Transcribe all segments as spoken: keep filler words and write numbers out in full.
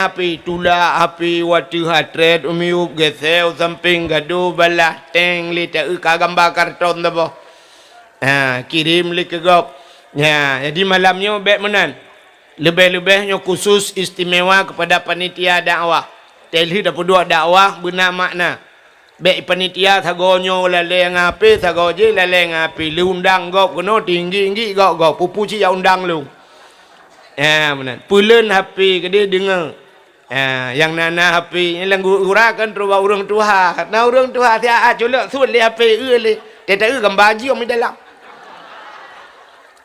Api tulak, api wateuh atrét, u miyueb geusée, u sampéng gadôh, balah teng lé taeu ka gamba karton saboh. Ha, kirém lé keu gob. Ha, jadi malam nyoe bék meunan. Leubeh-leubeh nyoe khusus istimewa kepada panitia dakwah. Teuh lheueh tapeuduek dakwah beuna makna. Bék panitia sagoe nyoe lalée ngon H P, sagoe jih lalée ngon H P. Lé undang gob keunoe tinggi-tinggi gob-gob. Peue-peue cit jak undang lôn. Ha, meunan. Peuleuen H P keudeh deungoe. Ha, nyang na-na H P nyan lam gura kan trok bak ureuëng tuha. Na ureuëng tuha siat culok sut lé H P eu lé. Teuh-teuh gamba jih di dalam.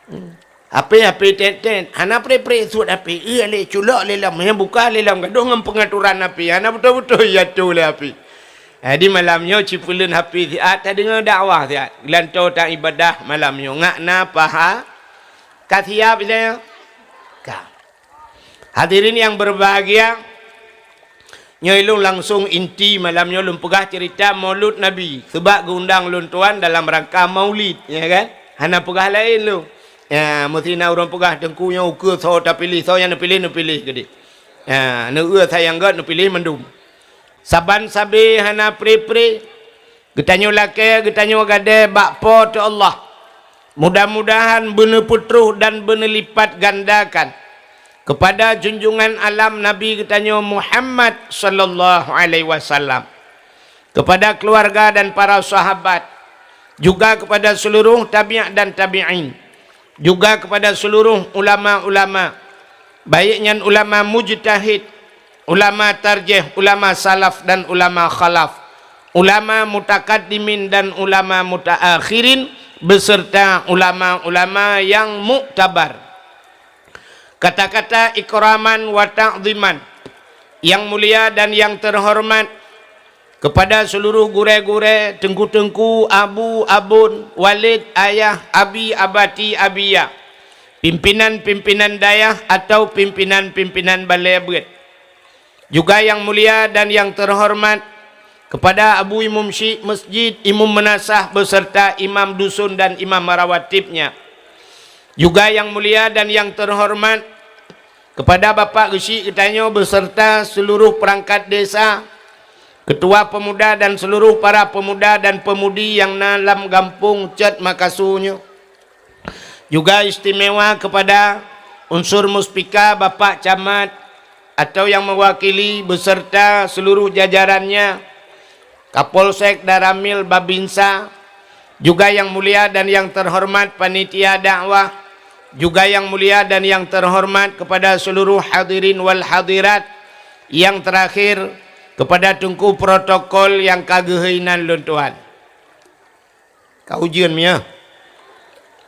Hmm. H P, H P tét-tét. Hana pré-pré sut H P. Iya lé culok lé lom. Nyang buka lé lom gadoh ngon pengaturan H P. Hana beutôi-beutôi jatuh lé H P. Jadi malam nyoe cipeuleuen H P siat, tadeungoe dakwah siat. Geulantoe ta ibadah malam nyoe. Ngak na paha. Ka siap ilée? Ka. Hadirin yang berbahagia, nyoe lôn langsung inti malam nyoe lôn peugah cerita Maulud Nabi, sebab geuundang lôn tuan dalam rangka Maulid, ya kan? Hana peugah laén lôn. Ya, meusti na ureuëng peugah teungku nyoe ukeue soe tapiléh, soe nyang neupiléh, neupiléh keudeh. Ya, neueu sayang gét neupiléh mandum. Saban sabe hana pré-pré, geutanyoe lakée, geutanyoe gadée bak Po teu Allah. Mudah-mudahan beuneupeutroh dan beuneulipatgandakan kepada junjungan alam Nabi geutanyoe Muhammad sallallahu alaihi wasallam, kepada keluarga dan para sahabat, juga kepada seluruh tabi'in dan tabi'in, juga kepada seluruh ulama-ulama, baik nyan ulama mujtahid, ulama tarjih, ulama salaf dan ulama khalaf, ulama mutakaddimin dan ulama mutaakhirin, beserta ulama-ulama yang muktabar. Kata-kata ikraman wa ta'ziman, yang mulia dan yang terhormat, kepada seluruh gurée-gurée, teungku-teungku, abu, abon, walid, ayah, abi, abati, abiya, pimpinan-pimpinan dayah atau pimpinan-pimpinan balée beuet. Juga yang mulia dan yang terhormat kepada Abu Imum Syik Masjid, Imum Meunasah beserta imam dusun dan imam rawatibnya. Juga yang mulia dan yang terhormat kepada Bapak Geuchik geutanyoe beserta seluruh perangkat desa, ketua pemuda dan seluruh para pemuda dan pemudi nyang na lam gampông Cot Makasu nyoe. Juga istimewa kepada unsur muspika Bapak Camat atau yang mewakili beserta seluruh jajarannya, Kapolsek, Danramil, Babinsa, juga yang mulia dan yang terhormat panitia dakwah, juga yang mulia dan yang terhormat kepada seluruh hadirin wal hadirat, yang terakhir kepada teungku protokol nyang ka geuhôi nan lôn tuan. Ka ujeuen mia.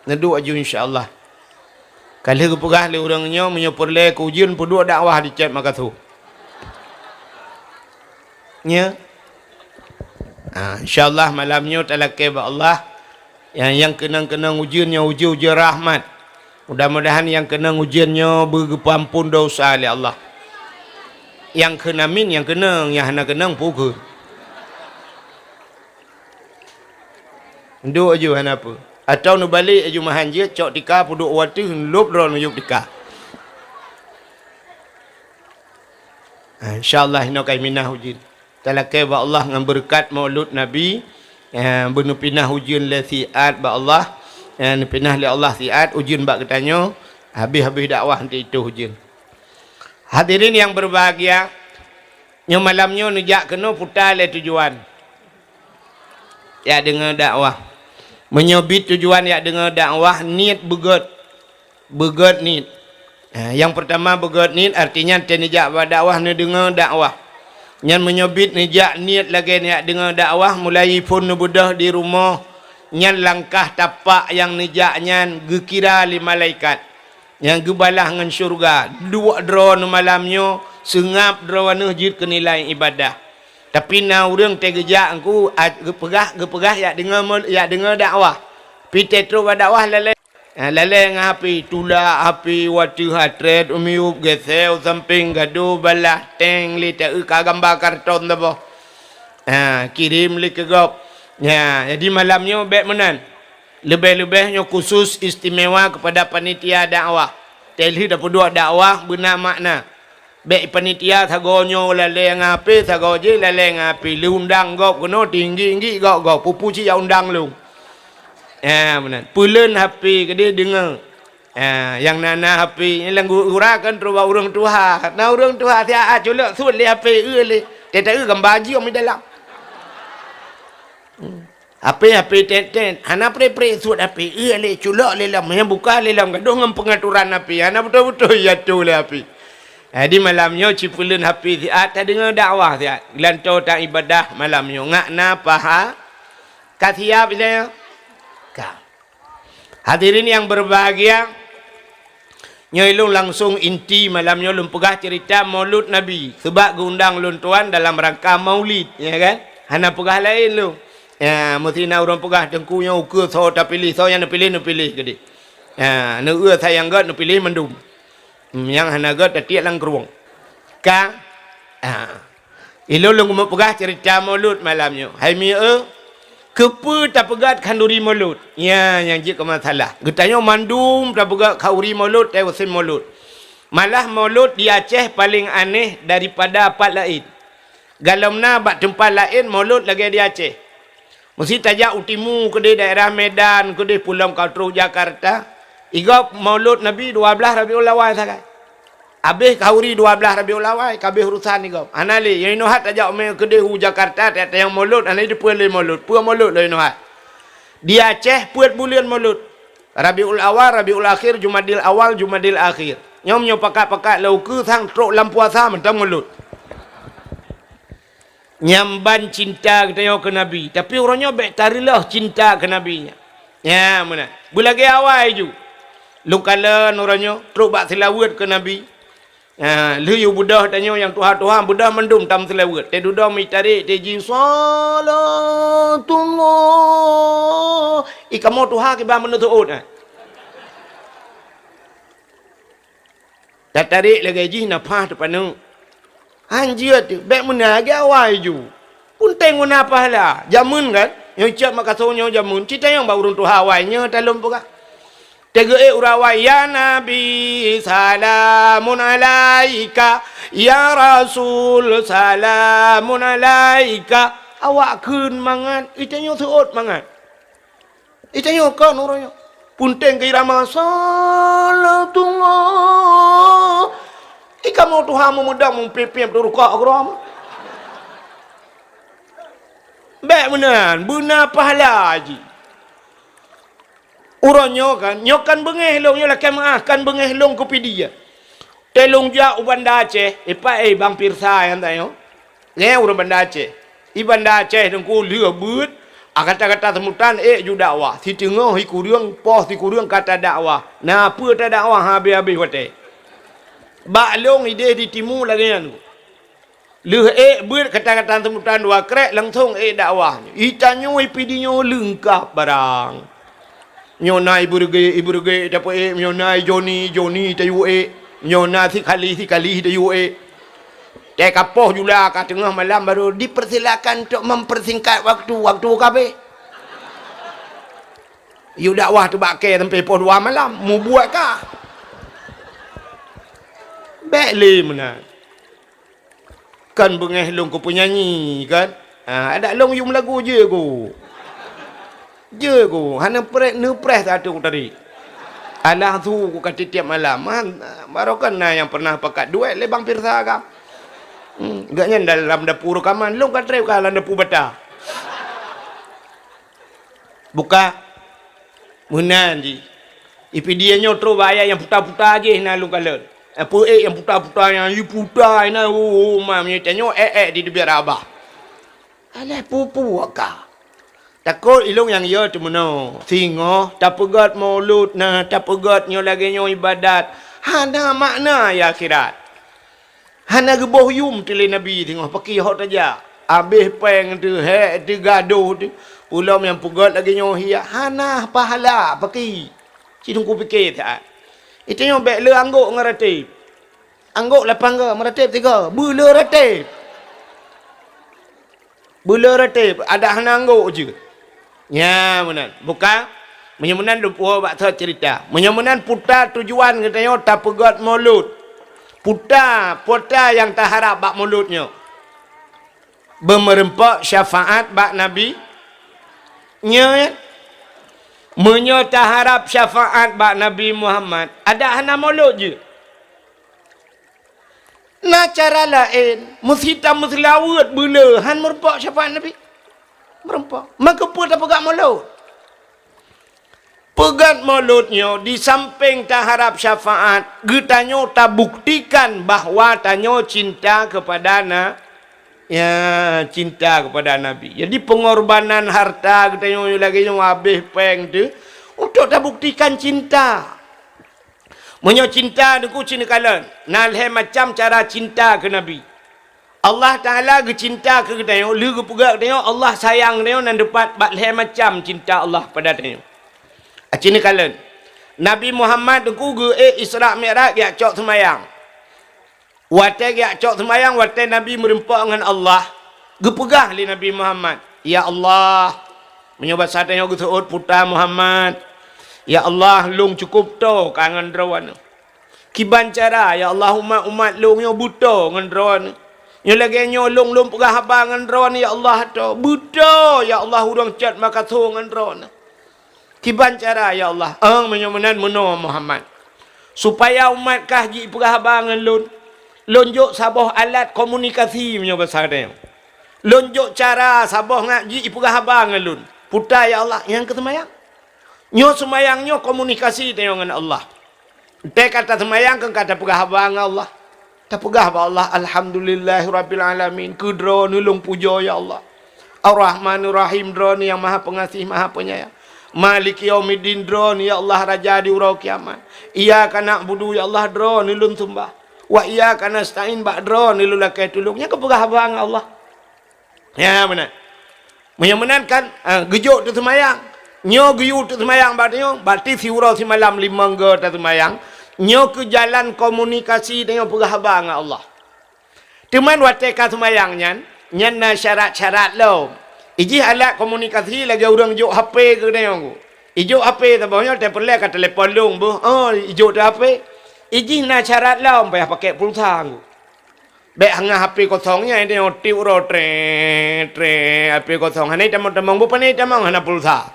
Neuduek aju insya Allah. Ka lheueh geupeugah lé ureuëng nyoe meunyoe peureulée keu ujeuen peuduek dakwah di Cot Makasu. Nya. Ha, insya Allah malam nyoe talakée bak Allah. Nyang, nyang keunong-keunong ujeuen nyoe ujeuen-ujeuen rahmat. Mudah-mudahan nyang keunong ujeuen nyoe beugeupeuamphon desya lé Allah. Nyang kheun amin, nyang keunong, nyang hana keunong peue kheun. Duek aju hana peue. Atau neubalek aju meuhan jeuet cok tika peuduek wateuh lôb droe neuyueb tika. Ha, insya Allah inoe ka iminah ujeuen. Talakée bak Allah ngon beureukat Maulud Nabi, eh, beuneupinah ujeuen lé siat bak Allah, eh, neupinah lé Allah siat ujeuen bak geutanyoe, habéh-habéh dakwah eunteuk itôh ujeuen. Hadirin yang berbahagia, nyoe malam nyoe neujak keunoe puta lé tujuan. Jak deungoe dakwah. Meunyoe bit tujuan jak deungoe dakwah, niet beugét. Beugét niet. Ha, nyang peurtama beugét niet, artinya teuh neujak bak dakwah, neudeungoe dakwah. Nyan meunyoe bit neujak niet lagée neujak deungoe dakwah, mulai phon neubeudôh di rumoh, nyan langkah tapak nyang neujak nyan geukira lé malaikat. Nyang geubalah ngon syeuruga, duek droeneuh malam nyoe seungab droeneuh jeuet keu nilai ibadah. Tapi na ureuëng teuh geujak engku, a, geupeugah, geupeugah jak deungoe mul-, jak deungoe dakwah. Pi teuh trok bak dakwah lalée. Ha, lalée ngon H P, tulak H P wateuh atrét, u miyueb geusée, u sampéng gadôh, balah teng lé taeu ka gamba karton saboh. Ha, kirém lé keu gob. Ha, jadi malam nyoe bék meunan. Leubeh-leubeh nyoe khusus istimewa kepada panitia dakwah. Teuh lheueh tapeuduek dakwah beuna makna. Bèk panitia sagoe nyoe lalée ngon H P, sagoe jih lalée ngon H P. Lheueh undang gob keunoe, tinggi-tinggi gob-gob. Peue-peue cit jak undang lôn. Ha, meunan. Peuleuen H P keudeh deungoe. Ha, nyang na-na H P nyan lam gura kan trok bak ureuëng tuha. Na ureuëng tuha siat culok sut lé H P eu lé. Teuta eu gambar jiom di dalam. Hmm. H P, H P tét-tét. Hana pré-pré sut H P. Eu lé culok lé lom. Nyang buka lé lom gadoh ngon peungaturan H P. Hana beutôi-beutôi ya tu lé H P. Jadi malam nyoe cipeuleuen H P siat, tadeungoe dakwah siat. Geulantoe ta ibadah malam nyoe. Ngak na paha. Ka siap ilée? Ka. Hadirin yang berbahagia, nyoe lôn langsung inti malam nyoe lôn peugah cerita Maulud Nabi, sebab geuundang lôn tuan dalam rangka Maulid, ya kan? Hana peugah laén lôn. Ya, meusti na ureuëng peugah, "Teungku nyoe ukeue soe tapiléh, soe nyang neupiléh, neupiléh keudeh." Ya, neueu sayang gét neupiléh mandum. Hmm, nyang hana gét tatiek lam krueng. Ka? Ha. Ilôn lôn keumeung peugah cerita Maulud malam nyoe. Hai mieu, keupeue tapeugét khanduri Maulud? Nya, nyang jeuet keu masalah. Geutanyoe mandum tapeugét khanduri Maulud, teuh musim Maulud. Malah Maulud di Aceh paleng aneh daripada pat laén. Galom na bak teumpat laén Maulud lagée di Aceh. Meusti tajak u timu keudeh daerah Medan, keudeh pulang ka trok Jakarta. Igob Maulud Nabi dua blaih Rabiul Awal sagai. Abéh khanduri dua blaih Rabiul Awal, ka abéh urusan igob. Hana lé, nyang inoe hat tajak ume keudeh u Jakarta, tajak tanyong Maulud, hana lé dipeue lé Maulud. Peue Maulud lôn inoe hat. Di Aceh peuet buleuen Maulud. Rabiul Awal, Rabiul Akhir, Jumadil Awal, Jumadil Akhir. Nyoe nyoe pakat-pakat lé ukeue sang trok lam puasa mantong Maulud. Nyang ban cinta geutanyoe keu Nabi, tapi uroe nyoe bék tareuloh cinta keu Nabi nyan. Nya, meunan. Beulagée awai ju. Lôn kalon uroe nyoe trok bak seulaweuet keu Nabi. Ha, lheueh yue beudôh tanyoe nyang tuha-tuha, beudôh mandum tam seulaweuet. Teududoe meutarek, teuji, "Shalatullah." I kamoe tuha kiban meuneuh seuôt, ha. Tatarek lagée jih nafah teupaneuk. Han jeuet, bék meunan lagée awai ju. Peunteng guna pahala. Jameun kan? Nyang cit makaso nyoe jameun. Cit tanyong bak ureuëng tuha awai nyoe talom peugah. Teugeuék ureuëng awai, "Ya Nabi, salamun alaika. Ya Rasul, salamun alaika." Awak kheun mangat, i tanyoe seuôt mangat. I tanyoe kon uroe nyoe. Peunteng keu irama salatullah. I kamoe tuha meumudang meupiep-piep teuruka keudroe. Bék meunan, beuna pahala jih. Uroe nyoe kan, nyoe kan beungéh lôn, nyoe lakée meuáh kan beungéh lôn keu Pidie. Teuh lôn jak u Banda Aceh, ipat, eh, Bang Pirsa nyang tanyoe. Nyan ureuëng Banda Aceh. I Banda Aceh teungku lheueh beuet, a gata-gata seumutan ék ju dakwah. Siteungoh sikureueng, poh sikureueng ka tadakwah. Na peue tadakwah habéh-habéh watée. Bak lôn idéh di timu lagée nyan. Lheueh ék beuet gata-gata seumutan dua krék langsong ék dakwah. I tanyoe i Pidie nyoe leungkap barang. Nyoe na i Beureuguek, i Beureuguek tapeuék, nyoe na i Joni, Joni tayue ék, nyoe na Sikali, Sikali tayue ék. Teuh ka poh jula ka teungoh malam baru dipersilakan untuk mempersingkat waktu, waktu ka habéh. Yue dakwah teuh bak kée sampai poh dua malam, mubuet ka. Bék lé meunan. Kan beungéh lôn keu peunyanyi kan? Ha, adak lôn yum lagu jeuet ku. Jeuet ku, hana preh, neupreh satu ku tadi. Alah su ku ka tiep-tiep malam. Han, baroe kan na nyang pernah pakat duet lé Bang Pirsa ka. Hmm, gobnyan dalam dapu reukaman, lôn ka trép ka lam dapu bata. Buka. Meunan jih. I Pidie nyoe trok bak ayat nyang puta-puta jih na lôn kalon. Peue ék nyang puta-puta nyan, i puta na, oh, oh, ma, meunyoe tanyoe ék-ék di teubiet abah. Alah peue-peue ka. Takot ilôn nyang yo teumeunoe. Singoh tapeugét Maulud na, tapeugét nyoe lagée nyoe ibadat. Hana makna ya akhirat. Hana geuboh yum teuh lé Nabi teungoh paki hok tajak. Abéh péng teuh, hék teuh, gadôh teuh. Ulôn nyang peugét lagée nyoe hiyak, hana pahala paki. Ci Teungku pike that. Itu nyoe bék le anggôk ngon rateb. Anggôk lapan go, meurateb tiga. Beu le rateb. Beu le rateb, adak hana anggôk jeuet. Nya meunan. Buka, meunyoe meunan lôn puwoe bak thot cerita. Meunyoe meunan puta tujuan geutanyoe tapeugét Maulud. Puta, puta nyang taharab bak mulod nyoe? Beumeureumpok syafaat bak Nabi. Nyoe, meunyoe taharab syafaat bak Nabi Muhammad, adak hana mulod jeuet. Na cara laén, meusi tameuseulaweuet beuleu, han meureumpok syafaat Nabi. Meureumpok. Meukeupeu tapeugah mulod? Peugah mulod nyoe, di sampéng taharab syafaat, geutanyoe tabuktikan bahwa tanyoe cinta keupada na-, ya, cinta keupada Nabi. Jadi, peungorbanan harta geutanyoe lagée nyoe habéh péng teuh, untuk tabuktikan cinta. Meunyoe cinta, Teungku, ci neukalon, na lhée macam cara cinta keu Nabi. Allah Taala geucinta keu geutanyoe, lheueh geupeugah geutanyoe, Allah sayang geutanyoe nan teupat bak lhée macam cinta Allah pada tanyoe. Aci neukalon, Nabi Muhammad Teungku geuék Isra Mi'raj geujak cok seumayang. Watée geujak cok seumayang, watée Nabi meureumpok ngon Allah, geupeugah lé Nabi Muhammad, "Ya Allah," meunyoe basa tanyoe geuseuôt puta Muhammad, "Ya Allah, lôn cukup toe ka ngon Droeneuh." Kiban cara, ya Allah, umat-umat lôn nyoe beutoe ngon Droeneuh. Nyoe lagée nyoe lôn, lôn peugah haba ngon Droeneuh, ya Allah, toe. Beutoe, ya Allah, ureuëng cot makasoe ngon Droeneuh. Kiban cara, ya Allah, eh, meunyoe meunan meunoe Muhammad. Supaya umat kah jipeugah haba ngon lôn. Lôn jok saboh alat komunikasi meunyoe basa tanyoe. Lôn jok cara saboh ngat jipeugah haba ngon lôn. Puta, ya Allah, nyang keu seumayang. Nyoe seumayang nyoe komunikasi tanyoe ngon Allah. Teuka taseumayang keu ka tapeugah haba ngon Allah. Tapeugah bak Allah, "Alhamdulillahirabbil alamin." Keu Droeneuh lôn pujoe, ya Allah. Ar-Rahmanir Rahim, Droeneuh nyang Maha Peungaséh, Maha Peunyayang. Maliki yaumiddin, Droeneuh, ya Allah, Raja di uroe kiamat. Iyyaka na'budu, ya Allah, Droeneuh lôn seumbah. Wa iyyaka nasta'in, bak Droeneuh lôn lakée tulông. Nyan keupeugah haba ngon Allah. Ya, meunan. Meunyoe meunan kan, ah, geujok teuk seumayang. Nyoe geuyue teuk seumayang bak tanyoe, berarti siuroe simalam limong goe taseumayang. Nyoe keu jalan komunikasi tanyoe peugah haba ngon Allah. Teuma watée ka seumayang nyan, nyan na syarat-syarat lom. Ijih alat komunikasi lagée ureuëng jok H P keu tanyoe. Ijok H P saboh nyoe teupeureulee ka telepon lôn beuh. Oh, ijok teuk H P. Ijih na syarat lom payah pakai pulsa. Bék hana H P kosong nyan, tanyoe tiep uroe, treng, treng, H P kosong. Hana tamong-tamong, bukon hana tamong, hana pulsa.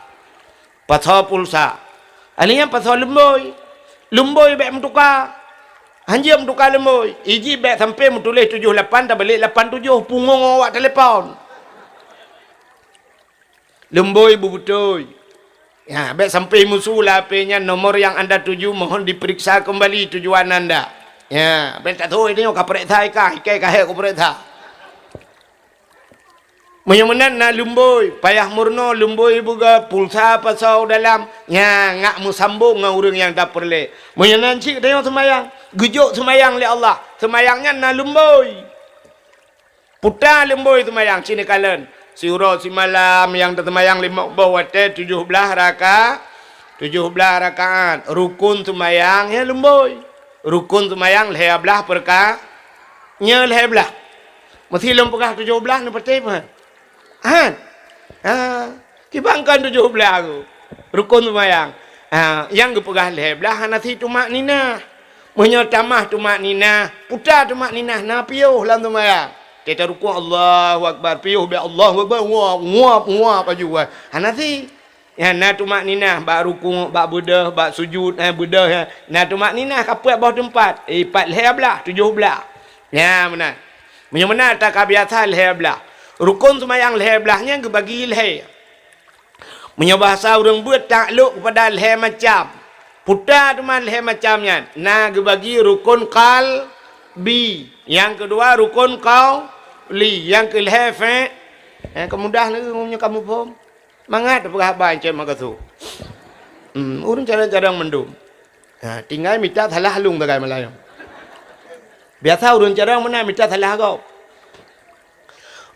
Pasoe pulsa. Akhé nyan pasoe lumbôi. Lumbôi bék meutuka. Hanjeuet meutuka lumbôi. Ijih bék sampoe meutuléh tujoh lapan, tabalek lapan tujoh, pungong awak telepon. Lumbôi beubeutôi. Ya, bék sampoe musu lam H P nyan, nomor yang anda tuju mohon diperiksa kembali tujuan anda. Ya, bék tatôi tanyoe ka peuriksa ikai, ikai ka hék kupeuriksa. Meunyoe meunan na lumbôi, payah meurunoe lumbôi beuga pulsa pasoe dalam, nya ngak meusambong ngon ureuëng nyang tapeureulee. Meunyoe nan cit tanyoe seumayang, geujok seumayang lé Allah. Seumayang nyan na lumbôi. Puta lumbôi seumayang, ci neukalon. Siuroe simalam nyang taseumayang limong boh watée tujoh blaih raka-, tujoh blaih rakaat. Rukon seumayang nyan lumbôi. Rukon seumayang lhée blaih peurka-, nyoe lhée blaih. Meusi lôn peugah tujoh blaih, neupatéh peue? Han? Ha. Kiban kon tujoh blaih tu. Rukon seumayang. Ha, nyang geupeugah lhée blaih hana si tumakninah. Meunyoe tamah tumakninah, puta tumakninah, na piôh lam seumayang. Teuka rukon, Allahu Akbar, piôh bak Allahu Akbar, nguap, nguap, nguap laju, wah. Hana si. Nyan na tumakninah bak rukon, bak beudôh, bak sujud, eh, beudôh, eh. Na tumakninah ka peuet boh teumpat. Eh, pat lhée blaih, tujoh blaih. Nyan meunan. Meunyoe meunan ata ka biasa lhée blaih. Rukon seumayang lhée blaih nyan geubagi lhée. Meunyoe bahasa ureuëng beuet taklok keupada lhée macam. Puta teuma lhée macam nyan. Na geubagi rukon qalbi. Nyang keudua rukon qauli. Nyang keulhée fe-, eh, keumudah lagée meunyoe kamoe phom. Mangat tapeugah haba Encik Makasu. Hmm, ureuëng carông-carông mandum. Ha, tinggai mita salah lôn sagai malam nyoe. Biasa ureuëng carông meunan mita salah gob.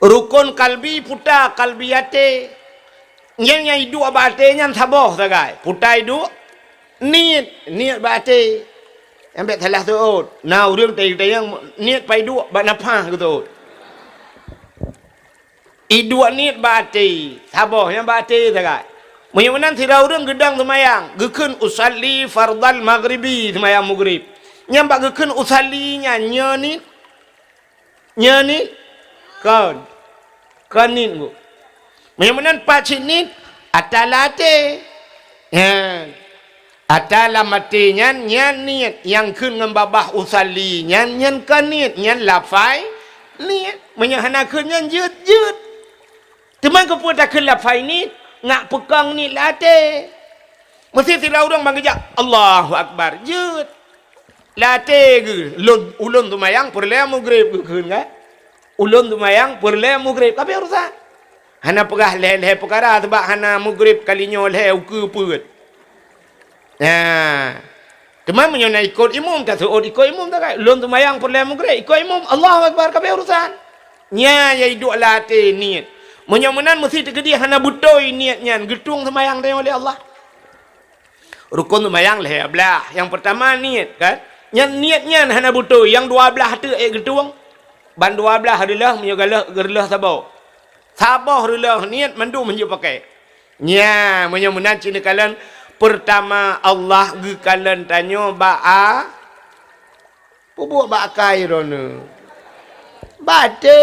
Rukon kalbi puta, kalbi até. Nyang, nyang iduek bak até nyan saboh sagai. Puta iduek, niet, niet bak até. Nyang bék salah seuôt. Na ureuëng tayang-tayang niet pai duek bak nafah geuseuôt. Iduek niet bak até, saboh nyang bak até sagai. Meunyoe meunan sidroe ureuëng geudong seumayang, geukheun usalli fardal maghribi, seumayang maghrib. Nyang bak geukheun usalli nyan, nyoe niet. Nyoe niet. Kon. Kon niet, Bu. Meunyoe meunan pat cit niet, ata lam até. Nyan. Ata lam até nyan, nyan niet. Nyang kheun ngon babah usalli nyan, nyan kon niet. Nyan lafai niet. Meunyoe hana kheun nyan jeuet, jeuet. Teuma keupeue takheun lafai niet, ngat peukong niet lam até. Meusé sidroe ureuëng ban geujak, "Allahu Akbar," jeuet. Lam até geuh, "Lôn, ulôn seumayang peureulée mugreb," geukheun kan? "Ulôn seumayang peureulée mugreb," ka habéh urusan. Hana peugah lhée-lhée peukara, sabab hana mugreb kali nyoe lhée ukeue peuet. Nah, teuma meunyoe na ikot imum, taseuôt ikot imum, takai, "Lôn seumayang peureulée mugreb," ikot imum, "Allahu Akbar," ka habéh urusan. Nyan nyang iduek lam até niet. Meunyoe meunan, meusti teukeudi hana beutôi niet nyan, geutueng seumayang tanyoe lé Allah. Rukon seumayang lhée blah. Nyang peurtama niet, kan? Nyan niet nyan hana beutôi, nyang dua blah teuk ék geutueng. Ban dua blah reuloh, meunyoe galeh, geureuloh saboh. Saboh reuloh niet mandum hanjeuet pakai. Nya, meunyoe meunan cit neukalon, peurtama Allah geukalon tanyoe bak a-, peubuet bak akai droeneuh. Bak até.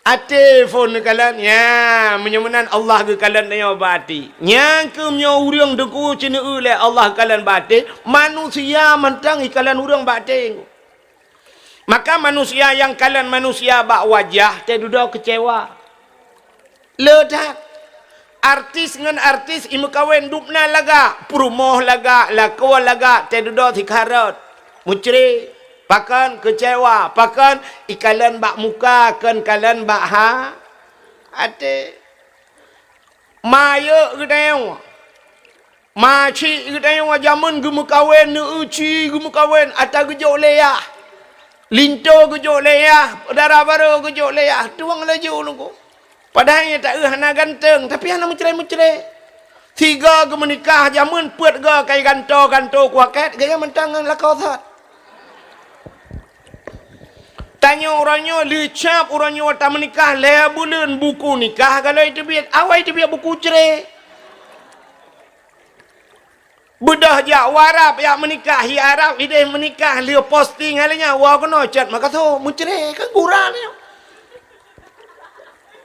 Até phon neukalon, nya, meunyoe meunan Allah geukalon tanyoe bak até. Nyang keuh meunyoe ureuëng teungku ceuneueu lé Allah kalon bak até, manusia mantong ikalon ureuëng bak até. Maka manusia nyang kalon manusia bak wajah, teududoe keucewa. Le that. Artis ngon artis imeukawen dubna lagak, peurumoh lagak, lakoe lagak, teududoe sikharot. Mucre, pakon keucewa, pakon ikalon bak muka, kon kalon bak ha-, até. Mayeuek geutanyoe. Macik geutanyoe jameun geumeukawen, neueu ci geumeukawen, ata geujok lé yah. Linto geujok lé yah, dara barô geujok lé yah, tueng laju nunggu. Padahai nyang taeu hana ganteng, tapi hana meucre-meucre. Sigoe geumeunikah jameun peuet goe kai ganto-ganto kuakét, gaya mantong ngon lakoe that. Tanyoe uroe nyoe leucab uroe nyoe tameunikah lhée buleuen buku nikah galoi teubiet, awai teubiet buku cre. Beudôh jak u Arab jak meunikah, hi Arab ideh meunikah, lheueh posting hal nyan, woe keunoe cot makaso, meucre kan gura nyoe.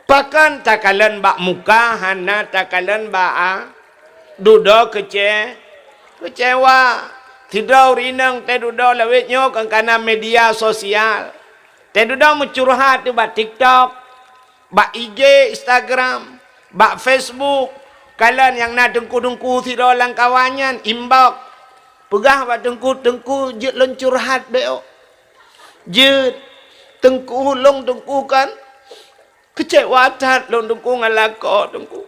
Pakon takalon bak muka, hana takalon bak a-, dudoe keuce-, keucewa. Sidroe ureuëng inong teududoe lawét nyoe kon kana media sosial. Teududoe meucurhat bak TikTok, bak I G, Instagram, bak Facebook. Kalon nyang na teungku-teungku sidroe lam kawan nyan inbox. Peugah bak teungku, "Teungku, jeuet lôn curhat bék." Jeuet. "Teungku, lôn teungku kan keucewa that lôn teungku ngon lakoe teungku.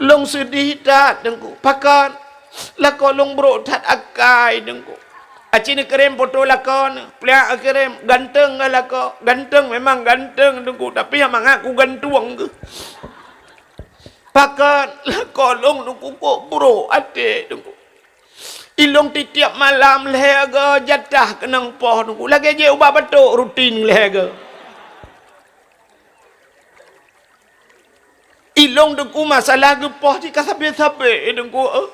Lôn seudeh that teungku. Pakon? Lakoe lôn brok that akai teungku." Aci neukirém foto lakoe neuh, pliak kirém, ganteng ngon lakoe, ganteng memang ganteng teungku, tapi nyang mangat kugantueng geuh. Pakon? Lakoe lôn teungku kok brok até teungku. Ilôn titiap malam lhée goe jatah keunong poh teungku, lagée jép ubak batok rutin lhée goe. Ilôn teungku masalah geupoh jih ka sabe-sabe teungku, eh.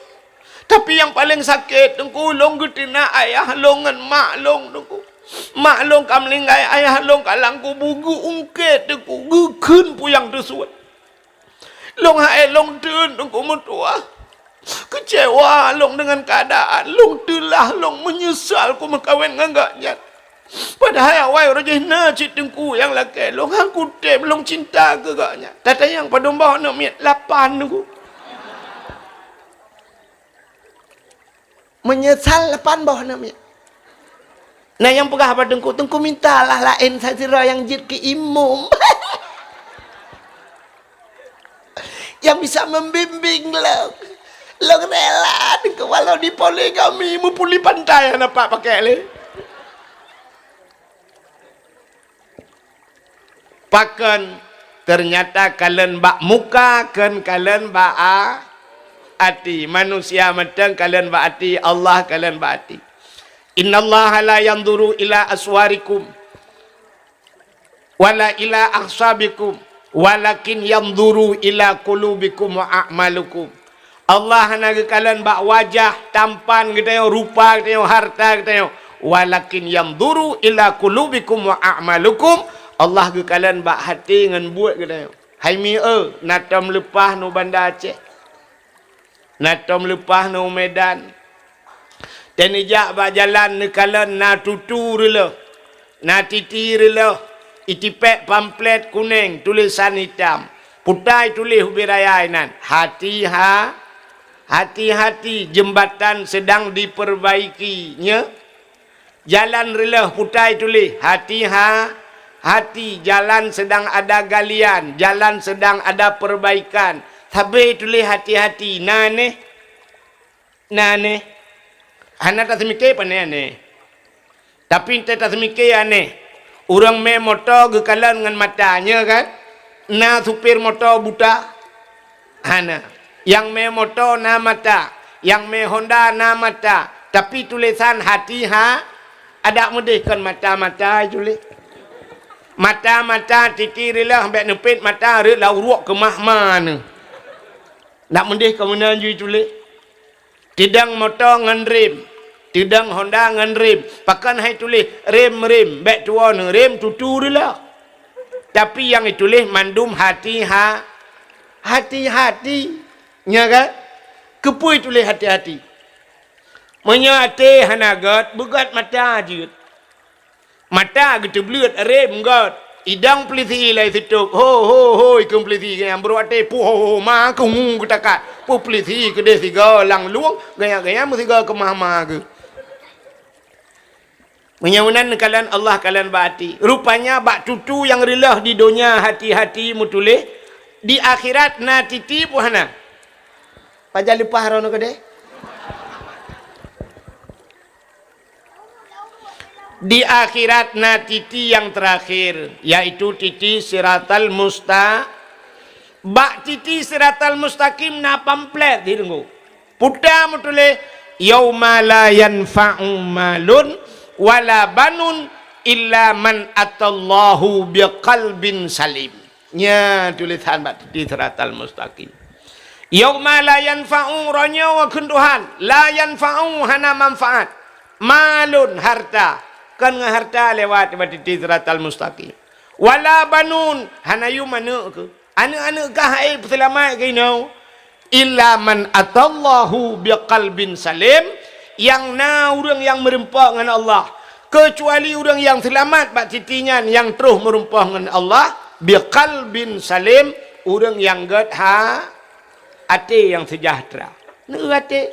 Tapi nyang paleng sakét teungku, lôn geuteunak ayah lôn ngon mak lôn teungku. Mak lôn ka meuninggai, ayah lôn ka lam kubu geuungkét teungku, geukheun puyang teusuet. Lôn hai lôn teun teungku meutuah. Keucewa lôn deungon keuadaan, lôn teulah, lôn meunyeusal kumeukawen ngon gobnyan. Padahai awai uroe jih na cit teungku nyang lakée lôn, han kutem lôn cinta keu gobnyan. Tatanyong padum boh aneuk miet, lapan teungku. Meunyeusal lapan boh aneuk miet. Na nyang peugah bak teungku, "Teungku mintalah laén sasidroe nyang jeuet keu imum." Nyang bisa membimbing lôn. Lôn rela teungku walau dipoligami meupuli pantai hana pat pakai lé. Pakon? Ternyata kalon bak muka, kon kalon bak a-, até. Manusia mantong kalon bak até, Allah kalon bak até. "Innallaha la yanzuru ila aswarikum wala ila ahsabikum, walakin yanzuru ila qulubikum wa a'malukum." Allah hana geukalon bak wajah tampan geutanyoe, rupa geutanyoe, harta geutanyoe. "Walakin yanzuru ila qulubikum wa a'malukum." Allah geukalon bak até ngon buet geutanyoe. Hai mieu, na tom leupah nyoe Banda Aceh. Na tom leupah nyoe Medan. Teuneujak bak jalan neukalon na tutu reuloh, na titi reuloh, itipék pamflet kunéng tulésan itam. Putai tuléh ubé raya inan, "Hati-ha-, hati-hati, jembatan sedang diperbaiki." Nyoe jalan reuloh putai tuléh, "Hati-ha-, hati, jalan sedang ada galian, jalan sedang ada perbaikan." Sabé tuléh hati-hati, na neh? Na neh? Hana taseumiké pane aneh. Tapi teuh taseumiké aneh. Ureuëng mé moto geukalon ngon mata, nyoe kan? Na supir moto buta? Hana. Nyang mé moto na mata, nyang mé Honda na mata, tapi tulésan hati-ha-, adak meudeh kon mata-mata tuléh. Mata-mata titi reuloh bék neupét mata reuet lam uruek keumah ma neuh. Ndak meudeh kon meunan jih tuléh. Teudong moto ngon rem, teudong Honda ngon rem. Pakon hai tuléh rem-rem, bék tuwoe neuh rem tutu reuloh. Tapi nyang ituléh mandum hati-ha-, hati-hati. Nyo kan? Keupeue tuléh hati-hati? Meunyoe até hana gét, beugét mata jeuet. Mata geuteubleuet, rem gét. Idong peulisi ilée sitôb. Ho, ho, ho, ikheun peulisi geunyang brok até. Puh, ho, ho, ma keu ngu geutakat. Puh peulisi keudeh sigoe lam lueng, geunyang-geunyang meusigoe keumah ma geuh. Meunyoe meunan kalon Allah kalon bak até. Rupanya bak tutu nyang reuloh di donya hati-hati meutuléh, di akhirat na titi peue hana? Pajan leupah droeneuh keudeh? Di akhirat na titi nyang teurakhir, yaitu titi Siratal Musta-, bak titi Siratal Mustaqim na pamflet di deungoe. Puta meutuléh, "Yauma la yanfa'u malun wala banun illa man atallahu biqalbin salim." Nya tulésan bak titi Siratal Mustaqim. "Yauma la yanfa'u," roh nyoe kheun Tuhan, "la yanfa'u," hana manfaat, "malun," harta, kon ngon harta lewat bak titi Siratal Mustaqim, "wala banun," hana yum aneuëk keuh. Aneuëk-aneuëk kah hai peuseulamat keunoe, "illa man atallahu biqalbin salim," nyang na ureuëng nyang meureumpok ngon Allah, keucuali ureuëng nyang seulamat bak titi nyan nyang troh meureumpok ngon Allah, "biqalbin salim," ureuëng nyang gét ha-, até nyang seujahteura. Neu até.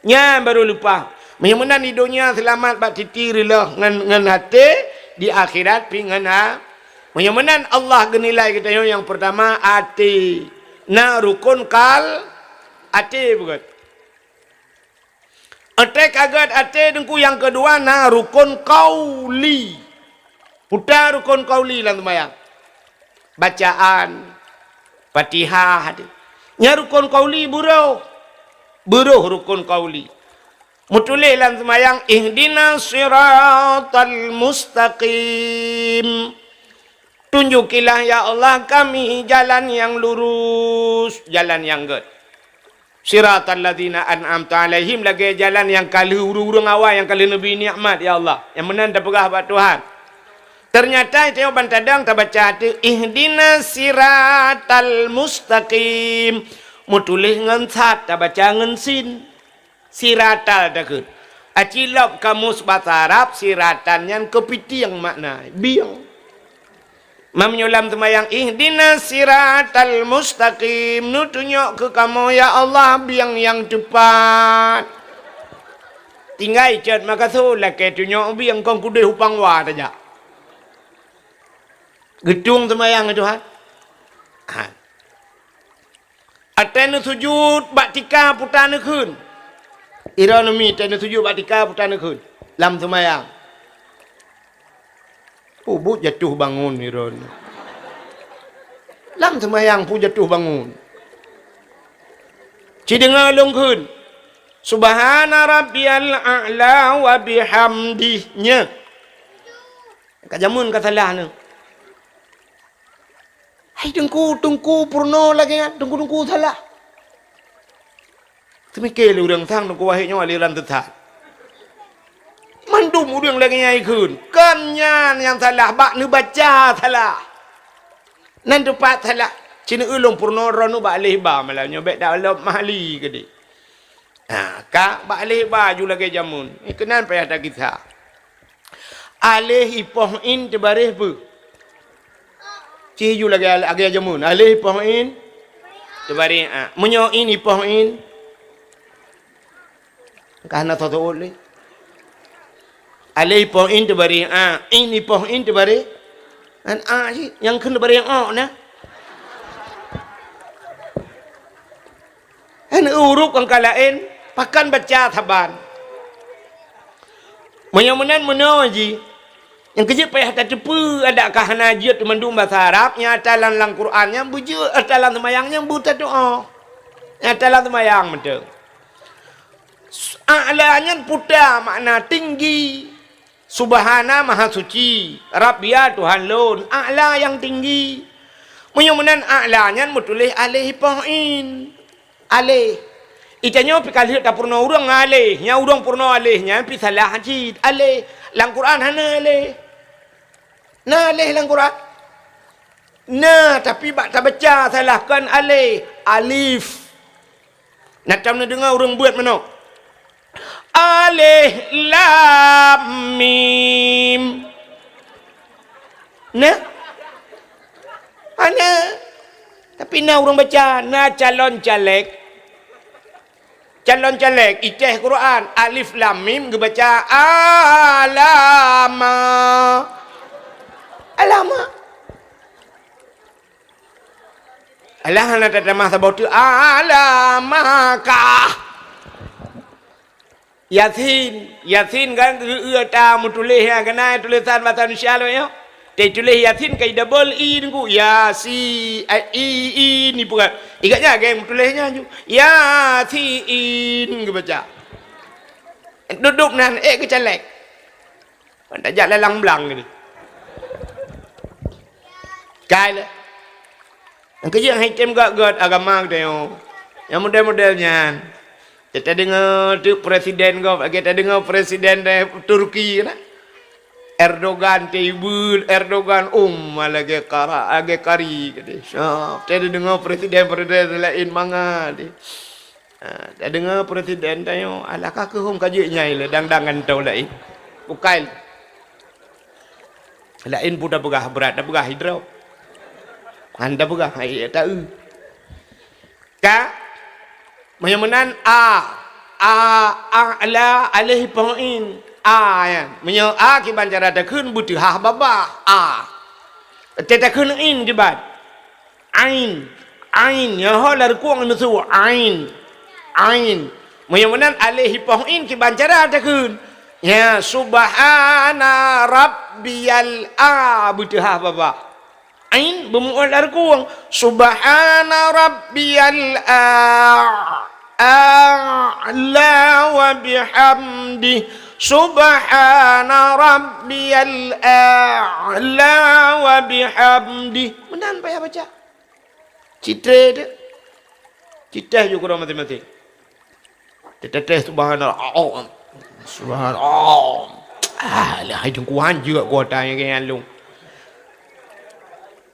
Nyan barô leupah. Meunyoe meunan di donya seulamat bak titi reuloh ngon, ngon até, di akhirat pih ngon a-, meunyoe meunan Allah geunilai geutanyoe nyang peurtama até. Na rukon kal-, até beugét. Até ka gét até teungku nyang keudua na rukon qauli. Puta rukon qauli lam seumayang. Bacaan Fatihah teuh. Nyan rukon qauli beurôh. Beurôh rukon qauli. Meutuléh lam seumayang, "Ihdinas siratal mustaqim." Tunjukilah ya Allah kami jalan nyang lurus, jalan nyang gét. Siratal ladzina an'amta 'alaihim, lagée jalan nyang ka lheueh ureuëng-ureuëng awai nyang ka lheueh neubri nikmat, ya Allah. Nyang meunan tapeugah bak Tuhan. Teunyata tanyoe ban tadong tabaca ateueh, "Ihdinas siratal mustaqim." Meutuléh ngon sad, tabaca ngon sin. Siratal takheun. Aci lom kamus basa Arab, siratan nyan keupitieng makna, bieng. Meunyoe lam seumayang, "Ihdinas siratal mustaqim," neutunyok keu kamoe, ya Allah, bieng nyang teupat. Tinggai cot makaso, lakée tunyok bieng, kon kudeh upang wa tajak. Geutueng seumayang, ya Tuhan. Ha. Até neusujut bak tika puta neukheun. Ironomi até neusujut bak tika puta neukheun. Lam seumayang. Peubuet jatuh bangun iron. Lam seumayang pun jatuh bangun. Ci deungoe lôn kheun. Subhana rabbiyal a'la wa bihamdih. Nyoe. Ka jameun ka salah nyoe. Hai teungku, teungku peurunoe lagée nyan, teungku-teungku salah. Teumike lé ureuëng sang nungku wahé nyoe aliran teusat. Mandum ureuëng lagée nyan ikheun. Kon nyan nyang salah, bak neubaca salah. Nan teupat salah. Cina ulôn peurunoe droeneuh bak aleh ba malam nyoe bék dak lom mahali keudeh. Ha, ka bak aleh ba ju lagée jameun. Eh, keunan payah takisa. Aleh ipoh in teubareh peue? Ci ju lagée, lagée jameun. Aleh ipoh in teubareh a. Meunyoe in ipoh in, ka hana soe seuôt lé. Aleh ipoh in teubareh a, in ipoh in teubareh an a cit, nyang kheun teubareh o na. Hana ureuëng ka laén, pakon baca saban. Meunyoe meunan meunoe jih, nyang keujeuet payah tateupeue adak ka hana jeuet mandum basa Arab, nyang ata lam, lam Quran nyan beujeuet, ata lam seumayang nyan beutatuoh. Nyang ata lam seumayang mantong. A'la nyan puta makna tinggi. Subhana maha suci, Rabbia Tuhan lôn, A'la nyang tinggi. Meunyoe meunan A'la nyan meutuléh aleh ipoh in. Aleh. Itanyoe pih ka lheueh tapeurunoe ureuëng aleh, nyang ureuëng peurunoe aleh nyan pih salah cit. Aleh. Lam Quran hana aleh. Na aleh lam Quran? Na, tapi bak tabaca salah, kon aleh, alif. Na tom neudeungoe ureuëng beuet meunoe. Aleh lam mim. Na? Hana. Tapi na ureuëng baca, na calon caleg. Calon caleg, itéh Quran, alif lam mim geubaca alama. Alama. Alah hana tatamah saboh teuk, alamakah. Yasin, Yasin kan geu-, eu ta meutuléh nyang keunan tulésan basa Indonesia lom nyoe. Teutuléh Yasin ka idabel i nungku, Yasi, a, i, i, ni peugah. Ikat nyan geng meutuléh nyan ju. Yasin geubaca. Duduk nan, ék geucalek. Ban tajak lalang blang gini. Kai le. Nyang keujeuet hai tem gét-gét agama geutanyoe. Nyang model-model nyan. Teudeungoe teuk presiden gob, lagée tadeungoe presiden dari Turki na. Erdogan teuibeul, Erdogan um lagée kara, lagée kari geutanyoe. Syah, teudeungoe presiden-presiden laén mangat deh. Ha, tadeungoe presiden tanyoe, alah ka keuhom ka jeuet nyai le, dang-dang gantoe laén. Bukai. Laén pun tapeugah brat, tapeugah idrop. Han tapeugah, hai ta eu. Ka, meunyoe meunan a, a, a, la, aleh ipoh in, a, ya. Meunyoe a kiban cara takheun beuteuhah babah, a. Teutakheun in kiban. Ain, ain, nyoe ho lam rukuk meusu, ain, ain. Meunyoe meunan aleh ipoh in kiban cara takheun. Ya, subhana rabbiyal a, beuteuhah babah. Ain beumu'oh lam rukuk. Subhana rabbiyal a, a'la wa bihamdi. Subhana rabbiyal a'la wa bihamdi. Meunan payah baca. Citré tu. Citré ju keudroe maséng-maséng. Tetetes subhanallah. Subhanallah. Ah, lah hai teungku hanjeuet kuota nyang keu nyan lôn.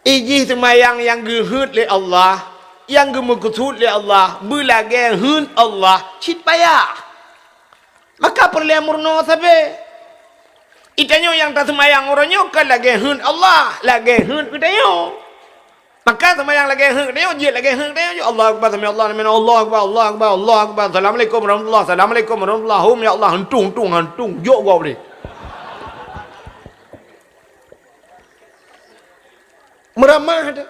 Ijih seumayang nyang geuheuet lé Allah, nyang geumeukeusut lé Allah, beulagée heuet Allah, cit payah. Maka peureulée meurunoe sabe. Itanyoe nyang taseumayang uroe nyoe ka lagée heuet Allah, lagée heuet geutanyoe. Maka seumayang lagée heuet geutanyoe, jeuet lagée heuet geutanyoe, jeuet Allahu Akbar, sami Allahu liman, Allahu Akbar, Allahu Akbar, Allahu Akbar, Assalamualaikum warahmatullah, Assalamualaikum warahmatullah, hum ya Allah, hantung, hantung, hantung, jok gob deh. Meuramah dah.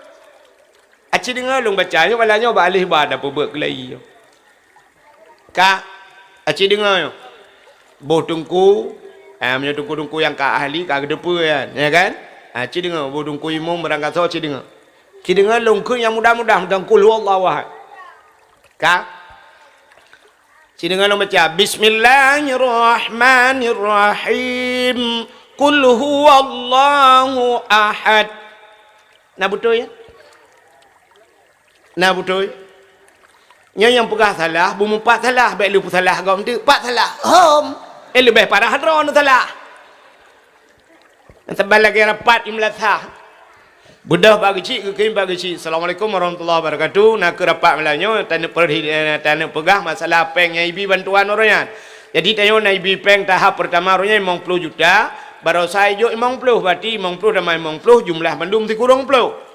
Aci deungoe lôn baca nyoe, bala nyoe bak aleh ba na peubuet keulai nyoe. Ka, aci deungoe nyoe. Boh teungku, ah, meunyoe teungku-teungku nyang ka ahli, ka geuteupeue nyan, ya kan? Aci deungoe, boh teungku imum barangkasoe aci deungoe. Ci deungoe lôn kheun nyang mudah-mudah, mantong qul huwallahu ahad. Ka? Ci deungoe lôn baca, bismillahirrahmanirrahim. Qul huwallahu ahad. Na beutôi, ya? Na beutôi? Nyoe nyang peugah salah, beumeupat salah, bék lé peusalah gob teuk, pat salah. Hom. Eh, leubeh parah droeneuh salah. Saban lagée rapat i meulasah. Beudôh Pak Geuchik, geukheun Pak Geuchik, "Assalamualaikum warahmatullahi wabarakatuh. Na keuh rapat malam nyoe, taneuk peurhi-, eh, taneuk peugah masalah péng nyang ibi bantuan uroe nyan. Jadi, tanyoe na ibi péng tahap peurtama uroe nyan limong ploh juta, baroesa ijok limong ploh, berarti limong ploh tamah limong ploh, jumlah mandum sikureueng ploh."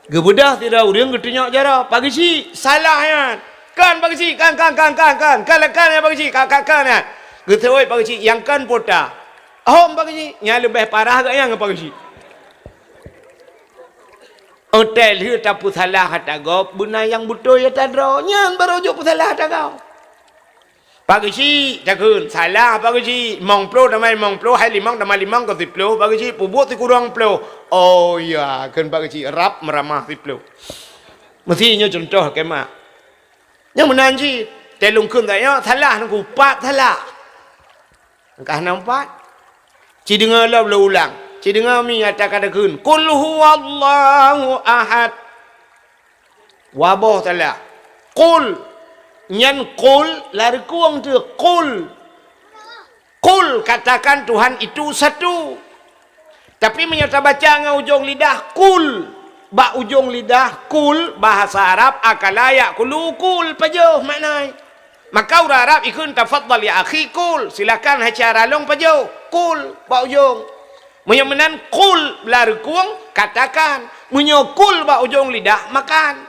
Geubeudôh sidroe ureuëng geutunyok jaroe, "Pak Geuchik, salah nyan. Kon Pak Geuchik, kon, kon, kon, kon, kon. Kon, kon, kon, ya Pak Geuchik, kon, kon, kon nyan." Geuseuôt Pak Geuchik, "Nyang kon peue ata?" "Hom Pak Geuchik, nyan leubeh parah geuh nyan ngon Pak Geuchik." Óh watée lheueh tapeusalah ata gob, beuna nyang beutôi ata droe, nyan barô jok peusalah ata gob. "Pak Geuchik," takheun, "salah Pak Geuchik, limong ploh tamah limong ploh, hai limong tamah limong kon siploh, Pak Geuchik, peubuet sikureueng ploh." "Oh ya," kheun Pak Geuchik, rab meuramah siploh. Meusti nyoe cuntoh keu mak. Nyang meunan cit, tée lôn kheun tanyoe salah nungku, pat salah. Ka hana meupat. Ci deungoe lom lôn ulang. Ci deungoe mi ata ka takheun, "Qul huwallahu ahad." Dua boh salah. Qul. Nyan qul, lam reukueng teuh. Qul. Qul, katakan Tuhan itu satu. Tapi meunyoe tabaca ngon ujong lidah, kul. Bak ujong lidah, kul, bahasa Arab, akala ya'kulu, kul, pajoh makna. Maka ureuëng Arab ikheun, "Tafadhal ya akhi, kul." Silakan, hai syedara lôn, pajoh. Kul, bak ujong. Meunyoe meunan, qul, lam reukueng, katakan. Meunyoe kul, bak ujong lidah, makan.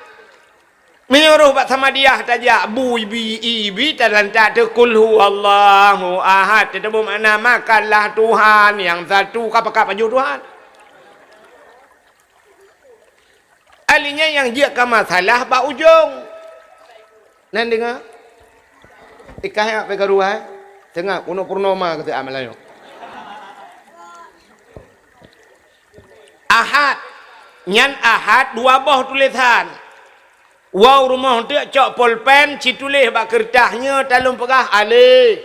Meunyoe roh bak Samadiyah tajak, bu ibi, i ibi, talantak teuh qul huwallahu ahad. Teutabeuet makna makanlah Tuhan nyang satu, ka pakat pajoh Tuhan. Ahli nyan nyang jeuet ka masalah bak ujong. Nan deungoe? Ikah nyak peukaru hai. Teungoh peunoh purnoma keu si Ahmad Layu. Ahad. Nyan ahad dua boh tulésan. Woe u rumoh teuk cok polpen, ci tuléh bak keureutah nyoe talôn peugah alé.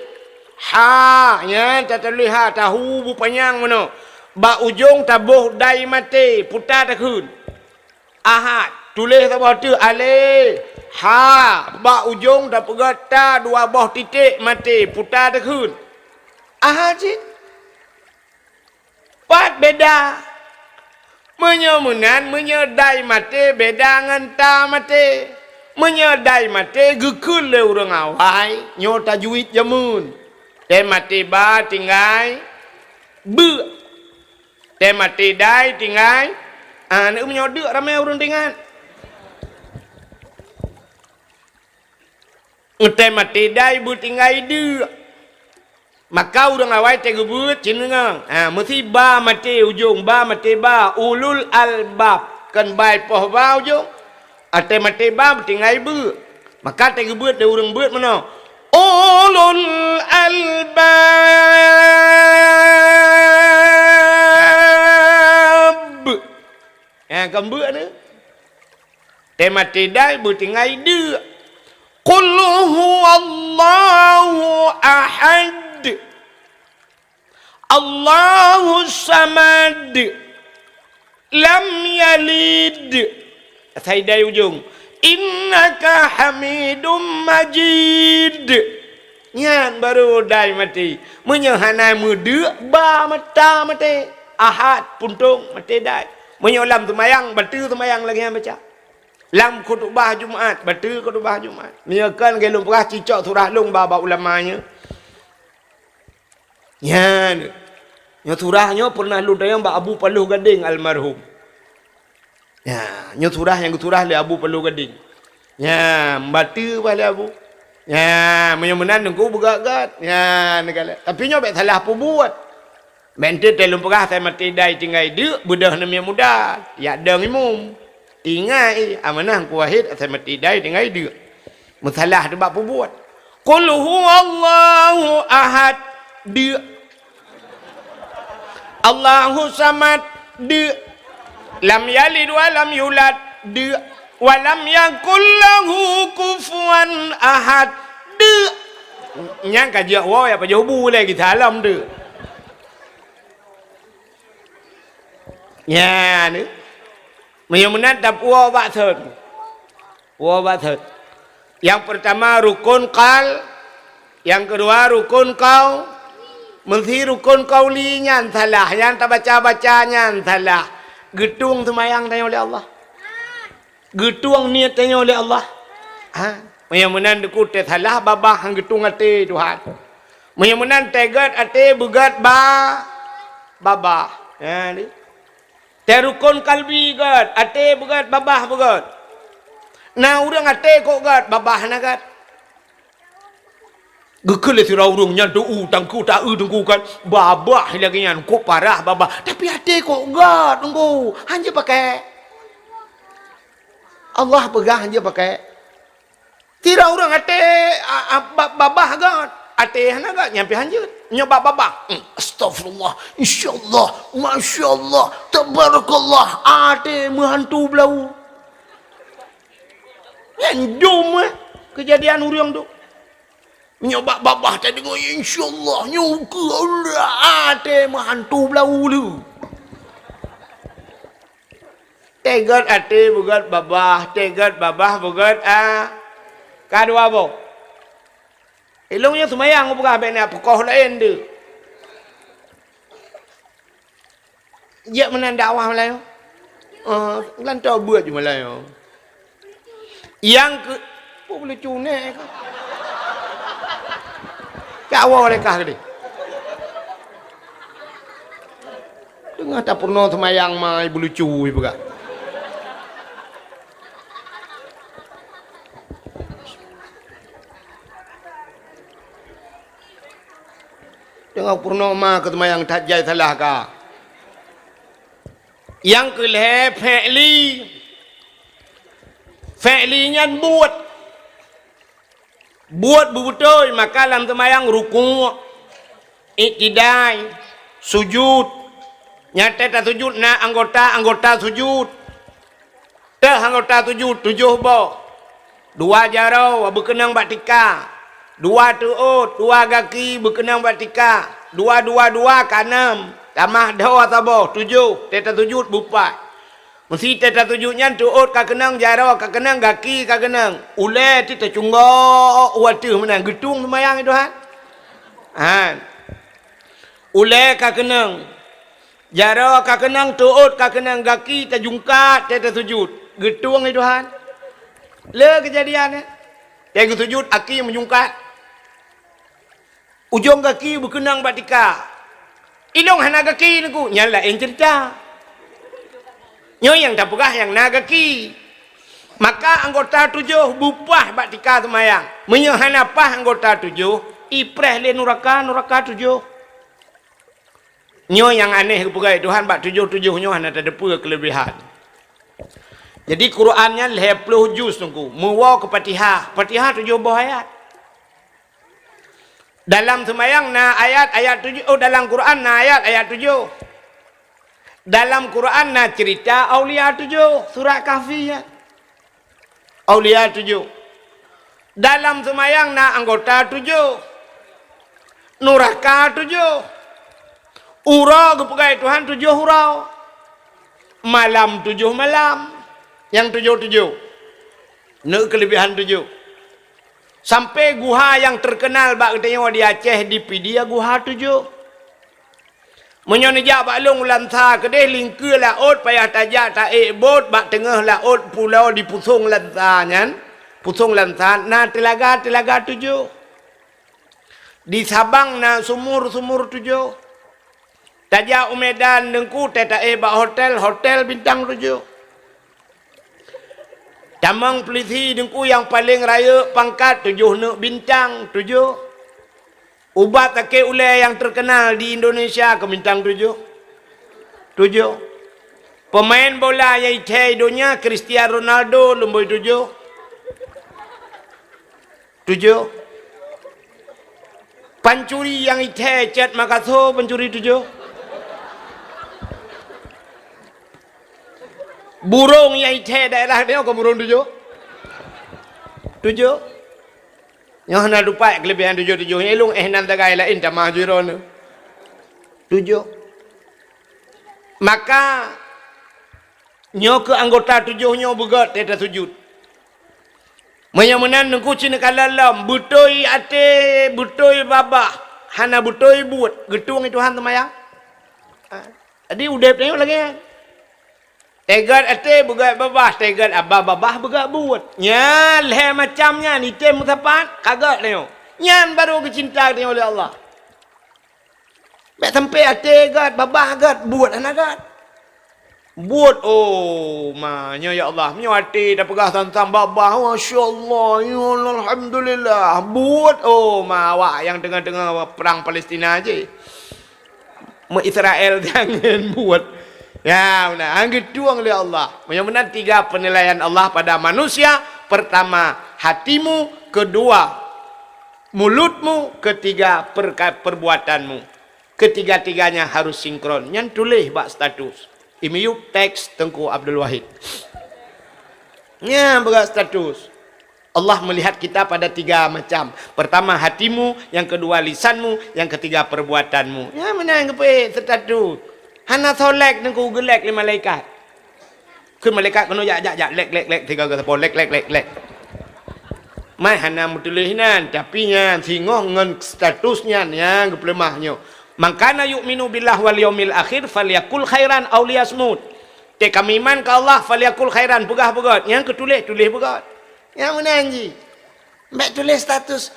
Ha, nyan tatuléh ha, tahu bu panyang meunoe. Bak ujong taboh dai maté, peue takheun. Ahad, tuléh saboh teuk alé. Ha, bak ujong tapeugah ta dua boh titék maté, peue takheun. Ahad cit. Pat beda. Meunyoe meunan, meunyoe dai maté beda ngon ta maté. Meunyoe dai maté geukheun lé ureuëng awai, nyoe tajwid jameun. Tée maté ba tinggai beuk. Tée maté dai tinggai, ah, meunyoe deuk ramé ureuëng teuingat. Tée maté dai beutinggai deuk. Maka ureuëng awai tée geubeuet cit deungoe. Ha, meusi ba maté ujong, ba maté ba, ulul albab. Kon bai poh ba ujong. Ha, tée maté ba beutinggai beuk. Maka tée geubeuet lé ureuëng beuet meunoe. Ulul albab. Ha, kon beuk nyoe. Tée maté dai beutinggai deuk. Qul huwallahu ahad. Allahus samad. Lam yalid. Asai dai ujong. Innaka hamidum majid. Nyan barô dai maté. Meunyoe hana meudeuk, ba mata maté. Ahad, puntông, maté dai. Meunyoe lam seumayang, bateue seumayang lagée nyan baca. Lam khutubah Jumat, bateue khutubah Jumat. Meunyoe kon lagée lôn peugah cicok surah lôn ba bak ulama nyoe. Nyan. Nyoe surah nyoe peureunah lôn tanyong bak Abu Paloh Gadeng almarhum. Nya, nyoe surah nyang geusurah lé Abu Paloh Gadeng. Nya, bateue bah lé Abu. Nya, meunyoe meunan teungku beugét-gét. Nya, neukalon. Tapi nyoe bék salah peubuet. Bék enteuk tée lôn peugah asai maté dai tinggai deuk, beudôh neumiet muda. Yak dong imum. Ingat, eh, amanah Teungku Wahid asai maté dai tinggai deuk. Meusalah teuh bak peubuet. Qul huwallahu ahad. Deuk. Allahu samad. Deuk. Lam yalid wa lam yulad. Deuk. Wa lam yakul lahu kufuwan ahad. Deuk. Nyang ka jeuet woe ya pajoh bu lé geusalam tu. Nya ni. Meunyoe meunan tapuwoe bak thon. Woe bak thot. Nyang peurtama rukun qal, nyang keudua rukun qau-, meusé rukun qauli nyan salah, nyang tabaca-baca nyan salah. Geutueng seumayang tanyoe lé Allah. Geutueng niet tanyoe lé Allah. Ha? Meunyoe meunan deuku teusalah babah han geutueng até Tuhan. Meunyoe meunan teuget até beuget ba-, babah. Ha, ni. Teu rukun kalbi gét, até beugét, babah beugét. Na ureuëng até kok gét, babah hana gét. Geukheun lé sidroe ureuëng nyan, "Teungku, tangku ta-eu teungku kan, babah lagée nyan, kok parah babah, tapi até kok gét teungku, hanjeuet pakai." Allah peugah hanjeuet pakai. Sidroe ureuëng até, a, a, ba-, babah gét, até hana gét, nyan pih hanjeuet. Nyoe bak babah, hmm, astagfirullah, insyaallah, masyaallah, tabarakallah, até meuhantu blau. Nyan dum, eh, keujadian ureuëng tu. Nyoe bak babah tadeungoe, insyaallah, nyoe keu Allah, até meuhantu blau le. Teuget até beugét babah, teuget babah beugét a-, ka dua boh. Ilong nyoe seumayang peugah bék na peukoh laén deuh. Jak meunan dakwah Meulayu. Oh, lantoe buet ju Meulayu. Nyang keu-, oh, bulucu nèk ka. Cak woe lé kah keudeh. Teungoh tapeurunoe seumayang ma bulucu peugah. Teungoh peurunoe ma keu seumayang that jai salah ka. Nyang keu lhée fi'li. Fi'li nyan buet. Buet beubeutôi, maka lam seumayang rukuk, iktidai, sujud. Nyatée tasujud na anggota-anggota sujud. Teuh anggota sujud tujoh boh. Dua jaroe beukeunong bak tika. Dua teuôt, dua gaki beukeunong bak tika. Dua, dua, dua ka nam. Tamah dhoe saboh, tujoh. Tée tasujud beupaih. Meusé tée tasujud nyan teuôt ka keunong, jaroe ka keunong, gaki ka keunong. Ulée teuh tacunggok u ateueh meunan, geutueng seumayang Tuhan. Han. Ulée ka keunong, jaroe ka keunong, teuôt ka keunong, gaki tajungkat tée tasujud. Geutueng Tuhan. Le keujadian, eh. Tée geusujud, aki meujungkat. Ujong gaki beukeunong bak tika. Ilong hana gaki Teungku, nyan laén ceurita. Nyoe nyang tapeugah nyang na gaki. Maka anggota tujoh beupaih bak tika seumayang. Meunyoe hana paih anggota tujoh, ipreh lé nuraka, nuraka tujoh. Nyoe nyang aneh geupeugah Tuhan bak tujoh-tujoh nyoe hana tateupeue keuleubehan. Jadi Quran nyan lhée ploh juz Teungku, meuwoe keu Fatihah. Fatihah tujoh boh ayat. Dalam seumayang na ayat-ayat tujoh, oh, dalam Quran na ayat-ayat tujoh. Dalam Quran na ceurita aulia tujoh, surat Kahfi nyan. Aulia tujoh. Dalam seumayang na anggota tujoh. Nuraka tujoh. Uroe geupeugah Tuhan tujoh uroe. Malam tujoh malam. Nyang tujoh-tujoh. Neuk keuleubehan tujoh. Sampai guha nyang teukeunal bak geutanyoe di Aceh, di Pidie, guha tujoh. Meunyoe neujak bak lôn u Lansa keudeh, lingkeue laôt payah tajak taék bot bak teungoh laôt pulo dipusong Lansa nyan, pusong Lansa na teulaga-teulaga tujoh. Di Sabang na sumur-sumur tujoh. Tajak u Medan Teungku, tée taék bak hotel, hotel bintang tujoh. Tamong pulisi Teungku nyang paleng rayeuk pangkat tujoh neuk bintang tujoh. Ubat sakét ulée nyang teukeunal di Indonesia keu bintang tujoh. Tujoh. Peumaén bola nyang ithée donya Cristiano Ronaldo lumboi tujoh. Tujoh. Pancuri nyang ithée Chet Makasso pancuri tujoh. Burông nyang ithée daerah nyoe kon burông tujoh. Tujoh. Nyoe hana lupa keuleubehan tujoh-tujoh nyan, ilong eh nan sagai laén tamah jih droeneuh. Tujoh. Maka nyoe keu anggota tujoh nyoe beugét tée tasujud. Meunyoe meunan Teungku cit neukalon lom, beutôi até, beutôi babah, hana beutôi buet, geutueng Tuhan seumayang? Ha. Jadi udeb tanyoe lagée nyan. Teugot até beugét babah, teugot babah beugét buet. Nyan lhée macam nyan item meusapat, ka gét tanyoe. Nyan barô geucinta tanyoe lé Allah. Bék sampai até gét, babah gét, buet hana gét. Buet, oh ma, nyoe ya Allah, meunyoe até tapeugah tantang babah, masya Allah, ya Allah, alhamdulillah. Buet, oh ma, awak nyang teungoh-teungoh prang Palestina jih. Meu Israel jangan buet. Ya, beuna, han geutueng lé Allah. Meunyoe meunan tiga penilaian Allah pada manusia, pertama hatimu, kedua mulutmu, ketiga perka-, perbuatanmu. Ketiga-tiganya harus sinkron. Nyan tuléh bak status. I miyueb teks Teungku Abdul Wahid. Nyan bak status. Allah melihat kita pada tiga macam. Pertama hatimu, yang kedua lisanmu, yang ketiga perbuatanmu. Nyan meunan geupeuék status. Hana soe like Teungku, geulek lé malaikat. Kheun malaikat keunoe, "Jak, jak, jak, lek, lek, lek," tiga geusapo, "Lek, lek, lek, lek." Mai hana meutuléh nan, tapi nyan singoh ngon status nyan nyang geupeuleumah nyoe. "Man kana yu'minu billahi wal yaumil akhir falyakul khairan aw liyasmut." Tée ka meuiman keu Allah, "falyakul khairan," peugah beugét, nyang keutuléh, tuléh beugét. Nyang meunan jih. Bék tuléh status,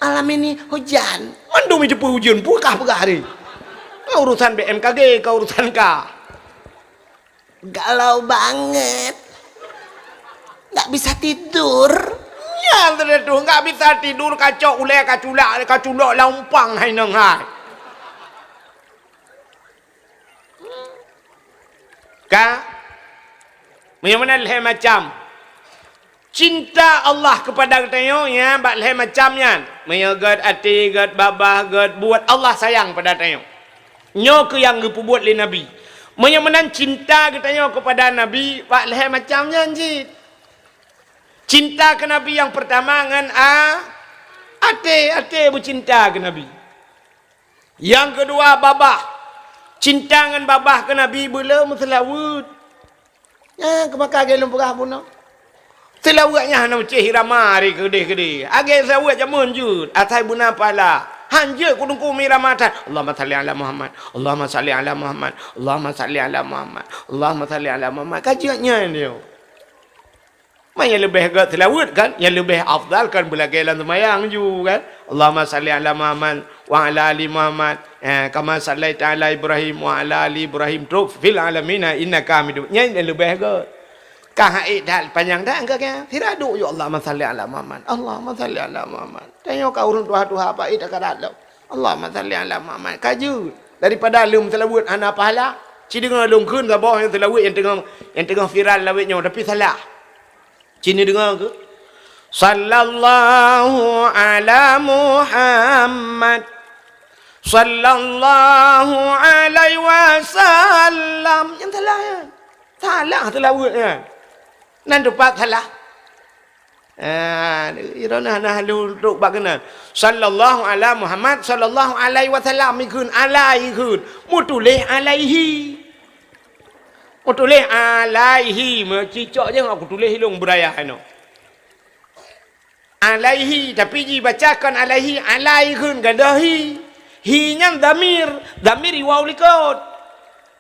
"Malam ini hujan." Mandum jiteupeue ujeuen, peugah-peugah hari. Ka urusan B M K G, ka urusan ka. Galau banget. Nggak bisa tidur. Nyan teuh, nggak bisa tidur, kacok ulée, kaculak, kaculok lam umpang hai nang hai. Ka? Meunyoe meunan lhée macam. Cinta Allah keupada geutanyoe nyan bak lhée macam nyan. Meunyoe gét até, gét babah, gét buet, Allah sayang pada tanyoe. Nyoe keuh nyang geupeubuet lé Nabi. Meunyoe meunan cinta geutanyoe keupada Nabi bak lhée macam nyan cit. Cinta keu Nabi nyang peurtama ngon a-, até, até beucinta keu Nabi. Nyang keudua babah. Cinta ngon babah keu Nabi beu le meuseulaweuet. Nyan keuh maka lagée lôn peugah bunoe. Seulaweuet nyan hana meucéh irama hari keudeh-keudeh. Lagée seulaweuet jameun jeuet, asai beuna pahala. Han jeuet keu Teungku meuirama that. Allahumma shalli ala Muhammad. Allahumma shalli ala Muhammad. Allahumma shalli ala Muhammad. Allahumma shalli ala Muhammad. Ka jeuet nyan nyoe. Ma nyang leubeh gét seulaweuet kan? Nyang leubeh afdal kan beulagée lam seumayang ju kan? Allahumma shalli ala Muhammad wa ala ali Muhammad. Eh, kama shallaita ala Ibrahim wa ala ali Ibrahim trok fil alamina innaka Hamidum. Nyan nyang leubeh gét. Ka hai that panyang that angka kan? Sira duek ju Allahumma shalli ala Muhammad. Allahumma shalli ala Muhammad. Tanyoe ka ureuëng tuha-tuha apa ita ka dat lom. Allahumma shalli ala Muhammad. Ka jeuet. Daripada lom seulaweuet hana pahala. Ci deungoe lôn kheun saboh nyang seulaweuet nyang teungoh, nyang teungoh viral lawét nyoe tapi salah. Ci neudeungoe keuh. Sallallahu ala Muhammad. Sallallahu alaihi wasallam. Nyan salah nyan. Salah seulaweuet nyan. Nan teumpat salah. Ah, irona hana lheueh trok bak keunan. Sallallahu ala Muhammad, sallallahu alaihi wasallam, ikheun, alai ikheun. Meutuléh alaihi. Meutuléh alaihi, meucicok jih aku tuléh ilong beuraya inoe. Alaihi, tapi jibaca kon alaihi, alai kheun gadôh hi. Hi nyan dhamir, dhamir iwau likot.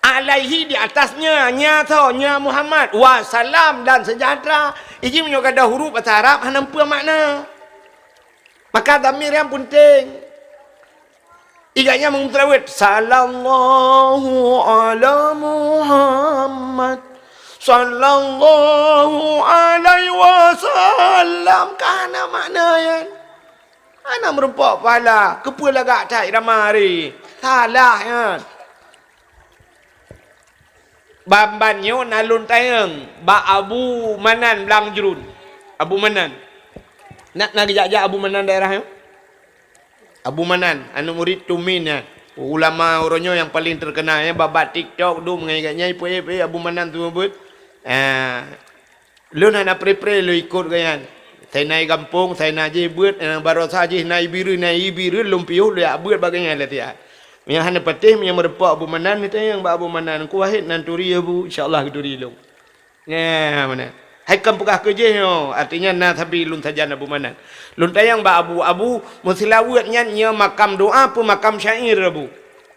Alaihi di atasnya, nya tho, nya Muhammad, wa salam dan sejahtera. Iji meunyoe gadôh huruf basa Arab hana peue makna. Maka dhamir nyan peunteng. Iga nyan meungeutrawet, "Sallallahu ala Muhammad, sallallahu alaihi wasallam." Ka hana makna nyan. Hana meurumpok pahala. Keupeue lagak that irama hari? Salah nyan. Ban-ban nyoe na lôn tanyong bak Abu Manan Blang Jrun. Abu Manan. Na, na geujak-jak Abu Manan daerah nyoe? Abu Manan, aneuk murit Tumin nyan. Ulama uroe nyoe nyang paleng terkenal nyan, bak-bak TikTok dum ngon gobnyan ipeuék-peuék Abu Manan tu beuet. Ah. Lôn hana pre-pre lôn ikot gobnyan. Sai na i gampông, sai na jih beuet, nyang baroesa jih na i Bireuen, na i Bireuen lôn piôh lôn jak beuet bak gobnyan latihan. Meunyo hana patéh, meunyo meurumpok Abu Manan, neutanyong bak Abu Manan, "Ku Wahid nan turi ya, Bu?" "Insya Allah geuturi lôn." Nah, meunan. Hai kon peugah keu jih nyoe, artinya na sabe lôn sajan Abu Manan. Lôn tanyong bak Abu, "Abu, meuseulaweuet nyan nyoe makam doa peu makam syair, Abu?"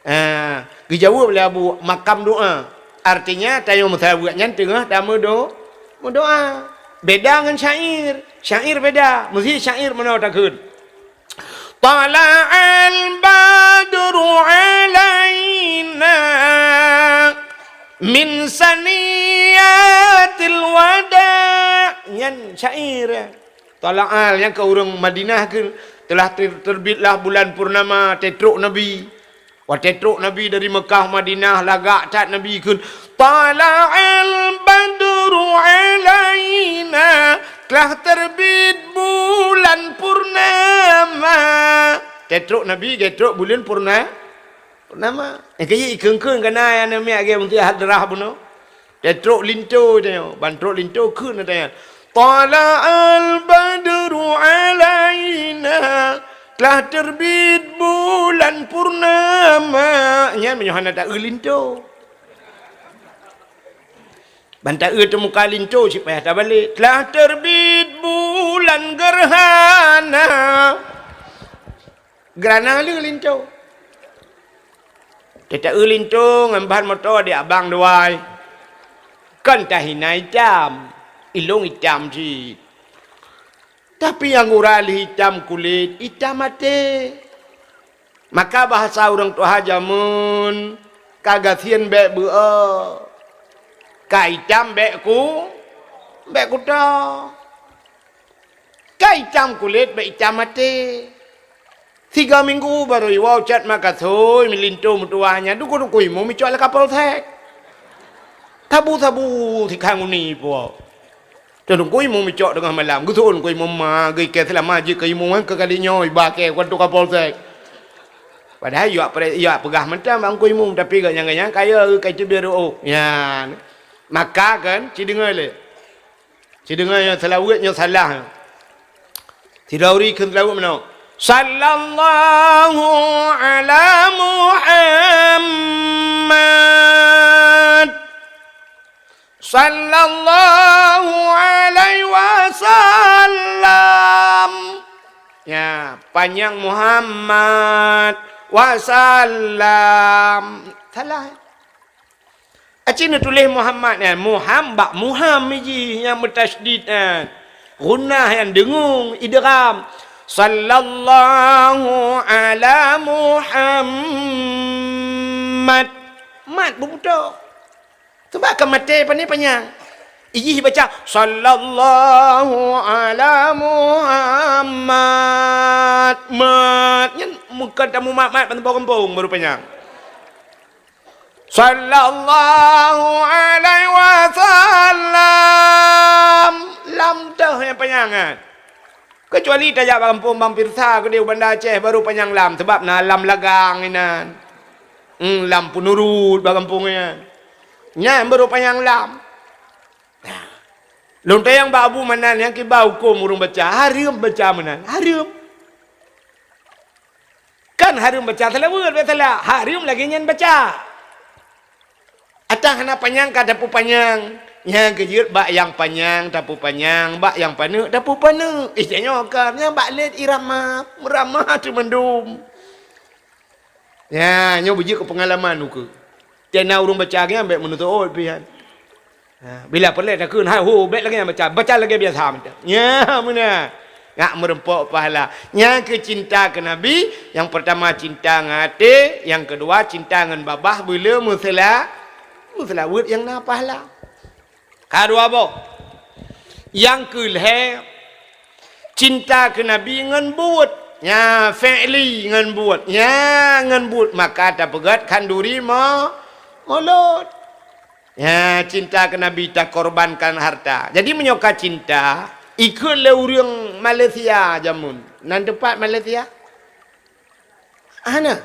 Ah, geujaweueb lé Abu, "Makam doa." Artinya, tanyoe meuseulaweuet nyan teungoh tameudo-, meudoa. Beda ngon syair. Syair beda. Meusi syair meunoe takheun. "Tala'al badru alaina min saniyatil wada." Nyan syair. Tala'al, nyang keu ureuëng Madinah kheun, "Telah ter-, terbitlah bulan purnama, teutrok Nabi." Watée trok Nabi dari Meukah Madinah, lagak that Nabi kheun, "Tala'al badru alaina," telah terbit bulan purnama. Teutrok Nabi, geutrok buleuen purna-, purnama. Nyang keu jih ikheun-kheun ka na nyang neumiet lagée meunteuk hadrah bunoe. Teutrok linto tanyoe, ban trok linto kheun tanyoe, "Tala'al badru alaina," telah terbit bulan purnama. Nyan meunyoe hana taeu linto. Ban taeu teumuka linto cit payah tabalek. Telah terbit bulan gerhana. Geurana le linto. Teuta-eu linto ngon ban moto di abang dua. Kon tahina itam, ilong itam cit. Tapi nyang gura lheueh itam kulét, itam até. Maka bahasa ureuëng tuha jameun, ka gasien bék beuo, ka itam bék ku, bék kuto. Ka itam kulét bék itam até. Siga minggu barô iwoe cot makathôi meulinto meutuwah nyan, dukon-dukon imum icok lé Kapolsek. Sabu-sabu sikhan uni ipuwoe. Teungku imum icok teungoh malam, geuseuôn keu imum ma, geukheun seulama jeuet keu imum keu kali nyoe iba keu keu Kapolsek. Padahai yak pre-, yak peugah mantong bak teungku imum, tapi gobnyan, gobnyan kaya ka iteubiet reuôh. Nyan. Maka kan, ci deungoe lé. Ci deungoe nyoe seulaweuet nyoe salah. Sidroe ureuëng kheun seulaweuet meunoe, "Sallallahu ala Muhammad. Sallallahu alaihi wasallam." Ya, panyang Muhammad wasallam. Salah. Aci neutuléh Muhammad nyan, Muham bak Muham jih nyang meutasydid nyan. Ghunnah nyang deungung idgham. Sallallahu ala Muhammad. Mat beubutôh. Sebab ka maté pane panyang. Ijih baca, "Sallallahu ala Muhammad." Mat. Nyan meukan tamu mat-mat ban gampông baru panyang. Sallallahu alaihi wasallam. Lam teuh nyang panyang nyan. Keucuali tajak bak gampông Bang Pirsa keudeh u Banda Aceh baru panyang lam, sabab na lam lagang inan. Hmm, lam peunurut bak gampông nyan. Nyan baru panyang lam. Nah. Lôn tanyong bak Abu Manan nyang kiba huköm ureuëng baca, hareuem baca meunan, hareuem. Kan hareuem baca seulaweuet, biasalah. Hareuem lagée nyan baca. Atawa hana panyang ka tapeupanyang. Nyang keujeuet bak nyang panyang tapeupanyang, bak nyang paneuk tapeupeuneuk. Ih, tanyoe ka, nyang bak lét irama, meurama teumandum. Nyan, nyoe beujeuet keu peungalaman ukeue. Tena ureuëng baca nyan bék meunutôt pih nyan. Ha, bila peureulée takheun, hai ho, bék lagée nyan baca, baca lagée biasa mantong. Nyan meunan. Ngak meureumpok pahala. Nyang keu cinta keu Nabi, nyang peurtama cinta ngon até, nyang keudua cinta ngon babah beuleu meuseula-, meuseulaweuet nyang na pahala. Ka dua boh. Nyang keu lhée, cinta keu Nabi ngon buet. Nya, fi'li ngon buet. Nya, ngon buet. Maka tapeugét khanduri mo-, mulod. Nya, cinta keu Nabi takorbankan harta. Jadi, meunyoe ka cinta, ikheun lé ureuëng Malaysia jameun. Nan teumpat Malaysia? Hana.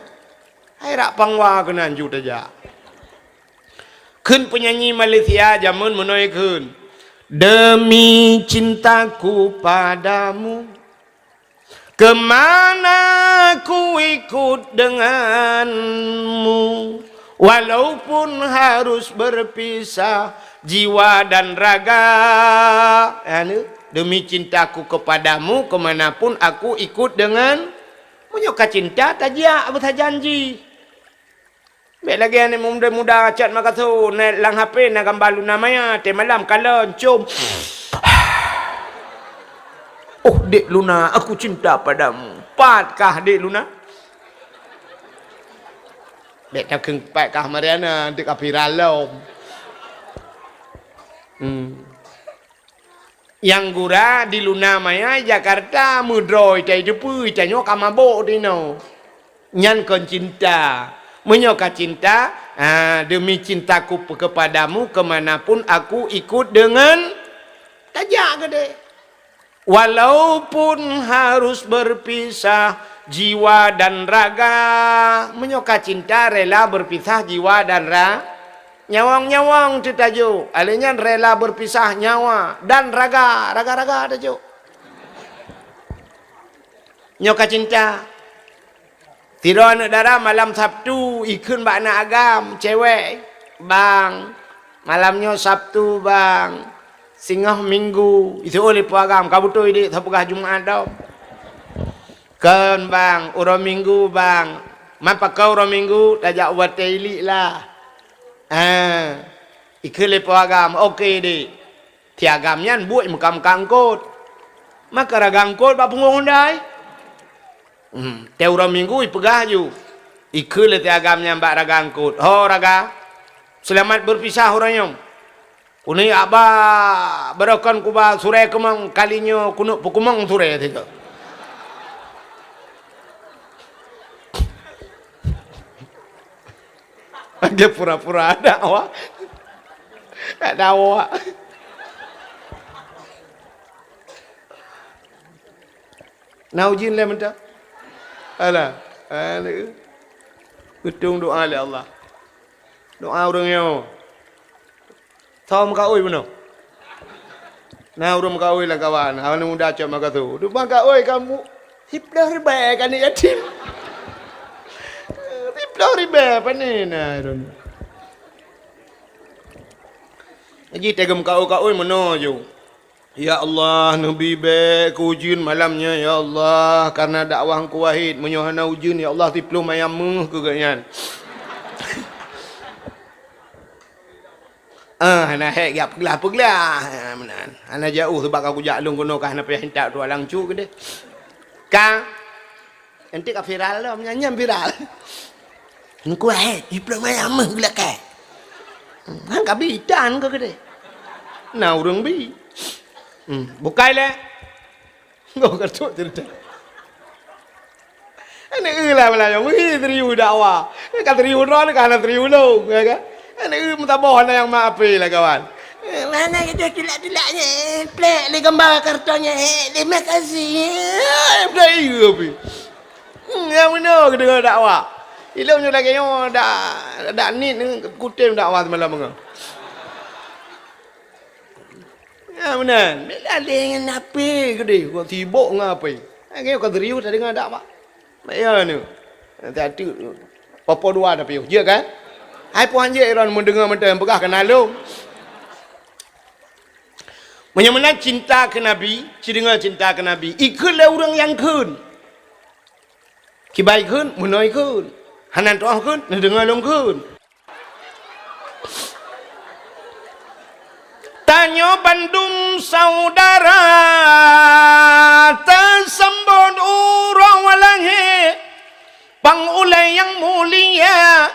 Hai rak pangwa keunan ju tajak. Kheun peunyanyi Malaysia jameun meunoe kheun, "Demi cintaku padamu, kemana ku ikut denganmu, Walaupun harus berpisah jiwa dan raga. Anu, demi cintaku kepadamu, kemanapun aku ikut dengan. Meunyoe ka cinta, tajak beusajanji. Bèk lagèe aneuk muda-muda chat makaso, na lam H P na gambar Luna Maya, teumalam kalon, com. Oh, Dek Luna, aku cinta padamu. Pat kah, Dek Luna? Bèk takheun pat kah Mariana, dek ka viral lom. Hmm. Nyang gura di Luna Maya Jakarta, meudroe tai teupeue, tanyoe ka mabök tinoe. Nyan kon cinta. Meunyoe ka cinta, ha, demi cintaku pe-, kepadamu, kemanapun aku ikut dengan, tajak keudeh. Walaupun harus berpisah jiwa dan raga. Meunyoe ka cinta, rela berpisah jiwa dan ra-, nyawöng-nyawöng teutajok. Alèh nyan rela berpisah nyawa dan raga, raga-raga tajok. Nyoe ka cinta. Sidroe aneuk dara malam Sabtu ikheun bak aneuk agam cewek, "Bang, malam nyoe Sabtu, Bang. Singoh Minggu." Iseuôt lé po agam, "Ka beutôi, Dek, sapeugah Jumat dong." "Kon, Bang, uroe Minggu, Bang." "Man pakon uroe Minggu?" "Tajak u watèe ilik lah." Ah, ikheun lé po agam, "Oke, Dek." Tiagam nyan buet meuka-meuka eungkôt. Maka raga eungkôt bak punggông undai. Hmm, tée uroe Minggu ipeugah ju. Ikheun lé tiagam nyan bak raga eungkôt, "Ho raga, seulamat beurpisah uroe nyoe. Keuneuk aba beurokon kuba surée keumong, kali nyoe keuneuk peukeumong surée sigoe." Lagée pura-pura ada awak. Ada awak. Na ujeuen lé mantong? Alah. Alah. Beutong doa lé Allah. Doa ureuëng nyoe. Soe meukaôi bunoe? Na ureuëng meukaôi lam kawan, aneuk muda cok makasu. Teuma kaôi kamu, siploh ribée ka aneuk yatim. Siploh ribée pane na ureuëng. Jadi teuga meukaôi-kaôi meunoe ju. Ya Allah, neubi bék keu ujeuen malam nyoe, ya Allah, karena dakwah Teungku Wahid. Meunyoe hana ujeuen, ya Allah, siploh mayam méuh keu gobnyan. Ah, hana hék geujak peuglah-peuglah. Ah, meunan. Hana jauh sabab ka kujak lôn keunoe ka hana payah intat tualang cuk keudeh. Ka. Nanti ka viral lom, nyan, nyan viral. Teungku Wahid, siploh mayam méuh geulakée. Hmm, han ka bi tan keu keudeh. Na ureuëng bi. Hmm, bukai lé. Goh ka trok ceurita. Aneuk eu lah beulayong, wih, serius dakwah. Ka serius droe, ka hana serius lôn, ya kan? Aneuk eu meusaboh hana nyang maafé lah, kawan. Eh, mana kita tulak-tulak nyan, plek lé gambar karton nyan, eh, terima kasih. Eh, dah iya pi. Hmm, nyang beuna keudeungoe dakwah. Ilôn nyoe lagée nyoe dak, dak nit kutem dakwah semalam nyoe. Ya, meunan. Bila lé ngon api gede, kok sibok ngon api. Lagée ka serius tadeungoe dakwah. Mak ya ni. Satu. Popo dua tapi, jeuet kan? Hai puhan jeuet Iron mendengar mentang peugah kena lom. Meunyoe meunan cinta keu Nabi, ci deungoe cinta keu Nabi. Ikheun lé ureuëng nyang kheun. Kibai kheun, meunoe kheun. Hana toh kheun, neudeungoe lom kheun. Tanyoe bandum saudara tasambot uroe walangét, pang ulée nyang mulia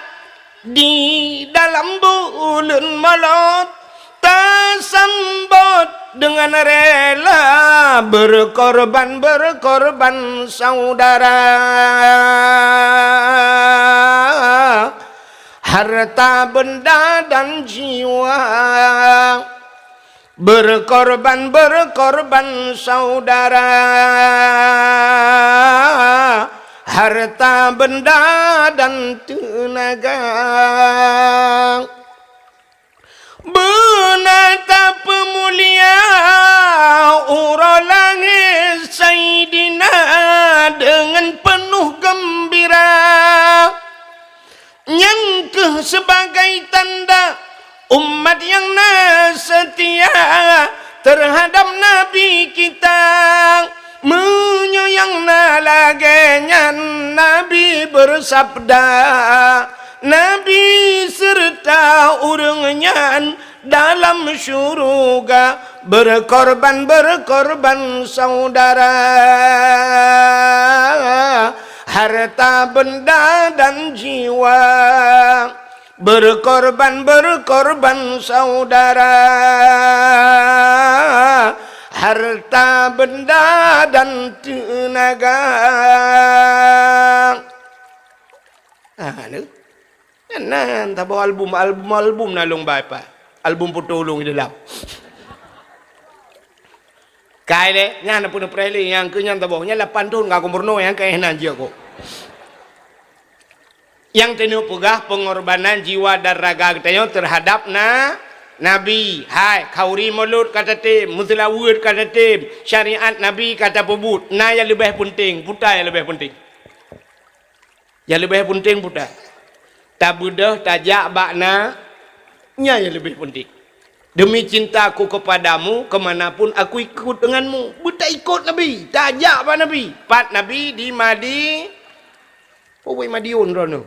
di dalam buleuen molot tasambot deungon rela berkorban-berkorban saudara. Harta benda dan jiwa, berkorban-berkorban saudara, harta benda dan teunaga. Beuna tapeumulia uroe langét Saidina deungon peunoh geumbira. Nyan kheueh sebagai tanda umat nyang na seutia teuhadab Nabi kita. Meunyoe nyang na lagée nyan, Nabi beusabda, Nabi seureuta ureuëng nyan dalam syuruga, berkorban-berkorban saudara, harta benda dan jiwa. Berkorban-berkorban saudara, harta benda dan teunaga. Ah, tu. Nyan, nyan, taboh album, album, album na lôn ba ipat. Album foto lôn di dalam. Kai lé, nyan na peuneuk preh lé, nyang keu nyan taboh. Nyan lapan thon ka kumeurunoe, nyang keu nan jeuet ko. Nyang teuneuk peugah pengorbanan jiwa dan raga geutanyoe teuhadap na, Nabi. Hai, khauri mulod ka tatem, meuseulaweuet ka tatem, syariat Nabi ka tapeubuet. Na nyang leubeh peunteng, peue nyang leubeh peunteng? Nyang leubeh peunteng peue? Tabeudôh tajak bak na, nyan nyang leubeh peunteng. Demi cintaku kepadamu, ke mana pun aku ikut denganmu. Beutaikot Nabi, tajak bak Nabi. Pat Nabi di Madi-, Peue Madiun droeneuh?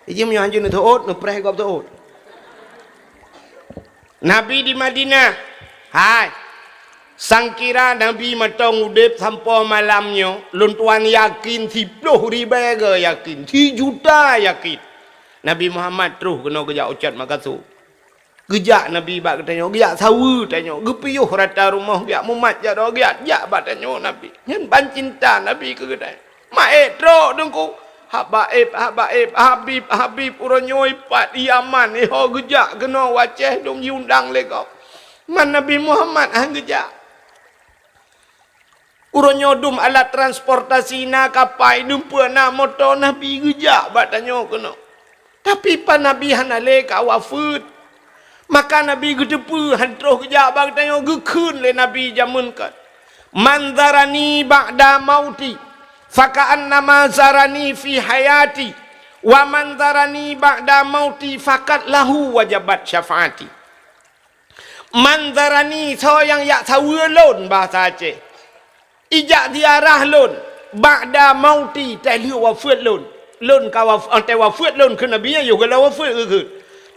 Iji meunyoe hanjeuet neuteuôt, neupreh gob teuôt. Nabi di Madinah. Hai. Sangkira Nabi mantong udeb sampoe malam nyoe, lôn tuan yakin siploh ribée geu yakin, sijuta yakin. Nabi Muhammad troh keunoe geujak u Cot Makassar. Geujak Nabi bak geutanyoe, geujak saweue tanyoe, geupiôh rata rumoh, geujak mumat jaroe, geujak jak bak tanyoe Nabi. Nyan ban cinta Nabi keu geutanyoe. Maet trok Teungku, "Habaib, Habaib, Habib, Habib, uroe nyoe pat Yaman, iho geujak keunoe u Aceh, dum jiundang lé gob." Man Nabi Muhammad han geujak. Uroe nyoe dum alat transportasi na kapai, dum peue na moto, Nabi geujak bak tanyoe keunoe. Tapi pat Nabi hana lé ka wafeuet. Maka Nabi geuteupeue han troh geujak bak tanyoe, geukheun lé Nabi jameun kan, "Man zarani ba'da mauti, faka'annama zarani fi hayati, wa man zarani ba'da mauti, fakat lahu wajabat syafaati." Man zarani, soe nyang jak saweue lôn, bahasa Aceh. Ijak ziarah lôn, ba'da mauti, teuh lheueh wafeuet lôn. Lôn ka waf-, eh, teuh wafeuet lôn keu Nabi nyan, yoh geula wafeuet geukheun.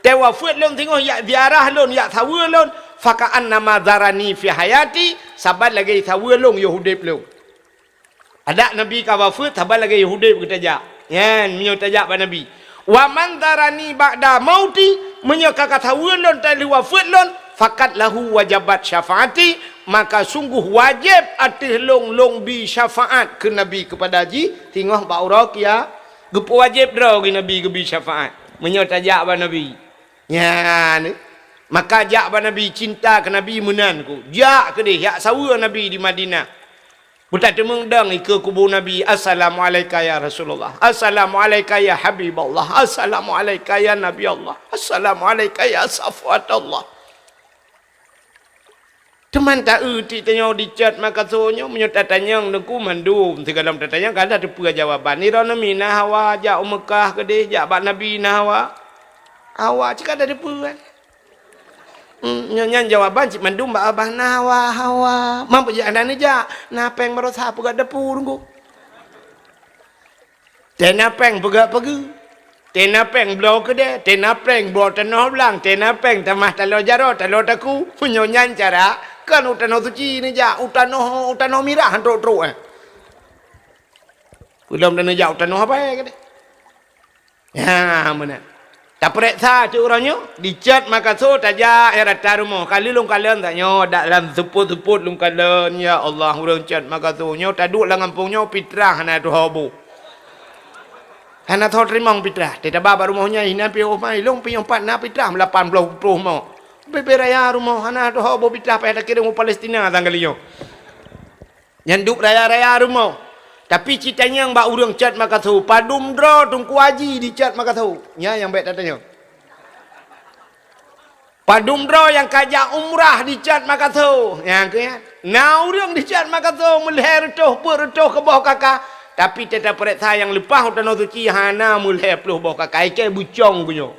Teuh wafeuet lôn singoh jak ziarah lôn, jak saweue lôn, faka'annama zarani fi hayati, saban lagée saweue lôn yoh udeb lôn. Adak Nabi ka wafeuet, saban lagée yoh udeb geutajak. Nyan, meunyoe tajak bak Nabi. "Wa man zarani ba'da mauti," meunyoe ka, ka saweue lôn teuh lheueh wafeuet lôn, "fakat lahu wajabat syafaati," maka sungguh wajéb ateueh lôn, lôn bi syafaat keu Nabi keupada jih, singoh bak uroe kia-, geupeuwajéb droe geuh Nabi geubi syafaat. Meunyoe tajak bak Nabi. Nyan, maka jak bak Nabi, cinta keu Nabi meunan ku. Jak keudeh, jak saweue Nabi di Madinah. Beutateumeung dong ikeue kubu Nabi, "Assalamu'alaika ya Rasulullah, assalamu'alaika ya Habiballah, assalamu'alaika ya Nabi Allah, assalamu'alaika ya Safwatallah." Teuma ta-eu tiep tanyoe di Cot Makassar nyoe, meunyoe tatanyong Teungku mandum, sigohlom tatanyong ka tateupeue jawaban. Droeneuh mi na hawa jak u Meukah keudeh, jak bak Nabi na hawa? Hawa, cit ka tateupeue, eh? Hmm, nyan, nyan jawaban cit mandum bak babah na hawa, hawa. Man peue jak hana neujak, na péng baroesa peugöt dapu Teungku. Teuh na péng peugöt pageue. Teuh na péng bloe keudè, teuh na péng bloe tanoh blang, teuh na péng tamah taloe jaroe, taloe takue. Meunyoe nyan cara, kon u tanoh suci neujak, u tanoh, u tanoh mirah trok-trok, eh. Peulom tanoh jak u tanoh apai keudè. Ha, meunan. Tapeuriksa cit uroe nyoe, di Cot Makassar tajak nyang rata rumoh. Ka lheueh lôn kalon tanyoe, dak lam seupôt-seupôt lôn kalon, ya Allah, ureuëng Cot Makassar nyoe taduek lam gampông nyoe pitrah hana tuho boh. Hana tuho teurimong pitrah. Teuh taba bak rumoh nyan, inan piôh mai, lôn piôh pat na pitrah, lapan ploh ploh mo. Bèe-bèe raya rumoh, hana tuho boh pitrah, payah takirém u Palestina sang kali nyoe. Nyan duek raya-raya rumoh. Tapi cit tanyong bak ureuëng Cot Makassar, padum droe Teungku Haji di Cot Makassar? Nyan nyang bèk tatanyong. Padum droe nyang ka jak umrah di Cot Makassar? Nyan keuh nyan. Na ureuëng di Cot Makassar meulhèe reutôh peuet reutôh keuboh kaka, Tapi teuta peuriksa nyang leupah u Tanoh Suci hana meulhèe ploh boh kakai, kèe bucong geuh nyoe.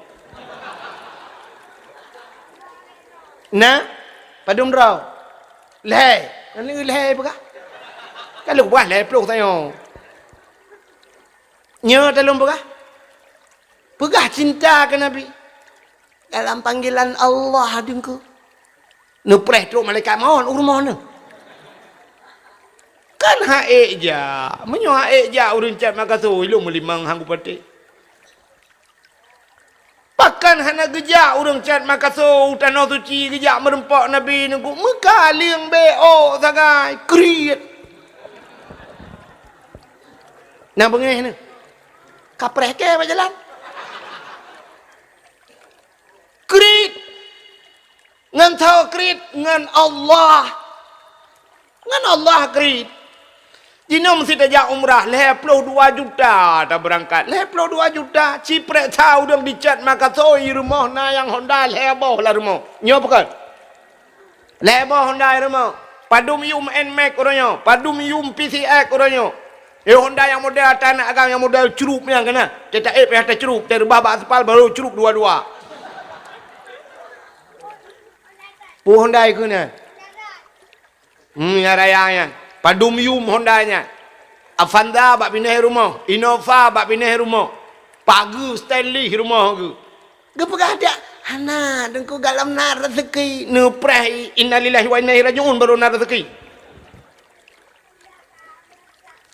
Na? Padum droe? Lhèe. Nyan lhèe peugah. Ka lheueh peugah lhèe ploh tanyoe. Nyoe talôn peugah. Peugah cinta keu Nabi. Dalam panggilan Allah deungku. Neupreh trok malaikat maut u rumoh neuh. Kan han ék jak. Meunyoe han ék jak ureueng cat makaso, ilôn meulimang han kupatéh. Pakon hana geujak ureueng cat makaso u Tanoh Suci geujak meurumpok Nabi neugok meukaleueng bèk ôk sagai kriet. Na beungéh neuh. Kapreh kèe bak jalan. Kriet. Ngon soe kriet? Ngon Allah. Ngon Allah kriet. Jinoe meusti tajak umrah, lhèe ploh dua juta tabeurangkat. Lhèe ploh dua juta, ci peuriksa ureueng di cat makaso i rumoh na nyang Honda lhèe boh lam rumoh. Nyoe pakon? Lhèe boh Honda i rumoh. Padum yum Nmax uroe nyoe, padum yum P C X uroe nyoe. Eh, Honda nyang model ata aneuk agam nyang model crup nyan keunan. Teuta ék payah tacrup, tareubah bak aspal baru crup dua-dua. Peue Honda keunan? Hmm, nyang raya nyan. Padum yum Honda nyan. Avanza bak binéh rumoh, Innova bak binéh rumoh. Pageue stainless rumoh geuh. Geupeugah dak, hana, deungku galom na rezeki, neupreh innalillahi wa inna ilaihi raji'un baru na rezeki.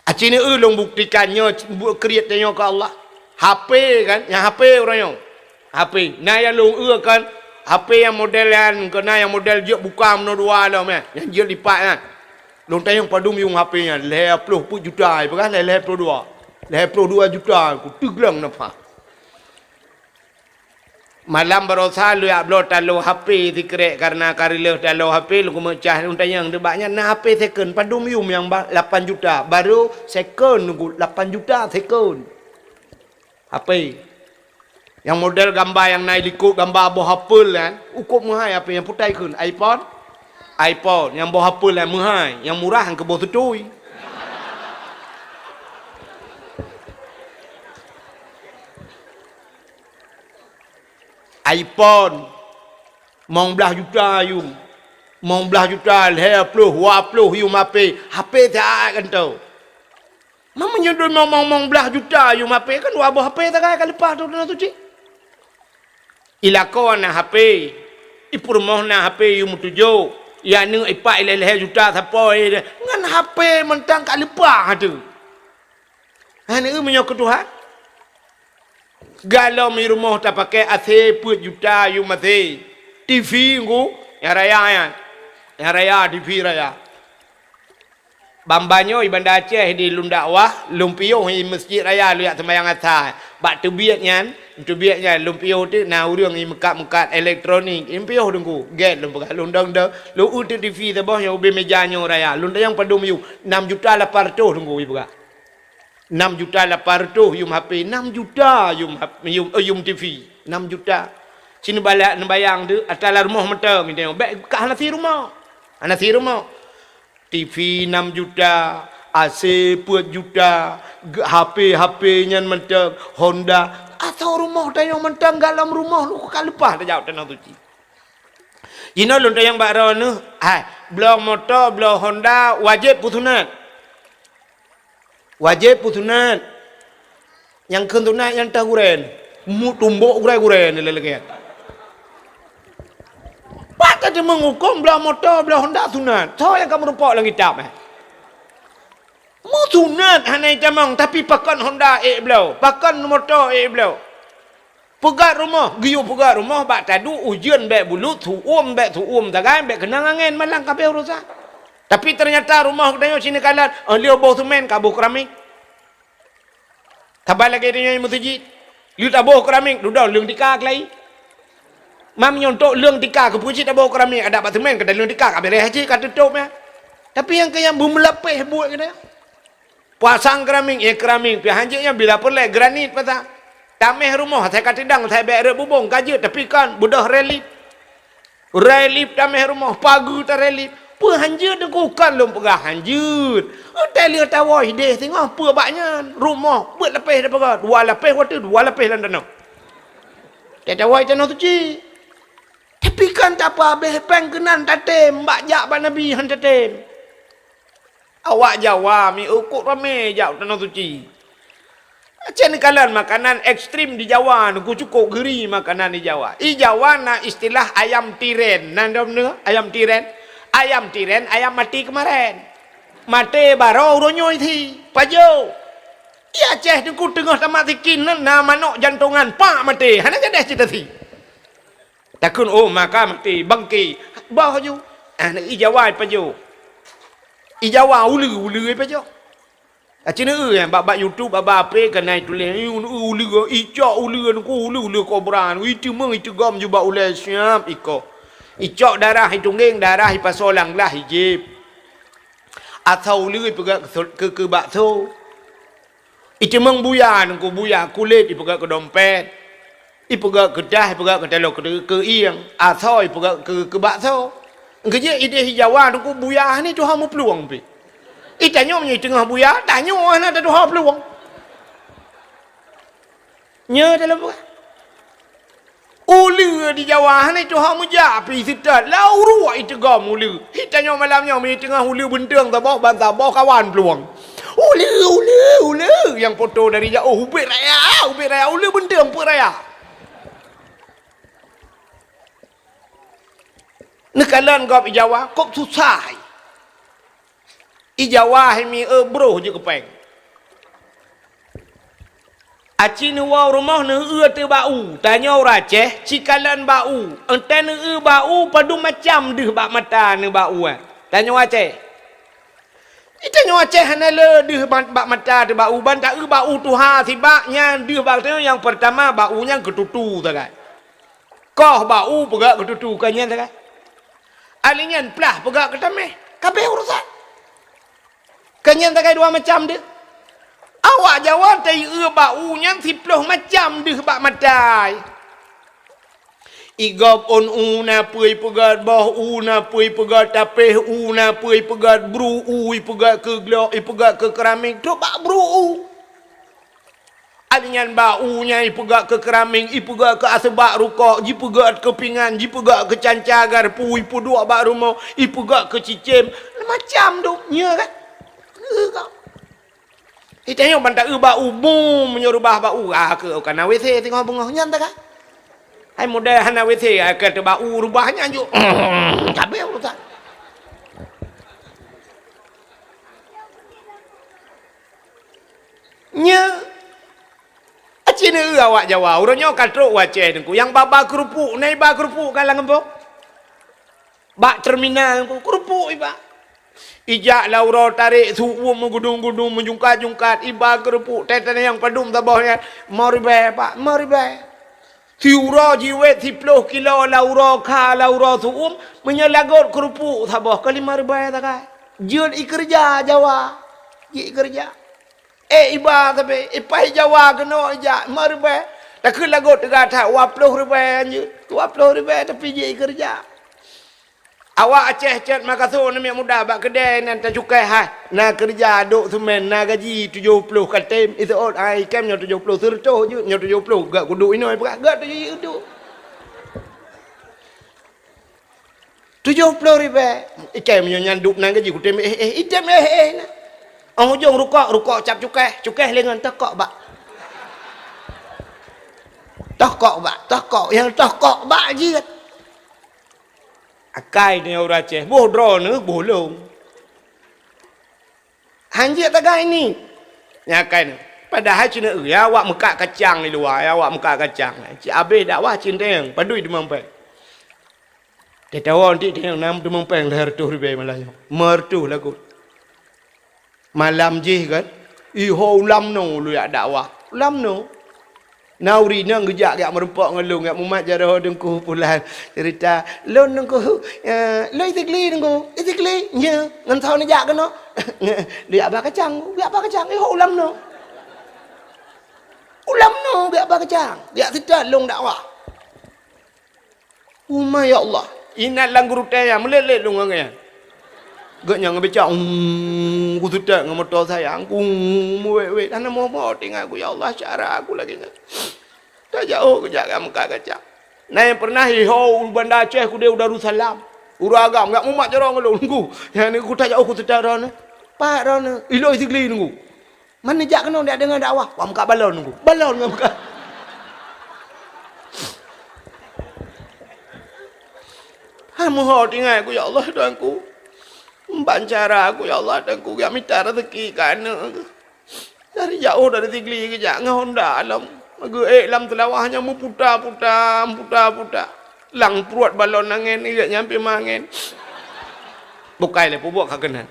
Aci neu lôn buktikan nyoe bu-, kriet tanyoe keu Allah. H P kan, nyang H P uroe nyoe. H P. Na nyang lôn eu kan, H P nyang model nyan, keu na nyang model jeuet buka meunoe dua lom nyan, nyang jeuet lipat nyan. Lôn tanyong padum yum H P nyan, lhèe ploh peuet juta, peugah lhèe, lhèe ploh dua. Lhèe ploh dua juta, ku teugleng nafah. Malam baroesa lôn jak bloe taloe H P sikrek, kareuna ka reuloh taloe H P, lôn keumeung cah, lôn tanyong, "Bak nyan na H P second, padum yum nyang ba-, lapan juta?" Baru second, lôn kheun, "Lapan juta second." H P. Nyang model gamba nyang na i likot gamba boh apel nyan, ukop meuhai H P nyang putai kheun, iPhone? iPhone, nyang boh apel nyan meuhai, nyang murah nyang keu boh seutui. iPhone, limong blaih juta yum. Limong blaih juta, lhèe ploh, dua ploh yum H P. H P siat gantoe. Meunyoe dua limong, limong blaih juta yum H P, kan dua boh H P sagai ka leupah tu Tanoh Suci. I lakoe na H P, i peurumoh na H P yum tujoh, i aneuk ipat i lhèe-lhèe juta sapo, ngon H P mantong ka leupah tu. Hana eu meunyoe keu Tuhan. Galom i rumoh tapakèe A C peuet juta yum A C. T V ngku, nyang raya nyan. Nyang raya, T V raya. Ban-ban nyoe i Banda Aceh di lôn dakwah, lôn piôh i Meuseujid Raya lôn jak seumayang Asa. Bak teubiet nyan, teubiet nyan lôn piôh teuk na ureueng i meukat-meukat elektronik, lôn piôh teungku. Gèt lôn peugah, lôn dong-dong, lôn eu teuk T V saboh nyang ubé meuja nyoe raya. Lôn tanyong padum yum, nam juta lapan reutôh teungku i peugah. Nam juta lapan reutôh yum H P, nam juta yum hap-, yum, eh, yum T V, nam juta. Ci neubalak, neubayang teuk, ata lam rumoh mantong, bèk ka hana sie rumoh. Hana sie rumoh. T V nam juta, A C peuet juta, ge-, H P, H P nyan mantong, Honda. Asoe rumoh tanyoe mantong, galom rumoh lôn ka leupah tajak Tanoh Suci. Jinoe lôn tanyong bak droeneuh, hai, bloe moto, bloe Honda, wajéb peu sunat? Wajéb peu sunat. Nyang kheun sunat nyang teuh gurèe. Meutumbok gurèe-gurèe ni lagèe. Pat ka teumeung hukôm bloe moto, bloe Honda sunat. Soe nyang ka meurumpok lam kitab, eh? Meusunat hana itamong, tapi pakon Honda ék bloe, pakon moto ék bloe. Peugöt rumoh, geuyue peugöt rumoh bak taduek ujeuen bèk bulut, su'uem bèk su'uem sagai, bèk keunong angén, malang ka abéh urosan. Tapi teunyata rumoh geutanyoe sineuk kalon, oh, lheueh boh seumén ka boh keramik. Saban lagèe tanyoe meuseujid, lheueh taboh keramik, dudoe leueng tika keulayi. Mam nyoe untuk leueng tika keupeue cit taboh keramik, adak bak seumén ka taleueng tika ka bèrèh cit ka teutôp nyan. Tapi nyang keu nyang beumeulapéh buet geutanyoe. Pasang keramik, ya keramik, pih hanjeuet nyan bila peureulèe granit pasang. Taméh rumoh, asai ka teudong, asai bèk rot bubông, ka jeuet, tapi kon, beudôh relief. Relief taméh rumoh, pageue tarelief. Peue hanjeuet Teungku? Kon lôn peugah hanjeuet. Watèe lheueh tawoe idéh singoh peue bak nyan. Rumoh beuet lapéh tapeugah, dua lapéh watèe dua lapéh lam tanoh. Watèe tawoe tanoh suci. Tapi kan tapeuhabéh péng keunan tatém, bak jak bak Nabi han tatém. Awak Jawa miseue kok ramé jak u tanoh suci. Aceh neukalon makanan ekstrem di Jawa, Teungku, cukôp geuri makanan di Jawa. I Jawa na istilah ayam tiren. Na dom neuh ayam tiren? Ayam tiren, ayam mati kemarin. Maté baroe uroe nyoe thi. Pajoh. I Aceh Teungku teungoh tamat sikin na, na manok jantongan, pak maté. Hana gadeh cita thi. Takheun, oh, maka maté, bangke. Boh ju. Ah, i Jawa ipajoh. I Jawa uleue, uleue ipajoh. Aci neueu, eh, bak, bak YouTube, bak, bak H P keunan ituléh, eh, uleue, uleue, icok uleue Teungku, uleue, uleue kobra, iteumeung, iteugom ju bak ulèe siap ikoh. Icok darah, itunggeng darah, ipasoe lam glah, ijieb. Asoe uleue ipeugöt keu, keu, keu bakso. Iteumeung buya Teungku, buya kulét ipeugöt keu dompet, ipeugöt keu tah, ipeugöt keu taloe, keu, keu ieng, asoe ipeugöt keu, keu bakso. Geujak idéh i Jawa Teungku, buya hana tuha meuplueng pih. I tanyoe meunyoe teungoh buya, tanyoe hana tatuha plueng. Nyoe dalam buah. Uleue di Jawa hana tuha meujak pih seutôt, lau ruek iteugom uleue. Hi tanyoe malam nyoe mi teungoh uleue beunteueng saboh ban saboh kawan plueng. Uleue, uleue, uleue. Nyang poto dari jauh, ubit raya, ubit raya, uleue beunteueng peuet raya. Neukalon gob i Jawa, kok susah. I Jawa hai miseue broh jeuet keu péng. Aci neuwoe rumoh neueu teuh bak u, tanyoe ureueng Aceh, cikalon bak u. Entée neueu bak u, padum macam deuh bak mata neuh bak u, eh. Tanyoe Aceh. I tanyoe Aceh hana le deuh bak, bak mata teuh bak u, ban taeu bak u tuha sibak nyan deuh bak tanyoe nyang peurtama bak u nyan keututu sagai. Koh bak u peugah keututu ka nyan sagai. Ahli nyan plah peugah keutameh. Kabeh urusan. Ka nyan sagai dua macam deuh. Awak Jawa taieu bak u nyan siploh macam deuh bak matai. Igob ôn u na peue ipeugah, boh u na peue ipeugah, tapeh u na peue ipeugah, bru u ipeugah keu glok, ipeugah keu keramik, trok bak bru u. Alèh nyan bak u nyan ipeugah keu keramik, ipeugah keu aseubak rukok, jipeugah keu pingan, jipeugah keu canca garpu, ipeuduek bak rumoh, ipeugah keu cicém, macam tu, nyoe kan? Nyoe kan? Itanyoe ban taeu bak u, bum, meunyoe reubah bak u, ah, keu kana W C teungoh beungoh nyan ta kan? Hai model hana W C, ah, keu teubak u reubah nyan ju, sabé urusan. Nyoe. Aci neueu awak Jawa, uroe nyoe ka trok u Aceh Teungku, nyang ba-ba keurupuk, na iba keurupuk ka lam gampông. Bak terminal Teungku, keurupuk iba. Ijak lam uroe tarek su-uem meugudong-gudong, meujungkat-jungkat, iba keurupuk, teuh-teuh nyang padum saboh nyan, lima ribèe, Pak, lima ribèe. Siuroe jiwét siploh kilo lam uroe kha, lam uroe su-uem, meunyoe lagot keurupuk saboh ka lima ribèe sagai. Jeuet ikeureuja Jawa, jeuet ikeureuja. Eh, iba sabe, ipai Jawa keunoe ijak, lima ribèe. Takheun lagot teuga that, dua ploh ribèe hanjeuet. Dua ploh ribèe tapi jeuet ikeureuja. Awak Aceh cot makaso aneuk muda bak keudè nan tacukèh hai. Na keureuja dok seumén, na gaji tujoh ploh ka tem. Iseuôt hai, ikém nyoe tujoh ploh, seureutoh jeuet, nyoe tujoh ploh, gak kuduek inoe peugah, gak tujoh jeuet tu. Tujoh ploh ribèe. Ikém nyoe nyan dok nan gaji kutem éh-éh, item éh-éh na. Óh ujong rukok, rukok cap cukèh, cukèh lé ngon toh kok bak. Toh kok bak, toh kok, nyang toh kok bak jeuet. Akai nyoe ureueng Aceh, boh droeneuh, boh lôn. Hanjeuet tagai ni. Nyan akai nyoe. Padahai cit nyoe, ya, awak meukat kacang di luwa, ya, awak meukat kacang. Cit abéh dakwah cit teueng, padum teumèe péng. Teuh tawoe nyoe teueng, na teumèe péng lhèe reutôh ribèe malam nyoe. Lhèe reutôh lagoe. Malam jih kan, iho ulam noe lôn jak dakwah. Ulam noe. Na ureueng inong geujak, geujak meurumpok ngon lôn, geujak mumat jaroe Teungku Pulan. Cerita, "Lôn Teungku, eh, lôn Isigli Teungku, Isigli, nyo, ngon soe neujak keunoe?" "Geujak ba kacang, geujak ba kacang, iho ulam noe." Ulam noe geujak ba kacang, geujak seutôt lôn dakwah. Uma ya Allah, inan lam gurutèe nyan, meulét-lét lôn ngon nyan. Geuh nyang ngeubicak, "Umm, ku seutôt ngon moto sayang ku, umm, wét-wét." Hana mo-mo tinggai ku, "Ya Allah, cara ku lagèe nyan." Tajak, oh, geujak ka meukat kaca. Na nyang pernah iho u Banda Aceh, ku deh u Darussalam. Ureueng agam, geujak mumat jaroe ngon lôn, nunggu. Nyan nunggu tajak, oh, ku seutôt droeneuh. Pat droeneuh, ilôn Sigli nunggu. Man neujak keunoe jak deungon dakwah, wak meukat balon ku. Balon ngon meukat. Ha, meuho tinggai ku, "Ya Allah, Tuhanku. Ban cara ku, ya Allah, Tuhanku, jak mita raseuki keu aneuk." Dari jaoh, dari Sigli geujak ngon honda lom. Geuék lam Seulawah nyan meuputa-puta, meuputa-puta. Lam pruet balon angén, geuék nyan pih meuangén. Bukai lé peubuet ka keunan.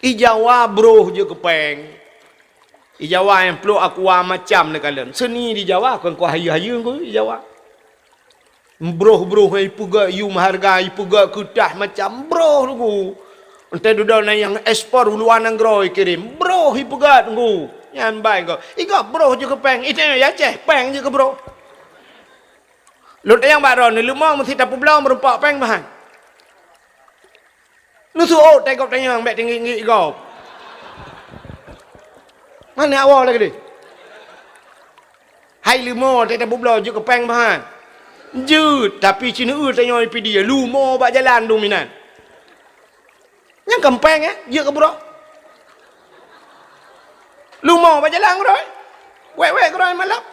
I Jawa broh jeuet keu péng. I Jawa nyang plôk aqua macam lé kalon. Seuni di Jawa kon keu hayeue-hayeue ngon i Jawa. Broh-broh nyang ipeugèt yum hareuga, ipeugèt keureutah macam broh nunggu. Entah dudoe na nyang ekspor u luwa nanggroe ikirém, broh ipeugèt nunggu. Nyan bai ngon. I gob broh jeuet keu péng, i tanyoe i Aceh péng jeuet keu broh. Lôn tanyong bak droeneuh, leumo meusti tapeubloe meurumpok péng meuhan. Neusuôt teuh gob tanyong bèk teungiek-ngiek gob. Meunan awai lagèe deh. Hai leumo teuh tapeubloe jeuet keu péng meuhan. Jeuet, tapi sineuk tanyong i Pidie, leumo bak jalan dum inan. Nyan kon péng, eh, jeuet keu broh. Leumo bak jalan keudroe. Wèk-wèk keudroe malam.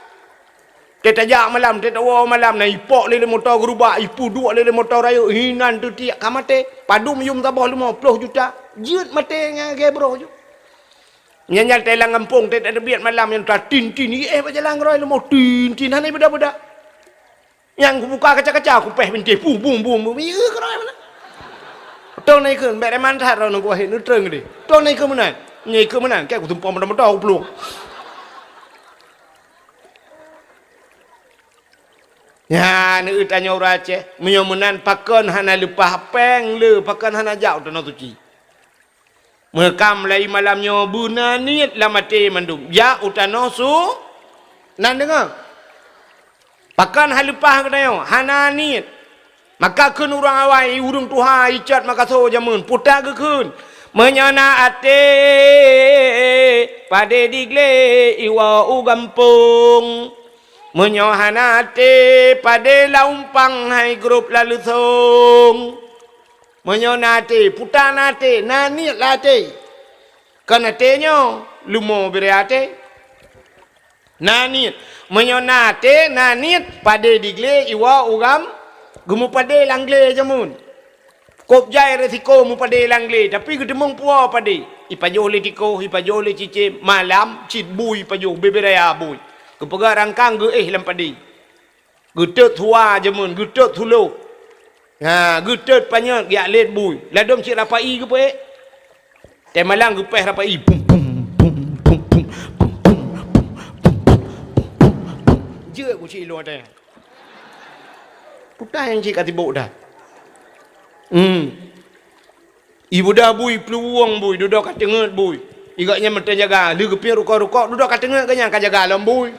Teuh tajak malam, teuh tawoe malam, na ipok lé, lé moto geurubak, ipeuduek lé, lé moto rayeuk, inan teutiek ka maté. Padum yum saboh leumo ploh juta. Jeuet maté ngon lagèe broh ju. Nyan, nyan teuh lam gampông, teuh tateubiet malam nyan, tin-tin, iéh bak jalan keudroe leumo, tin-tin, hana beuda-beuda. Nyang kubuka kaca-kaca, kupéh bintéh, bum, bum, bum, bum. Iya, keudroe meunan. Tong na ikheun, bèk reman that droeneuh kuwahé, neutrön deh. Tong na ikheun meunan. Nyan ikheun meunan, kèe kutumpông moto-moto, kuplueng. Nyan, eu tanyoe ureueng Aceh, meunyoe meunan pakon hana leupah péng le, pakon hana jak u Tanoh Suci. Meukam lé malam nyoe beuna niet lam até mandum. Jak u tanoh su-, nan deungoe. Pakon hana leupah geutanyoe, hana niet. Maka kheun ureueng awai, ureueng tuha icot makaso jameun, puta geukheun, "Meunyoe na até, padé diglé iwoe u gampông. Meunyoe hana até, padé lam umpang hai grob lam leusông." Meunyoe na até, puta na até, na niet lam até. Kon até nyoe, leumo bire até. Na niet. Meunyoe na até, na niet, padé diglé iwoe u gam-, geumeupadé lam glé jameun. Kôb jai resiko meupadé lam glé, tapi geuteumeung puwoe padé. Ipajoh lé tikoh, ipajoh lé cicém, malam cit bui ipajoh, bibiraya bui. Geupeugah rangkang geuéh lam padé. Geutot suwa jameun, geutot suloh. Ha, geutot panyöt, geujak lét bui. Ladôm cit rapai geupeuék. Teumalang geupéh rapai, bum, bum, bum. Jeuet ku cit ilong watèe nyan. Puta nyang cit ka tibôk dah. Hmm. Ibuda bui, peuluwueng bui, dudoe ka teungeut bui. Igak nyan meuteun jaga, lheueh geupiep rukok-rukok, dudoe ka teungeut geuh nyan ka jaga lom bui.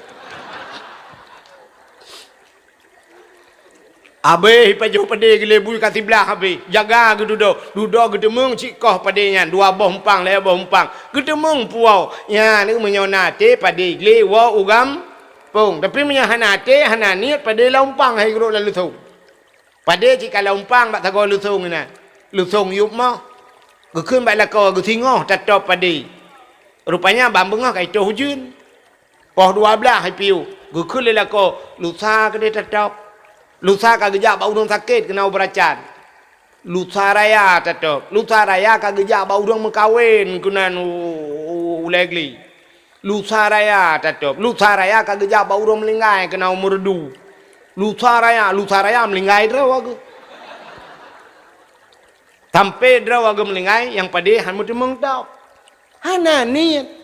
Abéh ipajoh padé glé bui ka siblah abéh, jaga geududoe. Dudoe geuteumeung cit koh padé nyan, dua boh umpang, lhèe boh umpang. Geuteumeung puwoe, nyan meunyoe na até padé glé woe u gampông. Tapi meunyoe hana até, hana niet, padé lam umpang hai grob lam leusông. Padé cit ka lam umpang bak sagoe leusông inan. Leusông yup moh. Geukheun bak lakoe geusingoh tatôb padé. Rupanya ban beungoh ka itoh ujeuen. Poh dua blaih ipiôh. Geukheun lé lakoe, lusa keudéh tatôb. Lusa ka geujak bak ureueng sakét keunan u Beuracan. Lusa raya tatôb. Lusa raya ka geujak bak ureueng meukawen keunan u, u, u Ulèe Glé. Lusa raya tatôb. Lusa raya ka geujak bak ureueng meuninggai keunan u Meureudu. Lusa raya, lusa raya meuninggai droe geuh. Sampoe droe geuh meuninggai, nyang padé han meuteumeung tôb. Hana niet.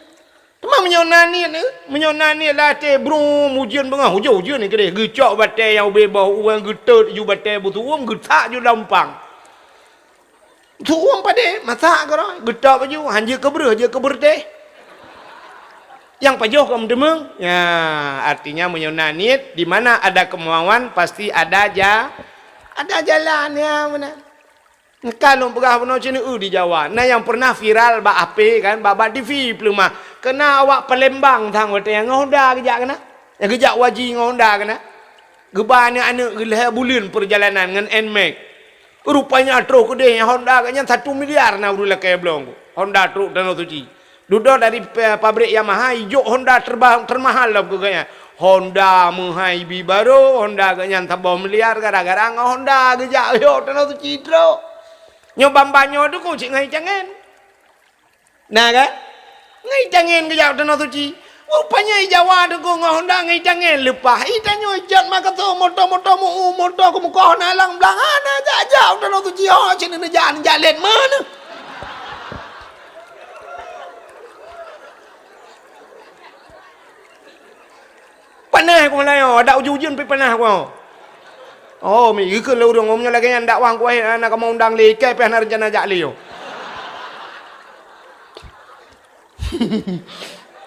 Teuma meunyoe na niet, eh, meunyoe na niet lam até, brum, ujeuen beungoh, ujeuen, ujeuen keudéh, geucok batèe nyang ubé boh ueng, geutot ju batèe beusuuem, geusak ju lam umpang. Suuem padé, masak keudroe, geutôb ju, han jeuet keu breuh, jeuet keu beureutéh. Nyang pajoh kon meuteumeung. Ya, artinya meunyoe na niet, di mana ada kemauan, pasti ada ja-, ada jalan, ya, meunan. Ka lôn peugah bunoe sineuk di Jawa. Na nyang pernah viral bak H P kan, bak, bak T V peuleumah. Keunan awak Palembang sang watèe nyan ngon Honda geujak keunan. Nyang geujak haji ngon Honda keunan. Geuba aneuk-aneuk geulhèe buleuen peurjalanan ngon Nmax. Rupanya troh keudeh Honda geuh nyan satu miliar na ureueng lakèe bloe. Honda trok Tanoh Suci. Dudoe dari pa-, pabrik Yamaha, ijok Honda terba-, termahal lom keu geuh nyan. Honda meuhai bi barô, Honda geuh nyan saboh miliar gara-gara ngon Honda geujak yoh Tanoh Suci trok. Nyoe ban-ban nyoe teungku cit ngon itangen. Na kan? Ngon itangen geujak Tanoh Suci. Rupanya i Jawa teungku ngon Honda ngon itangen leupah. I tanyoe ijat makaso moto-moto meu-u moto keumukoh na lam blang hana jak-jak Tanoh Suci ho cit neujak neujak lét meunan. Panas ku malayo, adak ujeuen-ujeuen pih panas ku. Oh, mi geukheun lé ureueng, meunyoe lagèe nyan dakwah ku, eh, na kamoe undang lé, ikai pih hana reuncana jak lé yo.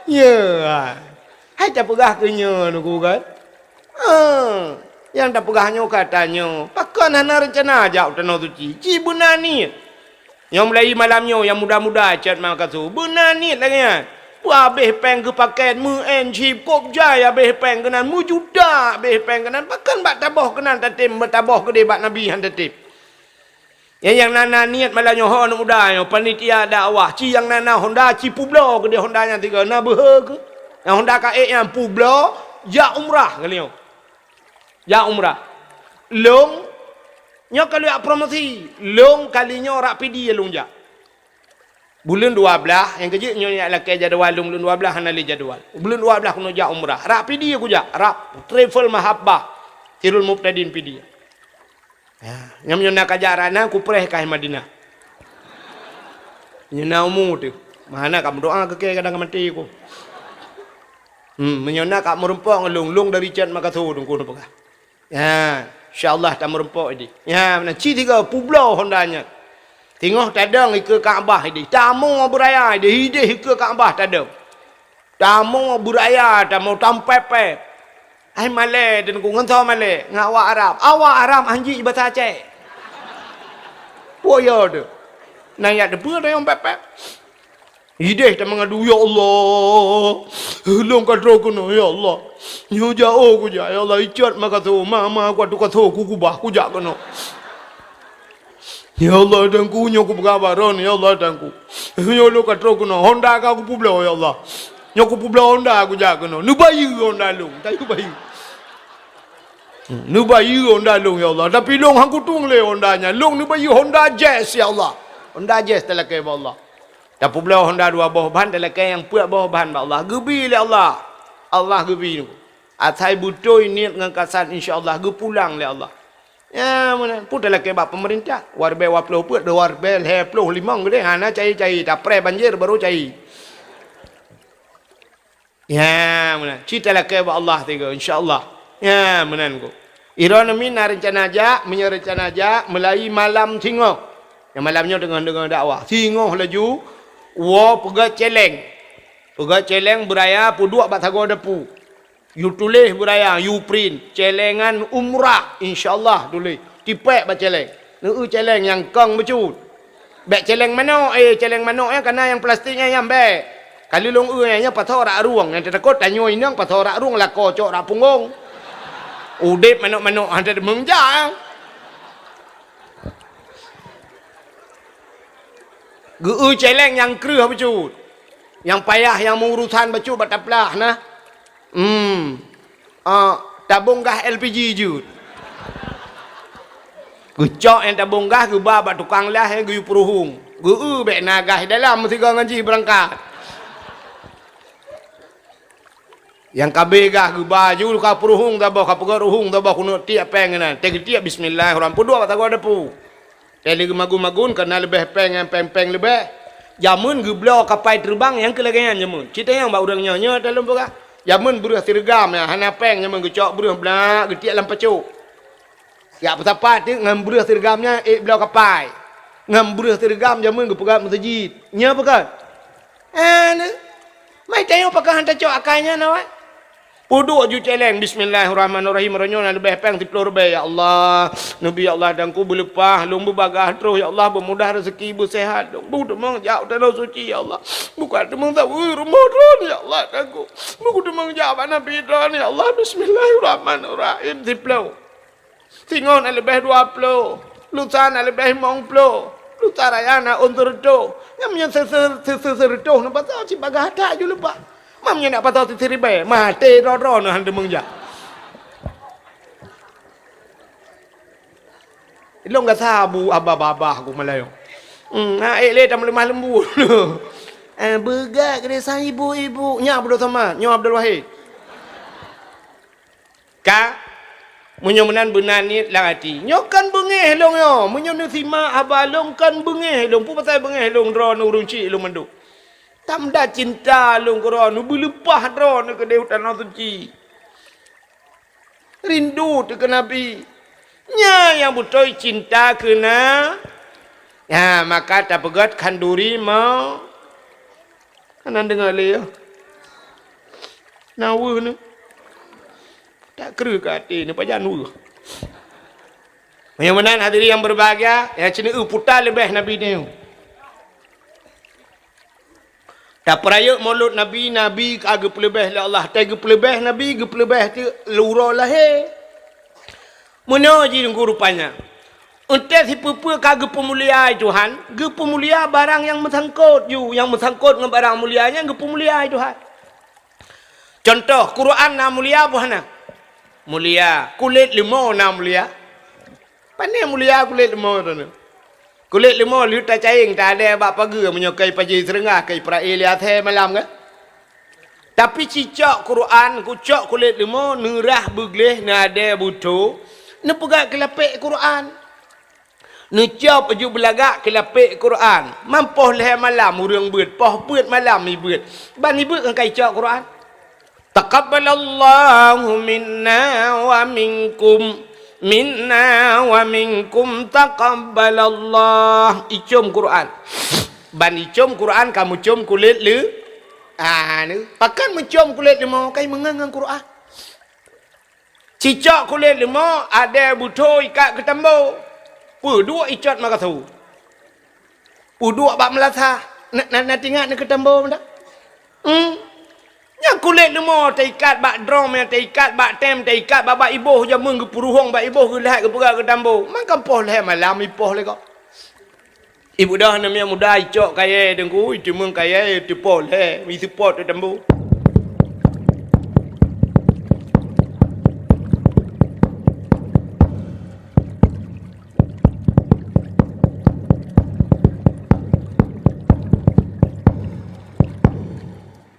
Ya. Hai tapeugah keu nyoe nuku kan? Ha, nyang tapeugah nyoe ka tanyoe, pakon hana reuncana jak u Tanoh Suci? Ci beuna niet. Nyang mulai malam nyoe nyang muda-muda cot makaso, beuna niet lagèe nyan. Peue abéh péng keu pakèt, meu-en chip, kop jai abéh péng keunan, meujuta abéh péng keunan, pakon bak taboh keunan tatem, bak taboh keudeh bak Nabi han tatem. Nyang, nyang na, na niet malam nyoe ho aneuk muda nyoe, panitia dakwah, ci nyang na, na Honda, ci peubloe keudeh Honda nyan tiga, na beuhe keu? Nyang Honda ka ék nyan peubloe, jak umrah kali nyoe. Jak umrah. Lôn, nyoe ka lheueh promosi. Lôn kali nyoe rap Pidie lôn jak. Buleuen dua blaih, nyang keujeuet nyoe jak lakèe jadwal lôn, buleuen dua blaih hana lé jadwal. Buleuen dua blaih keunoe jak umrah. Rap Pidie kujak, rap Travel Mahabbah, Sirul Mubtadin Pidie. Ya, nyang meunyoe na kajak rana kupreh ka i Madinah. Nyoe na umu teuh. Meuhana ka meudoa keu kèe kadang ka maté ku. Hmm, meunyoe na ka meureumpok ngon lôn, lôn dari Cot Makaso teungku neupeugah. Ya, insya Allah tameureumpok idéh. Ya, meunan ci tiga peubloe Honda nyan. Teungoh tadong ikeue Ka'bah idéh. Tamoe beuraya idéh, idéh ikeue Ka'bah tadong. Tamoe beuraya, tamoe tampèe-pèe. Ai malèe teungku ngon soe malèe? Ngon awak Arab. Awak Arab han jeuet basa Aceh. Peue yo teuh? Nyan jak teupeue tayong pèe-pèe. Idéh tameungadu, "Ya Allah, lôn ka troh keunoe, ya Allah. Nyoe jak oh kujak, ya Allah, i Cot Makaso, ma, ma, ku atu kaso ku kubah, kujak keunoe. Ya Allah, Teungku, nyoe kupeugah bak droeneuh, ya Allah, Teungku. Nyoe lôn ka troh keunoe, Honda ka kupeubloe, ya Allah. Nyoe kupeubloe Honda kujak keunoe. Neubayeue Honda lôn, tayue bayeue. Neubayeue Honda lôn, ya Allah. Tapi lôn han kutueng lé Honda nyan. Lôn neubayeue Honda Jazz, ya Allah. Honda Jazz talakèe bak Allah." Tapeubloe Honda dua boh ban, talakèe nyang peuet boh ban bak Allah. Geubi lé Allah. Allah geubi. Asai beutôi niet ngon kasat, insya Allah geupulang lé Allah. Ya, meunan. Peue talakèe bak peumeurintah? Waribèe dua ploh peuet, dua ribèe lhèe ploh limong geudeh, hana cai-cai, tapreh banjir baru cai. Ya, meunan. Ci talakèe bak Allah tiga, insya Allah. Ya, meunan ku. Droeneuh mi na reuncana jak, meunyoe reuncana jak, meulayeue malam singoh. Nyang malam nyoe teungoh deungö dakwah. Singoh laju, woe peugöt cèlèng. Peugöt cèlèng beuraya peuduek bak sagoe dapu. Yue tuléh beuraya, yue print. Cèlèngan umrah, insya Allah tuléh. Tipèk bak cèlèng. Neu-eu cèlèng nyang kong bacut. Bèk cèlèng manok, eh, cèlèng manok nyan ka na nyang plastik nyan, nyan bèk. Ka lheueh lôn eu nyan, nyan pasoe rak rueng, nyang teutakot tanyoe inong pasoe rak rueng lakoe cok rak punggong. Udép manok-manok han teudeungoe jak. Geu-eu cèlèng nyang kreueh bacut. Nyang payah nyang meuurusan bacut bak taplah na. Hmm. Ah, tabong gas L P G jeuet. Geucok nyang tabong gas geuba bak tukang las nyang geuyue peuruhueng. Geu-eu bèk na gas dalam meusigoe ngon jih beurangkat. Nyang ka abéh gas geuba ju ka peuruhueng saboh, ka peugöt ruhueng saboh keuneuk tiek pèng keunan. Teuh geutiek bismillahirrahmanirrahim. Peuduek bak sagoe dapu. Teuh lé geumagun-magun, ka na leubeh pèng nyan pèng-pèng leubeh. Jameun geubloe kapai teubang nyang keu lagèe nyan jameun. Cit tanyong bak ureueng nyoe, nyoe talôn peugah. Jameun breueh sireugam nyan, hana pèng jameun geucok breueh blak, geutiek lam pacok. Jak peusapat teuk ngon breueh sireugam nyan ék bloe kapai. Ngon breueh sireugam jameun geupeugöt meuseujid. Nyoe peugah. Eh, nyoe. Mai tanyong pakon han tacok akai nyan awai. Peuduek ju celeng, "Bismillahirrahmanirrahim." Roh nyoe na leubeh péng siplôh ribèe, "Ya Allah, neubi ya Allah, dan ku beuleupah, lôn beubagaih troh, ya Allah, beumudah rezeki, beuseuhat lôn. Beu teumeung jak u Tanoh Suci, ya Allah. Buka teumeung saweue rumoh droen, ya Allah, dan ku. Beu teumeung jak bak Nabi droen, ya Allah. Bismillahirrahmanirrahim." Siplôh. Singoh na leubeh dua plôh, lusa na leubeh limong plôh, lusa raya na ôn seureutôh. Nyang meunyoe se-, se-, se-, se-, seureutôh na pasoe cit bagaih that ju leupah. Ma meunyoe na pasoe siribèe, maté droe-droe na han teumeung jak. Ilôn gasa bu abah-babah ku malayo. Hmm, na ék lé tameuleumah leumbut. Eh, beugét keu desa ibu-ibu. Nyan Abdul Samad, nyoe Abdul Wahid. Ka, meunyoe meunan beuna niet lam até. Nyoe kan beungéh lôn nyoe. Meunyoe neusimak haba lôn kan beungéh lôn. Peue pasai beungéh lôn droeneuh ureueng chik lôn mandum. Tamda cinta lôn keu droeneuh, beuleupah droeneuh keudéh u Tanoh Suci. Rindu teuh keu Nabi. Nyan nyang beutôi cinta keu na. Nyan, maka tapeugét khanduri mo. Hana deungoe lé, ya. Na weueh nyoe. Tak kreueh keu até nyoe, pajan weueh. Meunyoe meunan hadirin yang berbahagia, ya, ceuneuk puta leubeh Nabi nyoe. Tapeurayeuk Maulud Nabi, Nabi ka geupeuleubeh lé Allah. Teuh geupeuleubeh Nabi, geupeuleubeh teuh uroe lahé. Meunoe jih Teungku rupanya. Eunteuk sipeue-peue ka geupeumulia Tuhan, geupeumulia barang nyang meusangkot ju, nyang meusangkot ngon barang mulia nyan geupeumulia Tuhan. Contoh, Quran na mulia boh na? Mulia. Kulét leumo na mulia? Pane mulia kulét leumo tu nyoe. Kulét leumo lheueh tacayeng, taadée bak pageue, meunyoe keu paji seureunggah, keu peurai lé asée malam kan? Tapi cicok Quran, kucok kulét leumo, neurah beugleh, neuadée beuthô, neupeugah keu lapék Quran. Neucop aju beulagak keu lapék Quran. Mampoh lhée malam ureuëng beuet, poh beuet malam ibeuet. Ban ibeuet ngon ka icok Quran. Taqabbalallahu minna wa minkum, minna wa minkum taqabbalallah. Icom Quran. Ban icom Quran ka meucom kulét leu-, ah, ni. Pakon meucom kulét leumo, kai meungon ngon Quran. Cicok kulét leumo, adée beuthô ikat keu tambo. Peuduek icot makasu. Peuduek bak meulasah. Na, na, na tingat neu keu tambo meuda? Hmm. Nyang kulét leumo teuikat bak drom, nyang teuikat bak tem, teuikat bak, bak iboh jameun geupeuruhong bak iboh geulhak geupeugah keu tambo. Mangkang poh lhée malam ipoh lé gob. Ibudah aneuk miet muda icok kayée Teungku, iteumeung kayée, iteupoh lhée, iteupoh teuh tambo.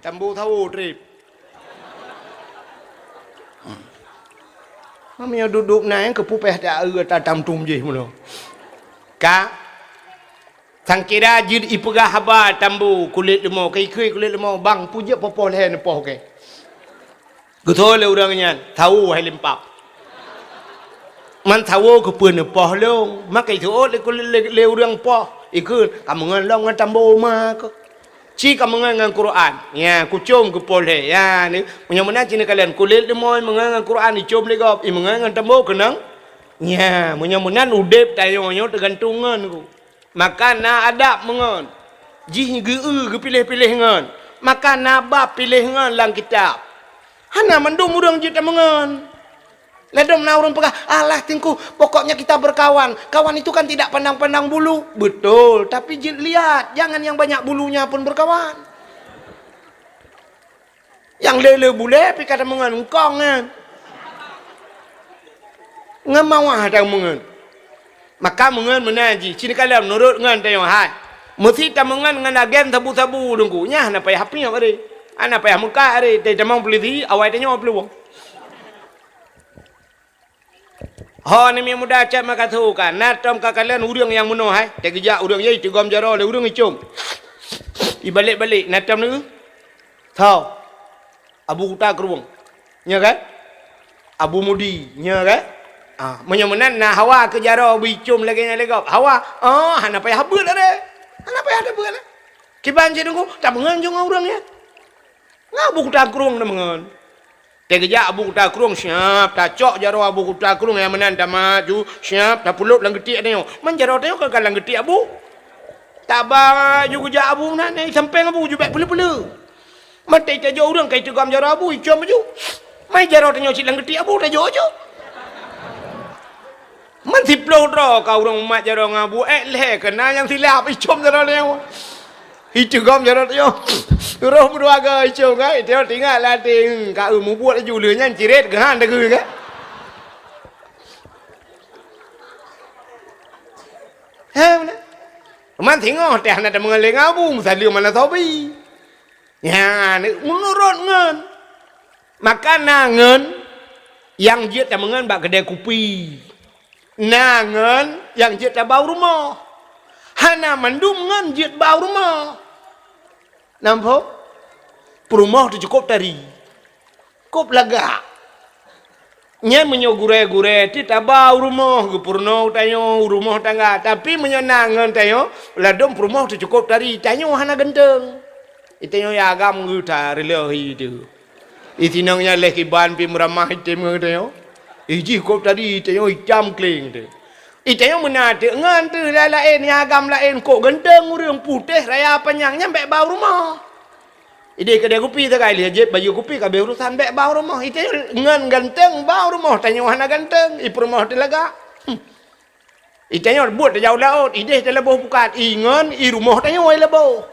Tambo sawo trép. Meunyoe duek-duek na nyang keupupéh ta-, ta-, tam tum jih meunoe. Ka, sangkira jeuet ipeugah haba tambo kulét leumo, ka ikheun kulét leumo, bang, peue jeuet poh-poh lhée neupoh kée. Geutôi lé ureuëng nyan, sawo hai limpab. Man sawo keupeue neupoh lôn, maka iseuôt lé, lé, lé ureuëng poh, ikheun, ka meungon lom ngon tambo ma keuh. Ci ka meungon ngon Quran. Nya, kucom keu poh lhée. Ya, ni, meunyoe meunan ci neukalon kulét leumo meungon ngon Quran, icom lé gob, imeungon ngon tambo keunong. Nya, meunyoe meunan udeb tanyoe nyoe teugantung ngon ku. Maka na adab meungon. Jih geu-eu geupiléh-piléh ngon. Maka na bab piléh ngon lam kitab. Hana mandum ureuëng jeuet tameungon. Ladom na ureuëng peugah, "Alah, Teungku, pokoknya kita berkawan. Kawan itu kan tidak pandang-pandang bulu." Betul, tapi jeuet lihat, jangan yang banyak bulunya pun berkawan. Nyang le-le bulée pih ka tameungon eungkong nyan. Ngon mawah tameungon. Maka meungon meunan jih, ci neukalon meunurot ngon tanyoe hai. Meusi tameungon ngon agen sabu-sabu Teungku. Nyan hana payah piep aré. Hana payah meukat aré. Teutamong peulisi, awai tanyoe peuluwang. Ho, aneuk miet muda, cok makasu ka, na tom ka kalon ureuëng nyang meunoe hai. Teugeujak ureuëng jai, teugom jaroe lé ureuëng icom. Ibalek-balek, na tom neu. Tho. Abu Kuta Krueng. Nya kan? Abu Mudi. Nya kan? Ah, meunyoe meunan na hawa keu jaroe beuicom lagée nyan lé gob. Hawa. Oh, hana payah beuet lé. Hana payah tabeuet lé. Kiban cit Teungku, tameungon jong ureuëng nyan. Ngon Abu Kuta Krueng tameungon. Teugeujak abu kuta krueng, siap, tacok jaroe abu kuta krueng nyang meunan tamaju, siap, tapulop lam geutiek tanyoe. Man jaroe tanyoe ka lam geutiek abu. Taba ju geujak abu meunan, eh, sampéng abu ju bék peuleu-peuleu. Maté tajok ureuëng ka iteugom jaroe abu, icom ju. Mai jaroe tanyoe cit lam geutiek abu, tajok ju. Man siploh droe ka ureuëng umat jaroe ngon abu, ék lhée keuna nyang silap, icom jaroe tanyoe. Iteugom jaroe tanyoe. Roh meudua go icom, kan? Iteungoh teuingat lam até, hmm, ka eu mubuet laju lheueh nyan ciret geuhan dagui, kan? Ha, meunan. Man singoh teh hana tameungon lé ngon abu, meusaleuem hana sobi. Nyan, meunurot ngon. Maka na ngon nyang jeuet tameungon bak keudè kupi. Na ngon nyang jeuet tabau rumoh. Hana mandum ngon jeuet bau rumoh. Nampak? Peurumoh teuh cukôp tari. Kôp lagak. Nyan meunyoe gurée-gurée teuh tabau rumoh, geupeurunoe tanyoe, rumoh tangga. Tapi meunyoe na ngon tanyoe, ladôm peurumoh teuh cukôp tari. Tanyoe hana ganteng. Itanyoe ya agam geuta reuleuh itu. Itinong nyan leh kiban pi meuramah item ngon tanyoe. Ijih kôp tari, itanyoe itam kling teuh. Itanyoe meunan teuh ngon teuh la-, laén, ya agam laén, kôk ganteng ureuëng putéh raya panyang nyan bék bau rumoh. Ideh keudè kupi sagai lheueh jép baju kupi ka abéh urosan bék bau rumoh. Itanyoe ngon ganteng bau rumoh, tanyoe hana ganteng, ipeurumoh teuh lagak. Hmm. Itanyoe buet tajak u laôt, ideh talaboh pukat, ingon i rumoh tanyoe ilaboh.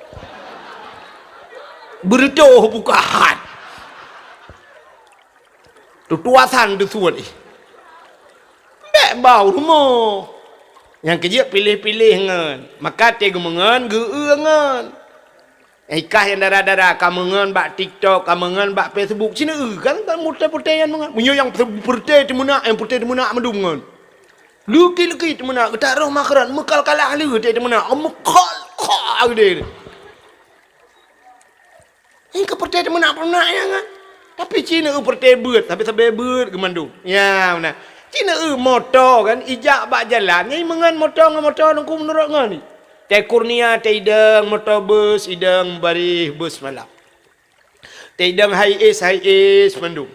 Beureutoh pukat. Tutuasan teusuet ih. Bék bau rumoh. Nyang keujeuet piléh-piléh ngon. Maka teuh geumeungon, geu-eu ngon. Ikah nyang dara-dara ka meungon bak TikTok, ka meungon bak Facebook, cina eu kan, kan putéh-putéh nyan meungon. Meunyoe nyang peureute teumeunak, nyang putéh teumeunak mandum ngon. Leuki-leuki teumeunak, geutak roh makeuran, meukal-kalah leuh teuh teumeunak, meukal-kal geude. Nyang ka putéh teumeunak-peunak nyan kan. Tapi cina eu putéh beuet, tapi sabe beuet geumandum. Ya, meunan. Cina eu moto kan, ijak bak jalan, nyang meungon moto ngon moto nungku meunurot ngon ni. Teuh Kurnia, teuh idong moto bus, idong barih bus malam. Teuh idong Hiace, Hiace mandum.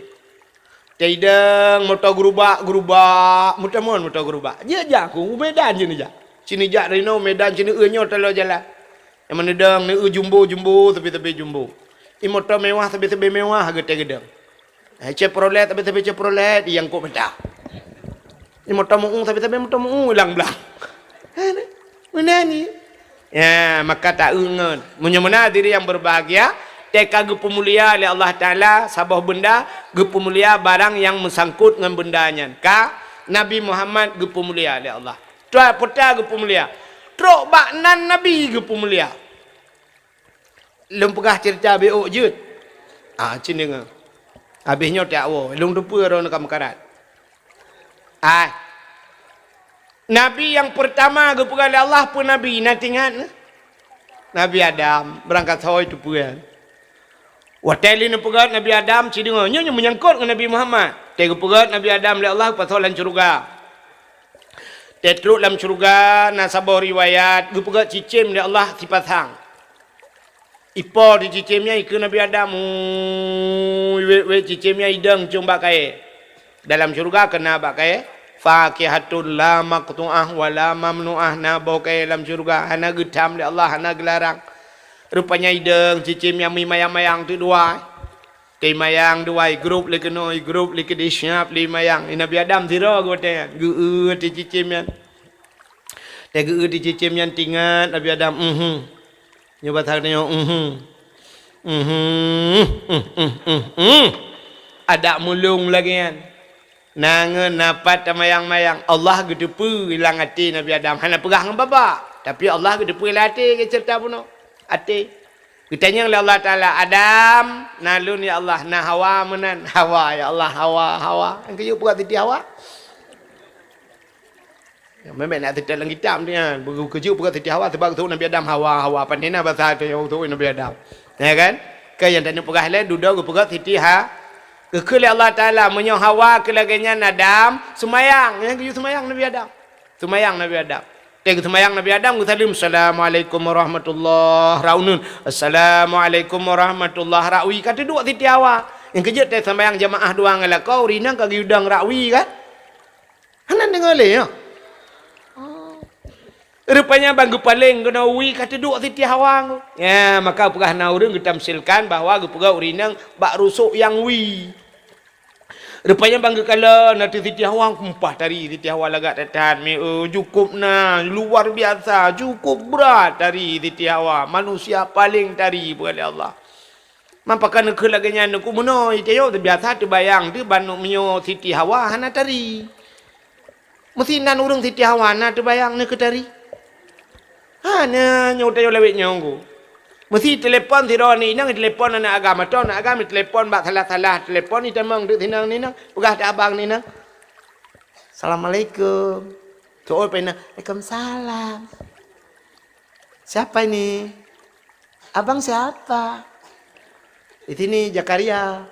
Teuh idong moto gerubak, gerubak, meutamon moto gerubak. Jeuet jak ku, u Medan jeuet neujak. Cina jak rinoe Medan, cina eu nyoe taloe jalan. Nyang meunidong, neu eu jumbo, jumbo, sabe-sabe jumbo. I moto mewah, sabe-sabe mewah, geutée geudong. Eh, Chevrolet, sabe-sabe Chevrolet, i nyang kôk mita. Di moto meu-ue, sabe-sabe moto meu-ue, ilang blang. Meunan ni. Ya, maka ta-eu ngon. Meunyoe meunan diri nyang berbahagia, teuka geupeumulia lé Allah Taala, saboh beunda geupeumulia barang nyang meusangkot ngon beunda nyan. Ka Nabi Muhammad geupeumulia lé Allah. Tuan Puta geupeumulia. Trok bak nan Nabi geupeumulia. Lôn peugah ceurita B O jeuet. Ah, cen deungoe. Habéh nyoe tiak woe, lôn teupeue droeneuh ka meukarat. Ai. Nabi nyang peurtama geupeugah lé Allah peue nabi, na teuingat? Nabi Adam, beurangkat soe teupeue. Watée lé neupeugah Nabi Adam, ci deungoe, nyoe, nyoe meunyangkot ngon Nabi Muhammad. Watée geupeugah Nabi Adam lé Allah, geupasoe lam syeuruga. Watée trok lam syeuruga, na saboh riwayat, geupeugah cicém lé Allah sipasang. Ipo di cicém nyan, ikheun Nabi Adam, "Ui, wék-wék cicém nyan idong cong bak kayée." Dalam syeuruga keu na bak kayée, "Fakihatun la maqtu'ah wa la mamnu'ah," na boh kayée lam syeuruga, hana geutham lé Allah, hana geularang. Rupanya idong cicém nyan meumayang-mayang teuk dua. Teumayang dua, grup lé keunoe, grup lé keudeh, siap lé mayang. Nabi Adam sidroe geuh watée nyan, geu-eu di cicém nyan. Watée geu-eu di cicém nyan, teuingat Nabi Adam, "Mhm." Nyoe basa geutanyoe, "Mhm. Mhm. Mhm. Mhm. Mhm." Adak mulông lagée nyan. Na ngon na pat tamayang-mayang, Allah geuteupeue lam até Nabi Adam. Hana peugah ngon babah, tapi Allah geuteupeue lam até, geuceurita bunoe. Até. Geutanyong lé Allah Taala, "Adam, na lôn ya Allah, na Hawa meunan?" "Hawa ya Allah, Hawa, Hawa." Nyang keujeuet peugah Siti Hawa. Memang nak teutab lam kitab tu nyan. Beukeuju peugah Siti Hawa, sebab geusuruh Nabi Adam Hawa, Hawa. Pandai na basa tu nyang geusuruh Nabi Adam. Ya kan? Keu nyang tanyoe peugah lé, dudoe geupeugah Siti Ha-, geukheun lé Allah Taala, meunyoe Hawa keu lagée nyan Adam, seumayang. Nyang geuyue seumayang Nabi Adam. Seumayang Nabi Adam. Watée geuseumayang Nabi Adam, geusaleuem, "Assalamualaikum warahmatullah." Rot uneuen, "Assalamualaikum warahmatullah." Rot wie ka teuduek Siti Hawa. Nyang keujeuet teuh sambayang jamaah dua ngon lakoe, ureueng inong ka geuyue dong rak wie kan? Hana deungoe lé nyoe. Rupanya ban geupaleng keunoe wie ka teuduek Siti Hawa. Ya, maka peugah na ureueng geutamsilkan bahwa geupeugah ureueng inong bak rusok nyang wie. Rupanya ban geukalon ateueh Siti Hawa, kumpah tari Siti Hawa lagak that-that, mi, eh, cukup na, luar biasa, cukup brat tari Siti Hawa, manusia paling tari peugah lé Allah. Man pakon neukheun lagèe nyan Teungku, meunoe, tanyoe teubiasa teubayang teuh ban meunyoe Siti Hawa hana tari. Meusi nan ureueng Siti Hawa na teubayang neukheun tari? Hana, nyoe tanyoe lawét nyoe Teungku. Meusi telepon sidroe aneuk inong, telepon aneuk agam, atau aneuk agam telepon bak salah-salah telepon, itamong teuk sinan ngon inong, peugah teuh abang ngon inong, "Assalamualaikum." Seuôt pih inong, "Waalaikumsalam." "Siapa ini? Abang siapa?" "Di sini Zakaria."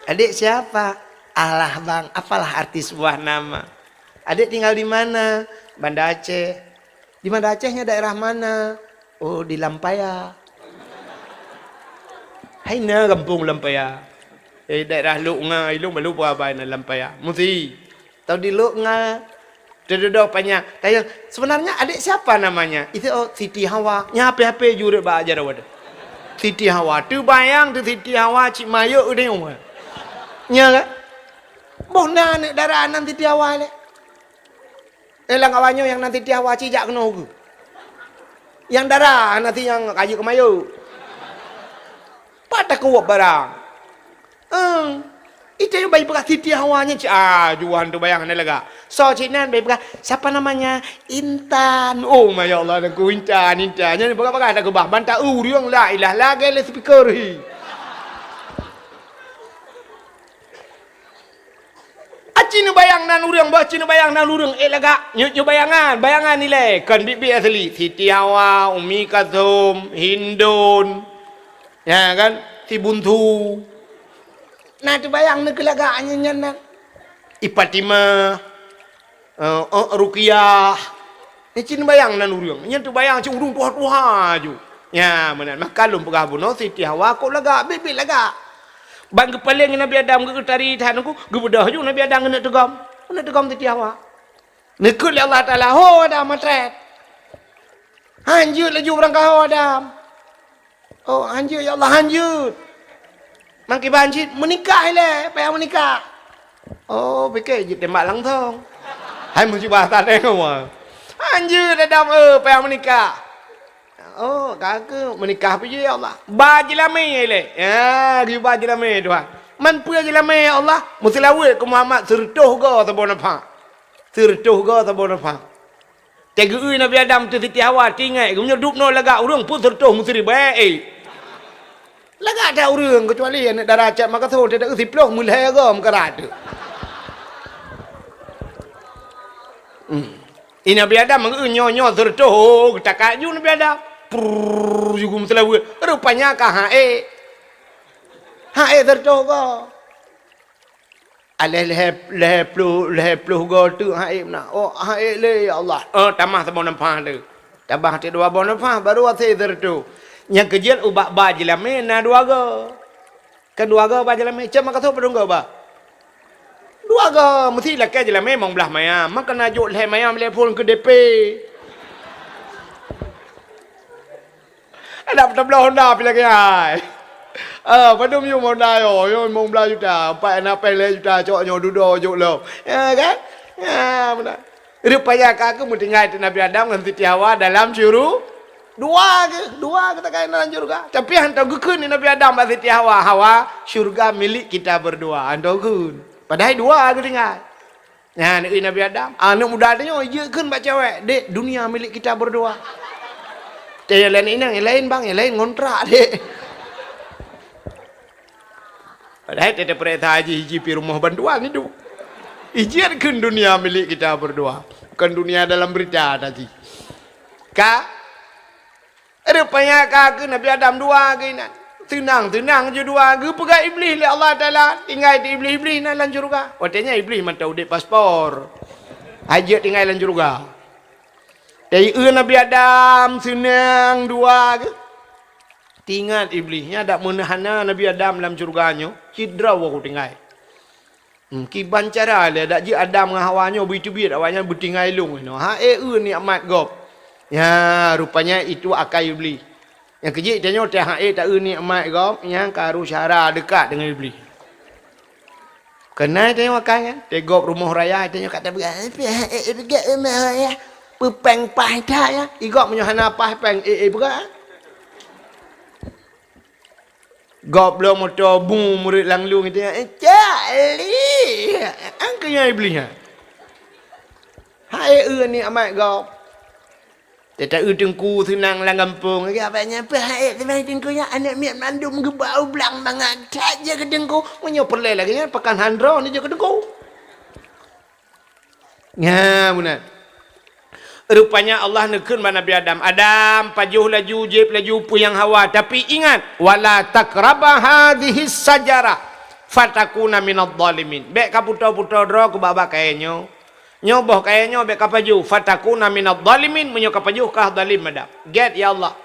"Adik siapa?" "Alah bang, apalah arti sebuah nama." "Adik tinggal di mana?" "Banda Aceh." "Di Banda Acehnya daerah mana?" "Oh, di Lampaya." "Hai na gampông Lampaya?" "Eh, daerah Lok Nga, ilôn baru peugah bak na Lampaya." Meusi. Tau di Lok Nga, teududoe panyang. Tanya, "Sebenarnya adik siapa namanya?" "Itu, oh, Siti Hawa." Nyan hapé-hapé jureuet bak jaroe. Siti Hawa. Teubayang teuh Siti Hawa cit mayok udeue. Nya kan? Boh na aneuk dara nan Siti Hawa lé. Eh, lam awak nyoe nyang nan Siti Hawa cit jak keunoe geuh. Nyang dara na si nyang kajeuet keu mayok. Pat takeuwab barang. Eung. Ita nyang bai peugah Siti Hawa nyan cit, ah, juan teubayang hana lagak. Soe cit nan bai peugah, "Siapa namanya?" "Intan." Oh, masya Allah, Teungku, Intan, Intan. Nyan peugah-peugah takeubah. Ban ta-eu ureueng la ilah lagèe lé speaker hi. Aci neubayang nan ureueng, bah ci neubayang nan ureueng, eh, lagak. Nyoe, nyoe bayangan, bayangan ilèe. Kon biet-biet asli. Siti Hawa, Umi Kalsum, Hindun. Ya kan? Si Buntu. Nah, teubayang neukheun lagak nyan, nyan, nyan. I Fatimah. Eh, eh, Ruqyah. Nyan cit neubayang nan ureueng. Nyan teubayang cit ureueng tuha-tuha ju. Nya, meunan. Maka lôn peugah bunoe Siti Hawa kok lagak, biet-biet lagak. Ban geupaleng Nabi Adam geu-, geutari that Teungku, geubeudôh ju Nabi Adam keuneuk teugom. Keuneuk teugom Siti Hawa. Neukheun lé Allah Taala, "Ho Adam, meutrét." Han jeuet laju beurangkaho Adam. "Oh, han jeuet, ya Allah, han jeuet." "Man kiban cit?" "Meunikah ilèe, payah meunikah." "Oh, pike jitembak langsong." Hai meusiba saléng awai. "Han jeuet Adam, eh, payah meunikah." "Oh, ka keuh meunikah peue jih, ya Allah?" "Ba jeulamé ilèe." "Ya, geuba jeulamé, Tuhan." "Man peue jeulamé, ya Allah?" "Meuseulaweuet keu Muhammad seureutôh goe saboh nafah." Seureutôh goe saboh nafah. Teugeue Nabi Adam teuh Siti Hawa, teuingat, geumeunyoe dub noe lagak ureueng pun seureutôh meusiribèe, eh. Lagak that ureueng, keucuali aneuk dara Cot Makassar, teuh siplôh meulhèe goe meukarat teuh. Hmm. I Nabi Adam meugeue nyoe-nyoe seureutôh, oh, geutakat ju Nabi Adam. Prrrr, ju geumeuseuleubeuet. Rupanya ka haék. Haék seureutôh goe. Aléh lhèe, lhèe ploh, lhèe ploh goe teuk haék meunan. Oh, haék lé, ya Allah. Oh, tamah saboh nafah teuh. Tamah teuk dua boh nafah, baru asé seureutôh. Nyang keujeuet ubak ba jeulamé na dua goe. Kan dua goe ba jeulamé. Cok Makassar padum goe ba? Dua goe. Meusti lakèe jeulamé limong blaih mayam. Maka na jok lhèe mayam lhèe phôn keu D P. Adak tabloe honda pi lagèe nyan. Ah, padum yum honda nyoe, nyoe limong blaih juta, empat aneuk péng lhèe juta, cok nyoe dudoe jok lom. Ya kan? Ya, meunan. Rupanya ka keuh meutinggai teuh Nabi Adam ngon Siti Hawa dalam syuru-, dua keuh, dua keuh tinggai dalam syeuruga. Tapi han tau geukheun lé Nabi Adam bak Siti Hawa, "Hawa, syeuruga milik kita berdua." Han tau geukheun. Padahai dua keuh tinggai. Nyan, i Nabi Adam, aneuk muda tanyoe jeuet kheun bak cewek, "Dek, dunia milik kita berdua." Teuh nyang laén inong, nyang laén bang, nyang laén ngontrak, Dek. Padahai teuh tapeuriksa jih, jih pi rumoh bantuan idup. Ijeuet kheun dunia milik kita berdua. Bukan dunia dalam berita tadi. Ka Rupanya ka keuh Nabi Adam dua geuh inan. Seunang-seunang ju dua geuh, geupeugah Iblih lé Allah Taala, tinggai di Iblih, Iblih na lam syeuruga. Watèe nyan Iblih mantong udép paspor. Hana jeuet tinggai lam syeuruga. Tapi Nabi Adam seunang dua geuh. Ingat Iblih, nyan dak meuhana Nabi Adam lam syeuruga nyoe, cit droe woe tinggai. Hmm, kiban cara lé dak jeuet Adam ngon Hawa nyoe beuteubiet awaknyan beutinggai lôn inoe. Ha, eh, eu nikmat gob. Ya, rupanya itu akai Iblih. Nyang keujeuet tanyoe teuh ha, eh, ta eu nikmat gob, nyang karu syara dekat dengan Iblih. Keunan tanyoe akai nyan, teuh gob rumoh raya tanyoe ka tapeugah, eh, eh, eh, eh, eh, eh, eh, peuet péng paih that ya. Igob meunyoe hana paih péng, eh, eh, peugah. Gob bloe moto bu murit lam lueng itu, "Eh, Cak Li!" Angkeu nyan Iblih nyan. Hai eu nikmat gob. Teuta eu teungku seunang lam gampông lagèe abang nyan, "Peuhai teuma teungku nyan, aneuk miet mandum geubau blang mangat that jih keu teungku." Meunyoe peureulèe lagèe nyan, pakan han droe neujak keu teungku. Nya, meunan. Rupanya Allah neukheun bak Nabi Adam, "Adam, pajoh laju, jieb laju peue nyang hawa, tapi ingat, wala taqraba hadzihis syajarah, fatakuna minadh dhalimin." Bèk kaputô-putô droe keu babah kayèe nyoe. Nyoe boh kayèe nyoe bèk kapajoh, fatakuna minadh dhalimin, meunyoe kapajoh ka dhalim Adam. Gèt, ya Allah.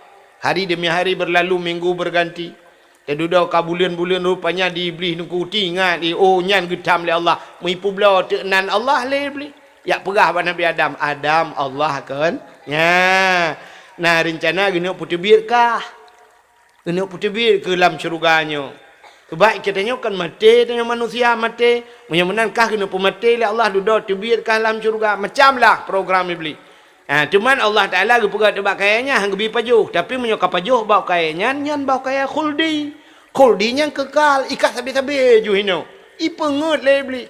Hari demi hari berlalu, minggu berganti. Teududoe ka buleuen-buleuen, rupanya di Iblih nungku tingat, oh, nyan geutham lé Allah. Meupubloe teuk nan Allah lé Iblih. Jak peugah bak Nabi Adam, "Adam, Allah kon." Nya. Nah, reuncana geuneuk peuteubiet kah. Geuneuk peuteubiet keu lam syeuruga nyoe. Sabab geutanyoe kan maté, tanyoe manusia maté. Meunyoe meunan kah geuneuk peumaté lé Allah, dudoe teubiet kah lam syeuruga. Macam lah program Iblih. Ha, cuman Allah Taala geupeugah teuh bak kayèe nyan han geubi pajoh. Tapi meunyoe kapajoh bak kayèe nyan, nyan bak kayèe khuldi. Khuldi nyan kekal, i ka sabe-sabe ju hinoe. Ipeungeuet lé Iblih.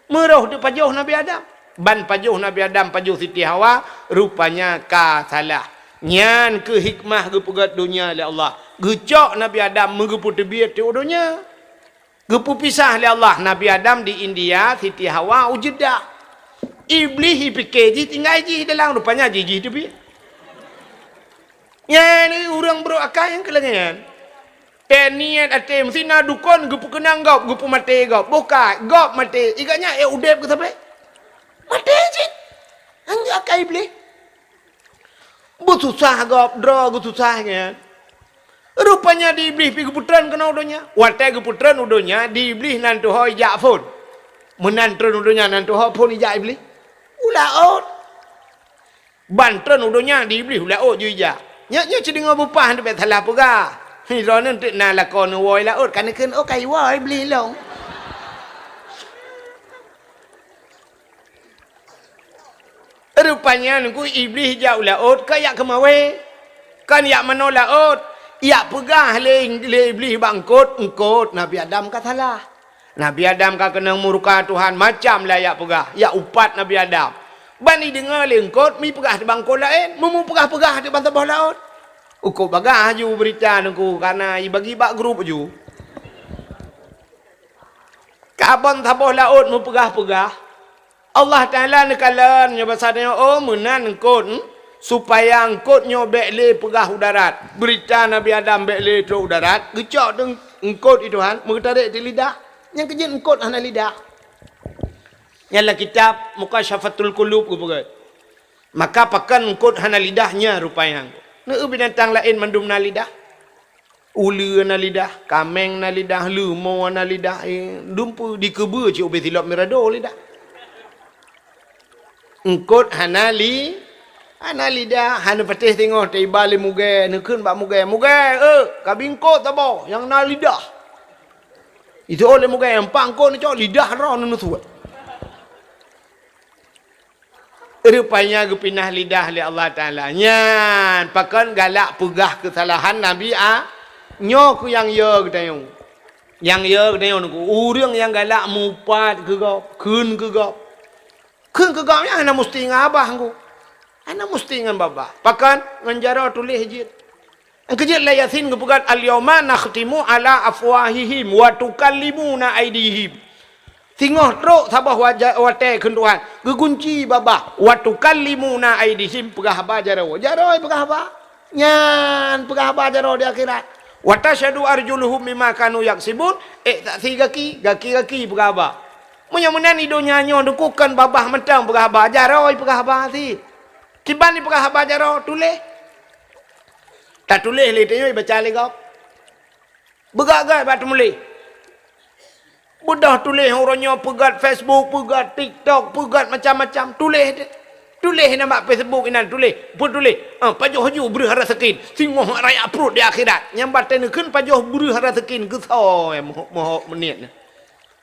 Meurôh teupajoh Nabi Adam. Ban pajoh Nabi Adam, pajoh Siti Hawa, rupanya ka salah. Nyan keuh hikmah geupeugèt donya lé Allah. Geucok Nabi Adam meugeupeuteubiet teuh u donya. Geupeupisah lé Allah Nabi Adam di India, Siti Hawa u Jeddah. Iblih ipike jih tinggai jih dalam, rupanya jih, jih teubiet. Nyan ureueng brok akai nyang keu lagèe nyan. Teuh niet até meusti na dukon geupeukeunang gob, geupeumaté gob. Boh ka, gob maté. Iga nyan ék udép keu sabe? Maté cit. Nyan akai Iblih. Beususah gob, droe geususah nyan. Rupanya di Iblih pi geupeutreun keunoe u donya. Watèe geupeutreun u donya, di Iblih nan tuho ijak phôn. Meunan treun u donya nan tuho phôn ijak Iblih. U laôt. Ban treun u donya di Iblih u laôt ju ijak. Nyoe, nyoe cit deungoe beupah teuh bèk salah peugah. Hi, droeneuh teuk na lakoe neuwoe laôt, ka neukheun, "Oh, ka iwoe Iblih lôn." Rupanya nungku Iblih jak u laôt ka jak keumawé. Kan jak manoe laôt, jak peugah lé, lé Iblih bak eungkôt, "Eungkôt, Nabi Adam ka salah." Nabi Adam ka keunong murka Tuhan, macam lah jak peugah, jak upat Nabi Adam. Ban jideungoe lé eungkôt, meupeugah teuh bak eungkôt laén, meumeupeugah-peugah teuh ban saboh laôt. Eungkôt bagah ju beurita nungku, kareuna jibagi bak grup ju. Ka ban saboh laôt meupeugah-peugah, Allah Taala neukalon nyoe basa tanyoe, oh, meunan eungkôt, hmm? Supaya eungkôt nyoe bèk lé peugah u darat. Beurita Nabi Adam bèk lé trok u darat, geucok teuk eungkôt di Tuhan, meugeutarek di lidah. Nyang keujeuet eungkôt hana lidah. Nyan lam kitab Mukasyafatul Qulub geupeugah. Maka pakon eungkôt hana lidah nyan rupa nyan. Neu binatang laén mandum na lidah. Uleue na lidah, kaméng na lidah, leumo na lidah, eh, dumpeue dikeubeu cit ubé silop mirado lidah. Eungkôt hana li-, hana lidah, hana patéh singoh teuiba lé mugée, neukheun bak mugée, "Mugée, eh, kabi eungkôt saboh nyang na lidah." Itu lé mugée, "Empat eungkôt neucok lidah droe neusuet." Rupanya geupinah lidah lé Allah Taala. Nyan pakon galak peugah keusalahan Nabi A-, nyoe keuh nyang yo geutanyoe. Nyang yo geutanyoe nungku, ureuëng nyang galak mupat keu gob, kheun keu gob. Kheun keu gob nyan hana musti ngon abah nungku. Hana musti ngon babah. Pakon? Ngon jaroe tuléh jeuet. Nyang keujeuet lam Yasin geupeugah, "Al-yauma nakhtimu ala afwahihim wa tukallimuna aidihim." Singoh trok saboh waja-, watée kheun Tuhan, geugunci babah, "Wa tukallimuna aidihim," peugah haba jaroe. Jaroe peugah haba. Nyan peugah haba jaroe di akhirat. "Wa tasyhadu arjuluhum bima kanu yaksibun," ék saksi gaki, gaki-gaki peugah haba. Meunyoe meunan di donya nyoe, dukukon babah mantong peugah haba, jaroe peugah haba sit. Kiban jipeugah haba jaroe, tuléh. Tatuléh lé tanyoe baca lé gob. Beugét-gét bak teumuléh. Beudôh tuléh uroe nyoe, peugét Facebook, peugét TikTok, peugét macam-macam. Tuléh deh. Tuléh inan bak Facebook inan, tuléh. Peutuléh, ah, pajoh laju breueh raseukin, singoh raya pruet di akhirat. Nyang batée neukheun pajoh breueh raseukin, geusoe mohok-mohok meuniet nyan.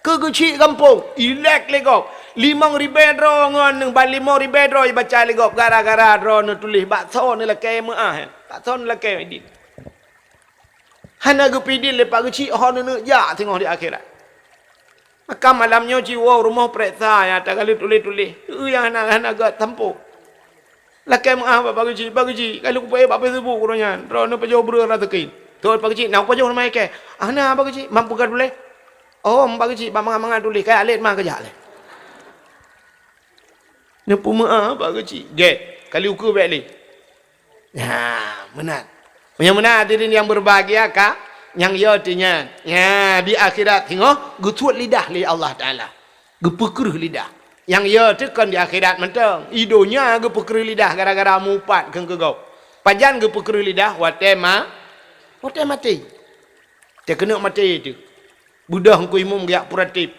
Keu geuchik gampông, ilek lé gob. Limong ribée droe ngon ban limong ribée droe ibaca lé gob gara-gara droe neutuléh bak soe neulakée meuáh, bak soe neulakée idin. Hana geupidin lé Pak Geuchik ho neuneuk jak singoh di akhirat. Maka malam nyoe jiwoe rumoh peuriksa nyang takaleuet tuléh-tuléh. Peue nyang hana, hana geusampoe. Lakée meuáh bak Pak Geuchik, "Pak Geuchik, ka lheueh kupeuék bak Facebook uroe nyan, droeneuh pajoh breueh raseukin." "Thon Pak Geuchik, na pajoh nama ikée?" "Hana Pak Geuchik, mam peugah tuléh." "Oh, Pak Geuchik, bak mangat-mangat tuléh, kajak lé." Neupeumeuáh Pak Geuchik. Gét, ka lheueh ukeue bék lé. Nyan, meunan. Meunyoe meunan hadirin nyang berbahagia ka, nyang yo teuh nyan. Nyan, di akhirat singoh geusuet lidah lé Allah Taala. Geupeukreueh lidah. Nyang yo teuh kon di akhirat mantong. I donya geupeukreueh lidah gara-gara mupat kheun keu gob. Pajan geupeukreueh lidah? Watée ma-, watée maté. Teuh keuneuk maté teuh. Beudôh Teungku Imum geujak peuratéb,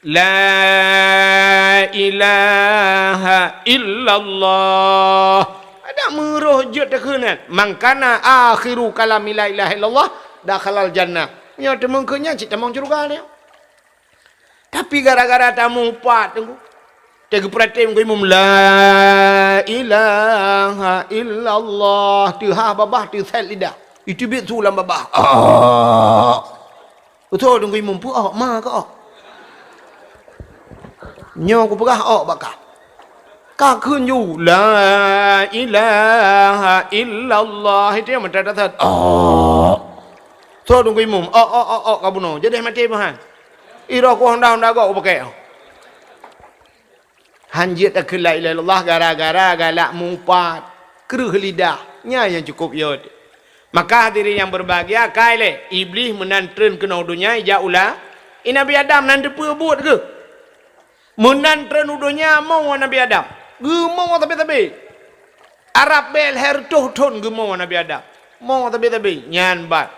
"La ilaha illallah." Adak meuroh jeuet takheun nyan, "Man kana akhiru kalami la ilaha illallah, dakhalal jannah." Nyoe teumeung keu nyan cit tamong syeuruga nyoe. Tapi gara-gara tamupat Teungku, teuh geupeuratéb Teungku Imum, "La ilaha illallah." Teuhah babah, teusét lidah. Iteubiet su lam babah. Ah. Beutôi Teungku Imum, peue ôk, ma ka ôk. Nyoe kupeugah ôk bak kah. Ka kheun ju, "La ilaha illallah." Itu nyang meunan that-that. Ôk. Beutôi Teungku Imum, ôk, ôk, ôk, ôk ka bunoe. Jadi maté meuhan. Iroh ku honda-honda gob upakée. Han jeuet takheun la ilaha illallah gara-gara galak mupat, kreueh lidah. Nyan nyang cukup yot. Maka hadirin nyang berbahagia, kai lé, Iblih meunan treun keunoe donya ijak ula, i Nabi Adam nan teupeu buet geuh. Meunan treun u donya mo Nabi Adam. Geumo sabe-sabe. Arab bék lhée reutôh thon geumo Nabi Adam. Mo sabe-sabe. Nyan ban.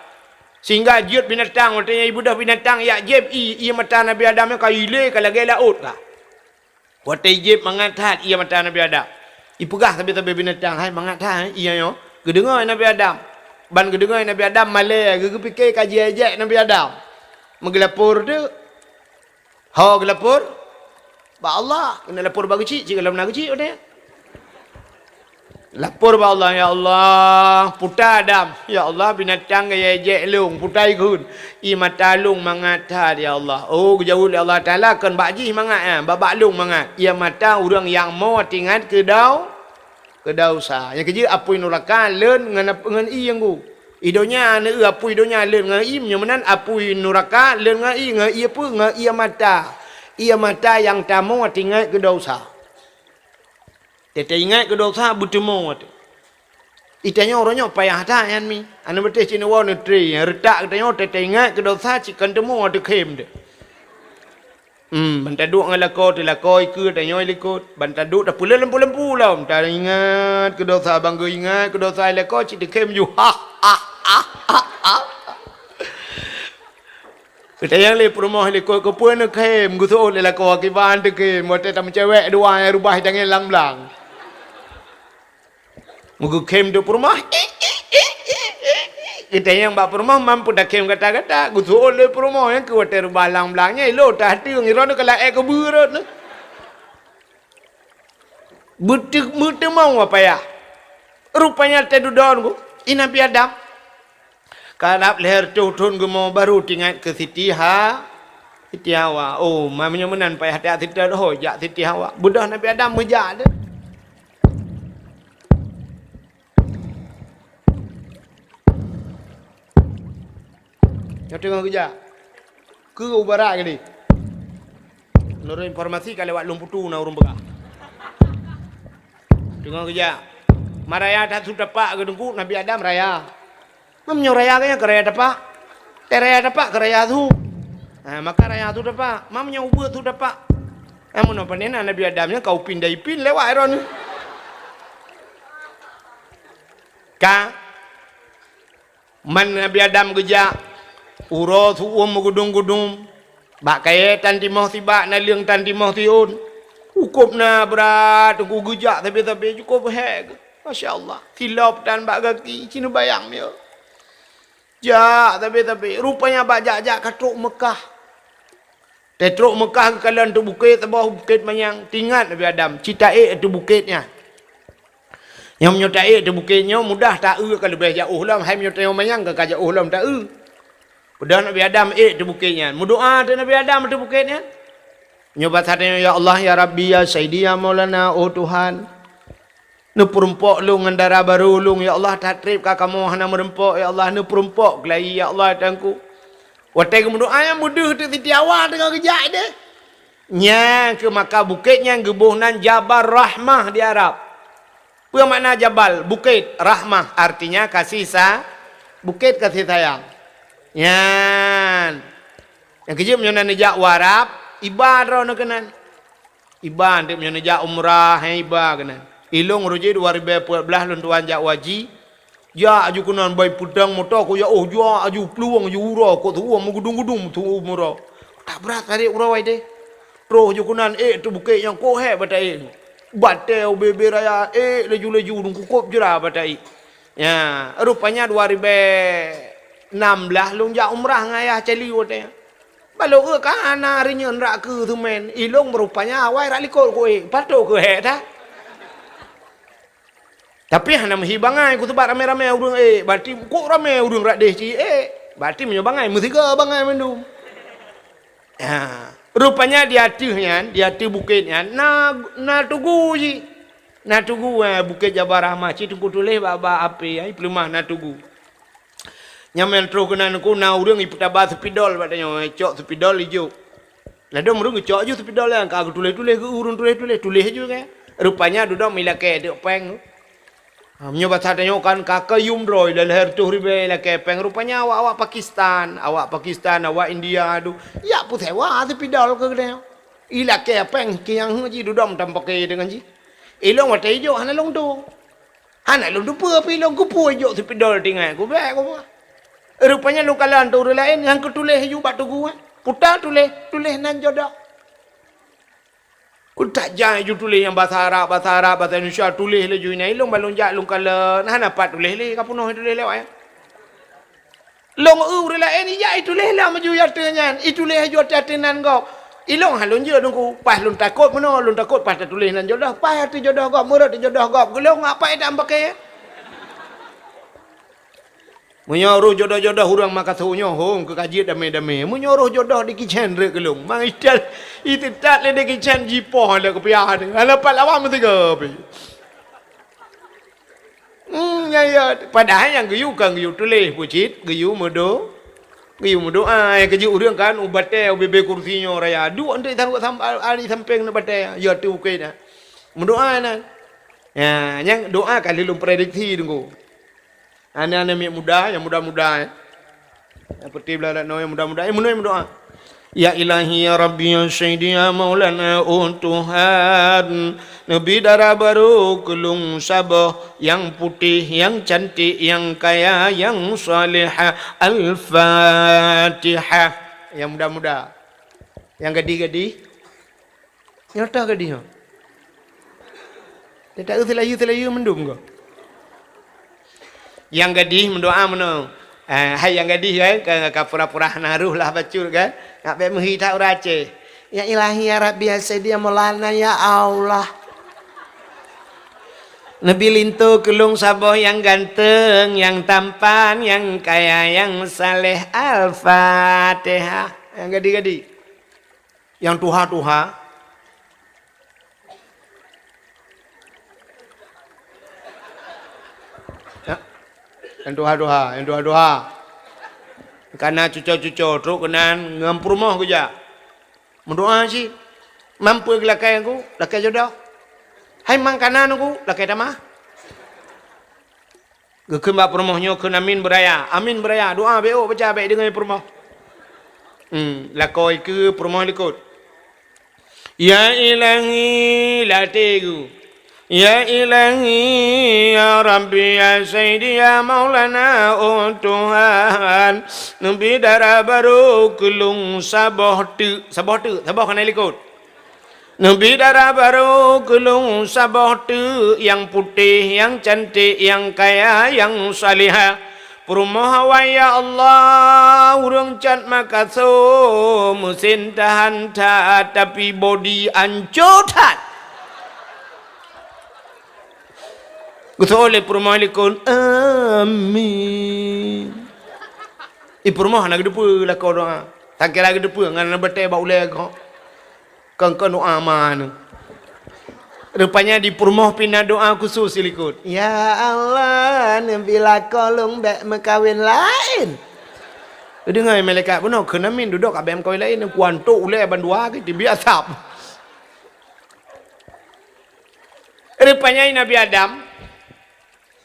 Sehingga jeuet binatang, watée nyan ibeudôh binatang ijak jieb ié, ié mata Nabi Adam nyan ka ilé ka lagée laôt ka. Watée ijieb mangat that ié mata Nabi Adam. Ipeugah sabe-sabe binatang, "Hai, mangat that ié nyoe." Geudeungoe Nabi Adam. Ban geudeungoe Nabi Adam malée, geu-, geupike ka jiék-jék Nabi Adam. Meugeulapor teuk. Ho geulapor bak Allah. Keuneuk lapor bak Geuchik, cit gohlom na Geuchik watée nyan. Lapor bak Allah, "Ya Allah, puta Adam. Ya Allah, binatang ka jiék-jék lôn, puta ikheun. Ié mata lôn mangat that, ya Allah." Oh, geujaweueb lé Allah Taala, "Kon bak jih mangat nyan, bak, bak lôn mangat. Ié mata ureuëng nyang mo teuingat keu dau-, keu desya." Nyang keujeuet apui nuraka leuen ngon ap-, ngon ié ngon gu. I donya na apui donya leuen ngon ié, meunyoe meunan apui nuraka leuen ngon ié, ngon ié peue? Ngon ié mata. Ié mata nyang tamo teuingat keu desya. Teuingat keu desya beuteumo teuh. Geutanyoe uroe nyoe payah that nyan mi. Aneuk beuteh cit neuwoe neutre, nyang reutak geutanyoe teuingat keu desya cit kon teumo teukhém teuh. Hmm, ban taduek ngon lakoe teulakoe ikeue tanyoe likot, ban taduek tapeuleueh lampu-lampu lom, taingat keu desya, ban geuingat keu desya lakoe cit teukhém ju. Ha ha ha ha ha. Geutanyong lé peurumoh likot, "Keupeue neukhém?" Geuseuôt lé lakoe, "Kiban teukhém, watée tameucewek dua nyang rubah tangieng lam blang." Meugeukhém teuk peurumoh. Geutanyong bak peurumoh, "Mampu takhém gata-gata?" Geuseuôt lé peurumoh nyan keu watée rubah lam blang nyan, "Ilôn tahateueng, droeneuh ka laén keubeue rot neuh." Beuteu-, beuteumong payah. Rupanya teududoe ku, i Nabi Adam. Karab lhée reutôh thon geumo baru teuingat keu Siti Ha-, Siti Hawa. Oh, ma meunyoe meunan payah that Siti Hawa, ho jak Siti Hawa. Beudôh Nabi Adam meujak teuh. Nyoe teungoh geujak. Keu u barat keudeh. Meunurot informasi ka lewat Lôn Putu na ureuëng peugah. Teungoh geujak. Ma raya that su tapak keu Teungku Nabi Adam raya. Ma meunyoe raya geuh nyan keu raya tapak. Teuh raya tapak keu raya su. Ha, maka raya su tapak. Ma meunyoe ubeut su tapak. Ha, meunoe pane na Nabi Adam nyan ka upin dan ipin lewat droeneuh. Ka. Man Nabi Adam geujak Uroe su-uem meugudong-gudong, bak kayée tan timoh sibak, naleueng tan timoh siôn. Cukôp na brat, Teungku, geujak sabe-sabe, cukôp hék. Masya Allah, silop tan bak gaki, ci neubayang miyueb. Jak sabe-sabe, rupanya bak jak-jak ka trok Meukah. Teutrok Meukah geukalon ateueh bukét, saboh bukét manyang. Teuingat Nabi Adam, ci taék ateueh bukét nyan. Nyoe meunyoe taék ateueh bukét nyoe mudah taeu ka leubeh jiôh lom, hai meunyoe tanyoe manyang ka, ka jiôh lom taeu. Peudong Nabi Adam ék ateueh bukét nyan. Meudoá ateueh Nabi Adam ateueh bukét nyan. Nyoe basa tanyoe, "Ya Allah, ya Rabbi, ya Sayyidi, ya Maulana, oh Tuhan. Neupeurumpok lôn ngon dara barô lôn, ya Allah, that treb ka kamoe hana meurumpok, ya Allah, neupeurumpok keulayi, ya Allah, Tuhanku." Watée geumeudoá nyan beudeuh teuk Siti Hawa teungoh geujak deh. Nyan keuh maka bukét nyan geuboh nan Jabal Rahmah di Arab. Peue makna jabal? Bukét. Rahmah artinya kasih sa-, bukét kasih sayang. Nyan. Nyang keujeuet meunyoe na neujak u Arab, iba droeneuh keunan. Iba, enteuk meunyoe neujak umrah, hai iba keunan. Ilôn rujih dua ribée peuet blaih lôn tuan jak haji. Jak aju keunan bai peudong moto ku ya, oh, jak aju plueng aju uroe, kok tuwoe meugudong-gudong tuwoe uroe. Tak brat tarék uroe deh. Troh ju keunan ék ateueh bukét nyang kok hék bak taék nyoe. Batée ubé-bé raya ék laju-laju dong kukôb jra bak taék. Ya, rupanya dua ribée nam blaih lôn jak umrah ngon ayah cali watée nyan. Balo eu ka hana rinyeun rak keu seumén, ilôn rupanya awai rak likot ku ék, patot keu hék that. Tapi hana meuhi bangai ku seubab ramé-ramé ureuëng ék. Berarti kok ramé ureuëng rak deh ci ék. Berarti meunyoe bangai, meusigoe bangai mandum. Ha, rupanya di ateueh nyan, di ateueh bukét nyan, na, na tugu jih. Na tugu, eh, Bukét Jabal Rahmah. Ci Teungku tuléh bak, bak apé, ai, peuleumah na tugu. Nyan meunan troh keunan ku na ureuëng ipeutaba seupidol bak tanyoe, cok seupidol ijok. Ladôm ureuëng geucok ju seupidol nyan, ka geutuléh-tuléh, geu ureuëng tuléh-tuléh, tuléh ju kan. Rupanya dudoe ilakée deuk péng tu. Ha, meunyoe basa tanyoe kan ka keu yum droe, ilée lhée reutôh ribée ilakée péng. Rupanya awak-awak Pakistan, awak Pakistan, awak India tu, jak peusewa seupidol keu geutanyoe. Ilakée péng kiang heueh ji dudoe meutam paké deungon jih. Ilôn watée ijok hana lôn dong. Hana lôn teupeue pih lôn keupeue jok seupidol tinggai kubék kupeue. Rupanya lôn kalon ateueh ureuëng laén nyang keutuléh ju bak tugu, eh. Puta tuléh, tuléh nan jodoh. Kutak jai ju tuléh nyang basa Arab, basa Arab, basa Indonesia, tuléh laju inan ilôn ban lôn jak lôn kalon. Hana pat tuléh lé, ka peunoh tuléh lewat, eh. Lôn eu ureuëng laén ijak ituléh lom aju ateueh nyan, ituléh aju ateueh, ateueh nan gob. Ilôn han lôn jeuet Teungku, pas lôn takot meunoe, lôn takot pas tatuléh nan jodoh, pas ateueh jodoh gob, meurot jodoh gob, geulong apai tam paké. Meunyoe roh jodoh-jodoh ureuëng makaso nyoe hong keu ka jeuet damé-damé. Meunyoe roh jodoh di kicén rek geulong, mang itat, itetat lé di kicén jipoh lé keupiah. Hana pat lawan meusigoe pih. Hmm, ya, ya. Padahai nyang geuyue kan geuyue tuléh bucit, geuyue meudo-, geuyue meudoa. Nyang keujeuet ureuëng kan u batée, u bibée kursi nyoe raya. Duek enteuk tangguek sam-, a-, di sampéng ngon batée. Ya tu ukét dah. Meudoa nan. Ya, nyang doa ka lheueh lôn prediksi Teungku. Aneuk-aneuk miet muda, nyang muda-muda, eh. Nyang peuti blah lat noe, nyang muda-muda, eh, meunoe meudoa. Ya Ilahi, ya Rabbi, ya Sayyidi, ya Maulana, oh Tuhan, neubi dara barô keu lôn saboh, nyang putéh, nyang cantik, nyang kaya, nyang salehah. Al-Fatihah. Nyang muda-muda. Nyang gadih-gadih. Nyoe toh gadih nyoe. Teutak seulayu-seulayu mandum ko. Nyang gadih meudoa meunoe. Eh, hai nyang gadih kan, ka, ka pura-pura hana roh lah bacut kan. Ngak bék meuhi that ureuëng Aceh. Ya Ilahi, ya Rabbi, ya Sayyidi, ya Maulana, ya Allah. Neubi linto keu lôn saboh nyang ganteng, nyang tampan, nyang kaya, nyang saleh. Al-Fatihah. Nyang gadih-gadih. Nyang tuha-tuha. Ya. Nyang tuha-tuha, nyang tuha-tuha. Kana cuco-cuco, trok keunan ngon peurumoh geujak. Meudoa cit. Mampu geulakée ku, lakée jodoh. Hai mang kana ku, lakée tamah. Geukheun bak peurumoh nyoe kheun amin beuraya. Amin beuraya. Doa bék ôk baca bék deungoe peurumoh. Hmm, lakoe keu peurumoh likot. Ya Ilahi, latée geuh. Ya Ilahi, ya Rabbi, ya Sayyidi, ya Maulana, oh Tuhan, neubi dara barô keu lôn saboh teuk, saboh teuk, saboh keunan likot. Neubi dara barô keu lôn saboh teuk nyang putéh, nyang cantik, nyang kaya, nyang salihah. Peurumoh awai, ya Allah, ureuëng cat makaso, meusen tahan that, tapi bodi ancô that. Geusoe lé peurumoh likot, amin. I peurumoh hana geuteupeue lakoe doa. Sangkira geuteupeue ngon na batée bak ulée gob. Kon-kon doa ma nyoe. Rupanya di peurumoh pih na doa khusos silikot. Ya Allah, neubi lakoe lôn bék meukawen laén. Deungoe malaikat bunoe, keunan min dudoe ka bék meukawen laén, kuantok ulée bandua ke tibi asab. Rupanya Nabi Adam,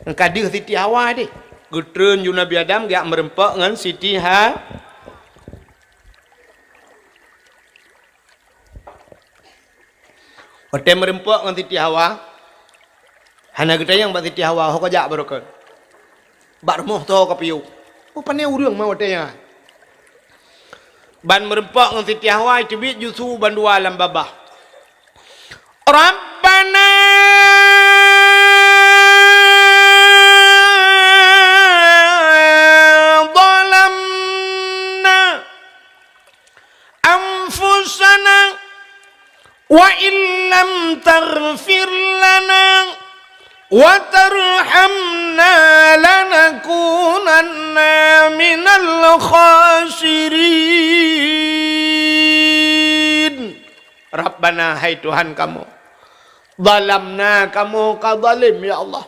ka deuh Siti Hawa deh. Geutreun ju Nabi Adam geujak meureumpok ngon Siti Ha-, Watée meureumpok ngon Siti Hawa, hana geutanyong bak Siti Hawa, "Ho kajak baroe kön?" "Bak rumoh soe kapiôh?" "Oh, pane ureuëng ma watée nyan." Ban meureumpok ngon Siti Hawa, teubiet ju su bandua lam babah. Rabbana zalamna anfusana wa illam taghfir lana wa tarhamna lanakunanna minal khasirin. Rabbana, hai Tuhan kamoe, zalamna, kamoe ka zalim, ya Allah.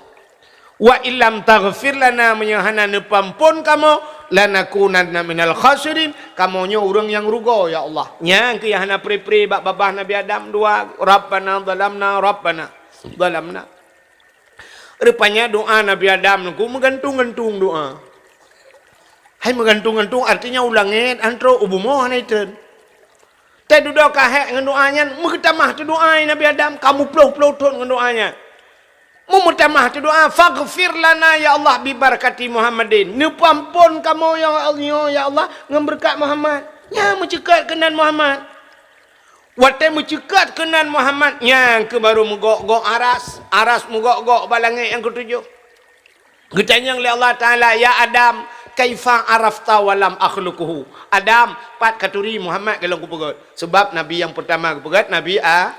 Wa illam taghfir lana, meunyoe hana neupeuamphon kamoe, lanakunanna minal khasirin, kamoe nyoe ureuëng nyang rugoe, ya Allah. Nyang keuh nyang hana pre-pre bak babah Nabi Adam dua, Rabbana zalamna, Rabbana zalamna. Rupanya doa Nabi Adam nyoe meugantung-gantung doa. Hai meugantung-gantung, artinya u langét han trok, u bumoe hana itreun. Teududoe ka hék ngon doa nyan, meugeutamah teudoa Nabi Adam, ka meuploh-ploh thon ngon doa nyan. Meumeutamah teudoa, "Faghfir lana ya Allah bi barakati Muhammadin." Neupeuamphon kamoe ya Allah, ya Allah, ngon beureukat Muhammad. Nyan meuceukat keunan Muhammad. Watée meuceukat keunan Muhammad, nyan keuh barô meugok-gok aras, aras meugok-gok bak langét nyang keutujoh. Geutanyong lé Allah Taala, "Ya Adam, kaifa arafta wa lam akhluquhu?" Adam, pat katuri Muhammad ka lôn kupeugét? Sebab nabi nyang peurtama geupeugét Nabi A-,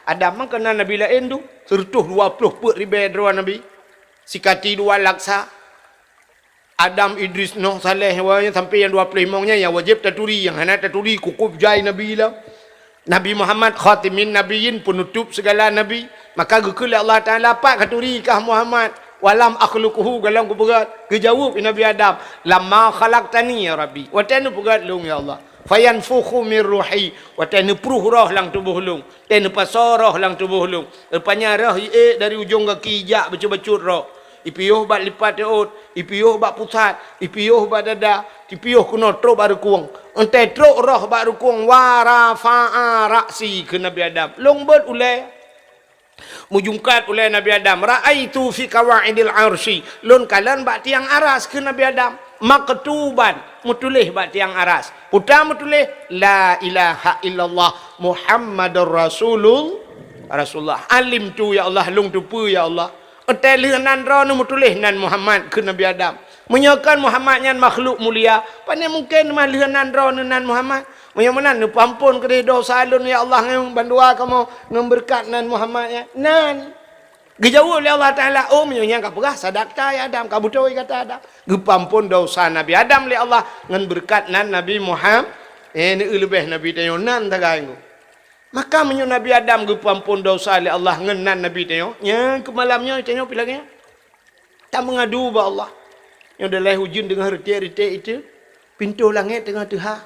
Adam, meukeuna nabi laén tu, seureutôh dua ploh peuet ribée droe nabi, sikati dua laksa. Adam, Idris, Noh, Saleh, wa-, sampai nyang dua ploh limong nyan nyang wajéb taturi, nyang hana taturi kukub jai nabi lom. Nabi Muhammad khatimin nabiyyin, peunutôb sigala nabi. Maka geukheun lé Allah Taala, "Pat katuri kah Muhammad? Wa lam akhluquhu, goh lom kupeugét?" Geujaweueb Nabi Adam, "Lamma khalaqtani ya Rabbi." Watée neupeugét lôn ya Allah. "Fayanfukhu min ruhi." Watée neupruh roh lam tuboh lôn. Watée neupasoe roh lam tuboh lôn. Rupanya roh iék dari ujong gaki ijak bacut-bacut roh. Ipiôh bak lipat reuôt, ipiôh bak pusat, ipiôh bak dada, ipiôh keunoe trok bak reukueng. Watée trok roh bak reukueng, "Wa rafa'a ra'si," kheun Nabi Adam. Lôn beuet ulée. Meujungkat ulée Nabi Adam, "Ra'aitu fi qawaidil arsy." Lôn kalon bak tiang aras, kheun Nabi Adam. "Maktuban," meutuléh bak tiang aras. Peue meutuléh, "La ilaha illallah Muhammadur Rasulul-, Rasulullah." "Alimtu ya Allah," lôn teupeue ya Allah. Watée lheueh nan droeneuh meutuléh nan Muhammad, kheun Nabi Adam. Meunyoe kon Muhammad nyan makhluk mulia, pane mungken mah lheueh nan droeneuh nan Muhammad? Meunyoe meunan neupeuamphon keudeh desya lôn ya Allah ngon bandua kamoe ngon beureukat nan Muhammad nyan. Nan. Geujaweueb lé Allah Taala, "Oh, meunyoe nyan kapeugah, sadaqta ya Adam, ka beutôi gata Adam." Geupeuamphon desya Nabi Adam lé Allah ngon beureukat nan Nabi Muhammad, eh, neueu leubeh Nabi tanyoe nan sagai ngon. Maka meunyoe Nabi Adam geupeuamphon desya lé Allah ngon nan Nabi tanyoe, nyan keu malam nyoe tanyoe pih lagée nyan. Tameungadu bak Allah. Nyoe dalai ujeuen teungoh reutét-reutét itu, pintoe langét teungoh teuhah.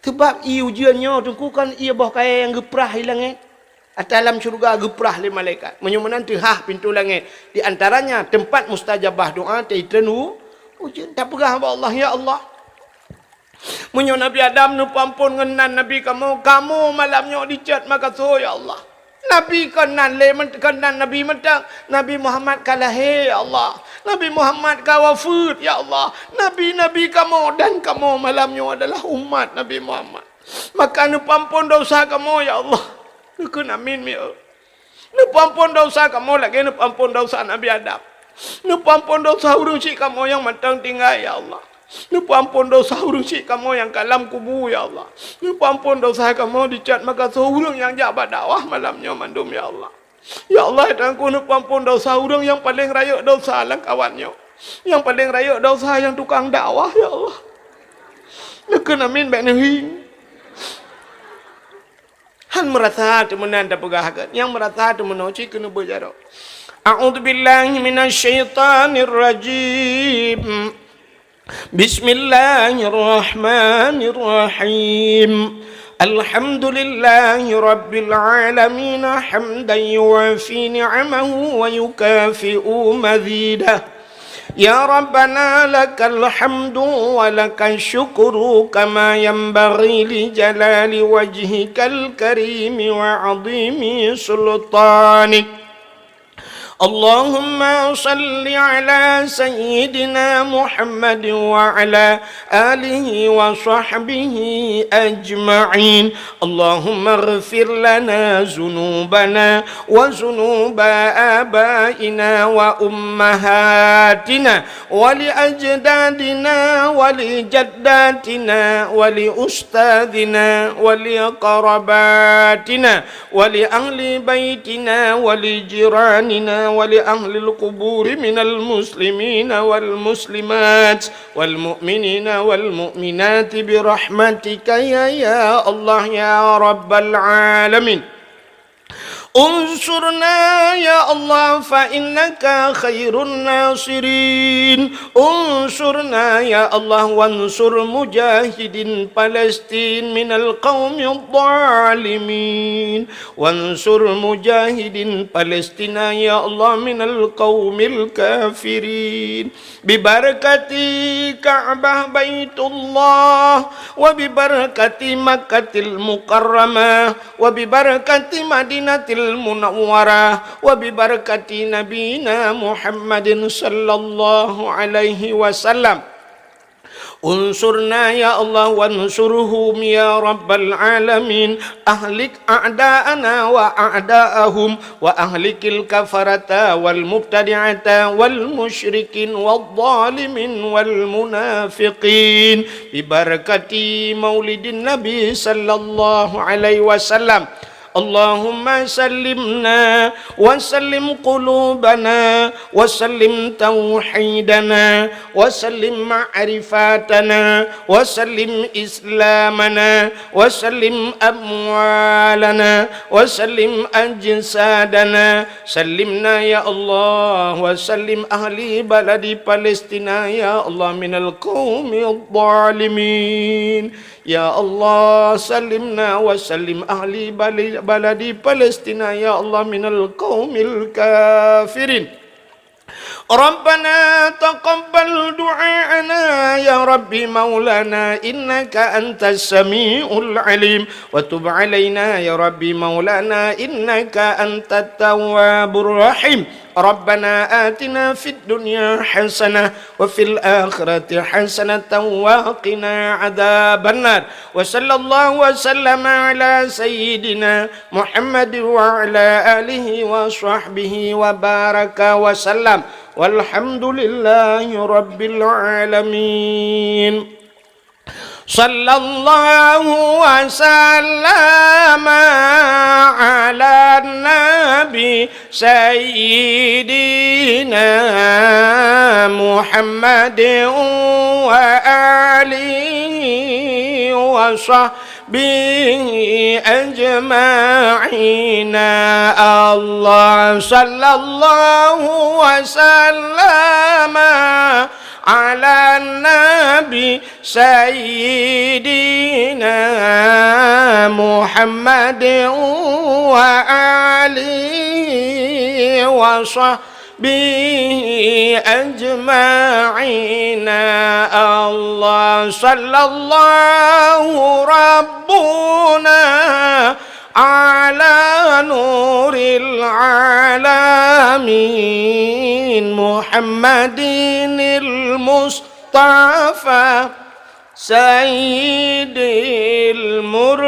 Seubab ié ujeuen nyoe teungku kon ié boh kayée nyang geuprah di langét. Ata lam syeuruga geuprah lé malaikat. Meunyoe meunan teuhah pintoe langét, di antaranya teumpat mustajabah doa, teuitreun u-, ujeuen. Tapeugah bak Allah, "Ya Allah, meunyoe Nabi Adam neupeuamphon ngon nan Nabi kamoe, kamoe malam nyoe dicot makasoe, ya Allah." Nabi kon nan lé men-, kon nan Nabi mantong. Nabi Muhammad ka lahé, ya Allah. Nabi Muhammad ka wafeuet, ya Allah. Nabi-nabi kamoe dan kamoe malam nyoe adalah umat Nabi Muhammad. Maka neupeuamphon desya kamoe, ya Allah. Neukheun amin, ya Allah. Neupeuamphon desya kamoe lagée neupeuamphon desya Nabi Adam. Neupeuamphon desya ureuëng syik kamoe nyang mantong tinggai, ya Allah. Neupeuamphon desya ureuëng syik kamoe nyang ka lam kubu, ya Allah. Neupeuamphon desya kamoe dicot meugasoe ureuëng nyang jak bak dakwah malam nyoe mandum, ya Allah. Ya Allah, Tuhanku, neupeuamphon desya ureuëng nyang paleng rayeuk desya lam kawan nyoe. Nyang paleng rayeuk desya nyang tukang dakwah, ya Allah. Neukheun amin bék neuhi. Han meurasa teumeunan tapeugah gét, nyang meurasa teumeunoe cit keuneuk beujaroe. A'udzubillahi minasyaitonirrajim. Bismillahirrahmanirrahim. Alhamdulillahi rabbil alamin, hamdan yuwafi ni'amahu wa yukafi'u mazidah. Ya Rabbana, lakal hamdu wa lakal syukru kama yanbaghi li jalali wajhikal karimi wa azimi sultanik. Allahumma salli ala sayyidina Muhammad wa ala alihi wa sahbihi ajma'in. Allahumma ighfir lana dzunubana wa dzunuba abaina wa ummahatina wa li ajdadina wa li jaddatina wa li ustadzina wa li qarabatina wa li ahli baitina wa li jiranina wa li ahlil quburi minal muslimina wal muslimat wal mu'minina wal mu'minati bi rahmatika ya, ya Allah, ya Rabbal alamin. Unsurna ya Allah fa innaka khairun nasirin. Unsurna ya Allah wansur mujahidin Palestin minal qaumidh dhalimin. Wansur mujahidin Palestina ya Allah minal qaumil kafirin. Bibarakati Ka'bah Baitullah, wa bibarakati Makkatil Mukarramah, wa bibarakati Madinatil Munawwarah, wa bibarakati Nabina Muhammadin sallallahu alaihi wasallam. Unsurna ya Allah wansurhum ya Rabbal alamin. Ahlik a'da'ana wa a'da'ahum. Wa ahlikil kafarata wal mubtadi'ata wal musyrikin wal zalimin wal munafiqin. Bibarakati maulidin Nabi sallallahu alaihi wasallam. Allahumma sallimna wa sallim qulubana wa sallim tauhidana wa sallim ma'rifatana wa sallim islamana wa sallim amwalana wa sallim ajsadana. Sallimna ya Allah wa sallim ahli baladi Palestina ya Allah minal qaumidh dhalimin. Ya Allah, sallimna wa sallim ahli bali-, baladi Palestina ya Allah minal qaumil kafirin. Rabbana taqabbal du'a'ana ya Rabbi maulana innaka antas sami'ul alim wa tub alaina ya Rabbi maulana innaka antat tawwabur rahim. Rabbana atina fid dunya hasanah wa fil akhirati hasanatan wa qina adzabannar. Wa sallallahu wa sallama ala sayyidina Muhammad wa ala alihi wa sahbihi wa baraka wa sallam. Walhamdulillahi rabbil alamin. Sallallahu wa sallama ala nabi sayyidina Muhammadin wa alihi wa sahbihi ajma'ina. Allah sallallahu wa sallama ala nabi sayyidina Muhammadin wa alihi wa sahbihi ajma'ina. Allah sallallahu rabbuna على نور العالمين محمد المصطفى سيد المرسلين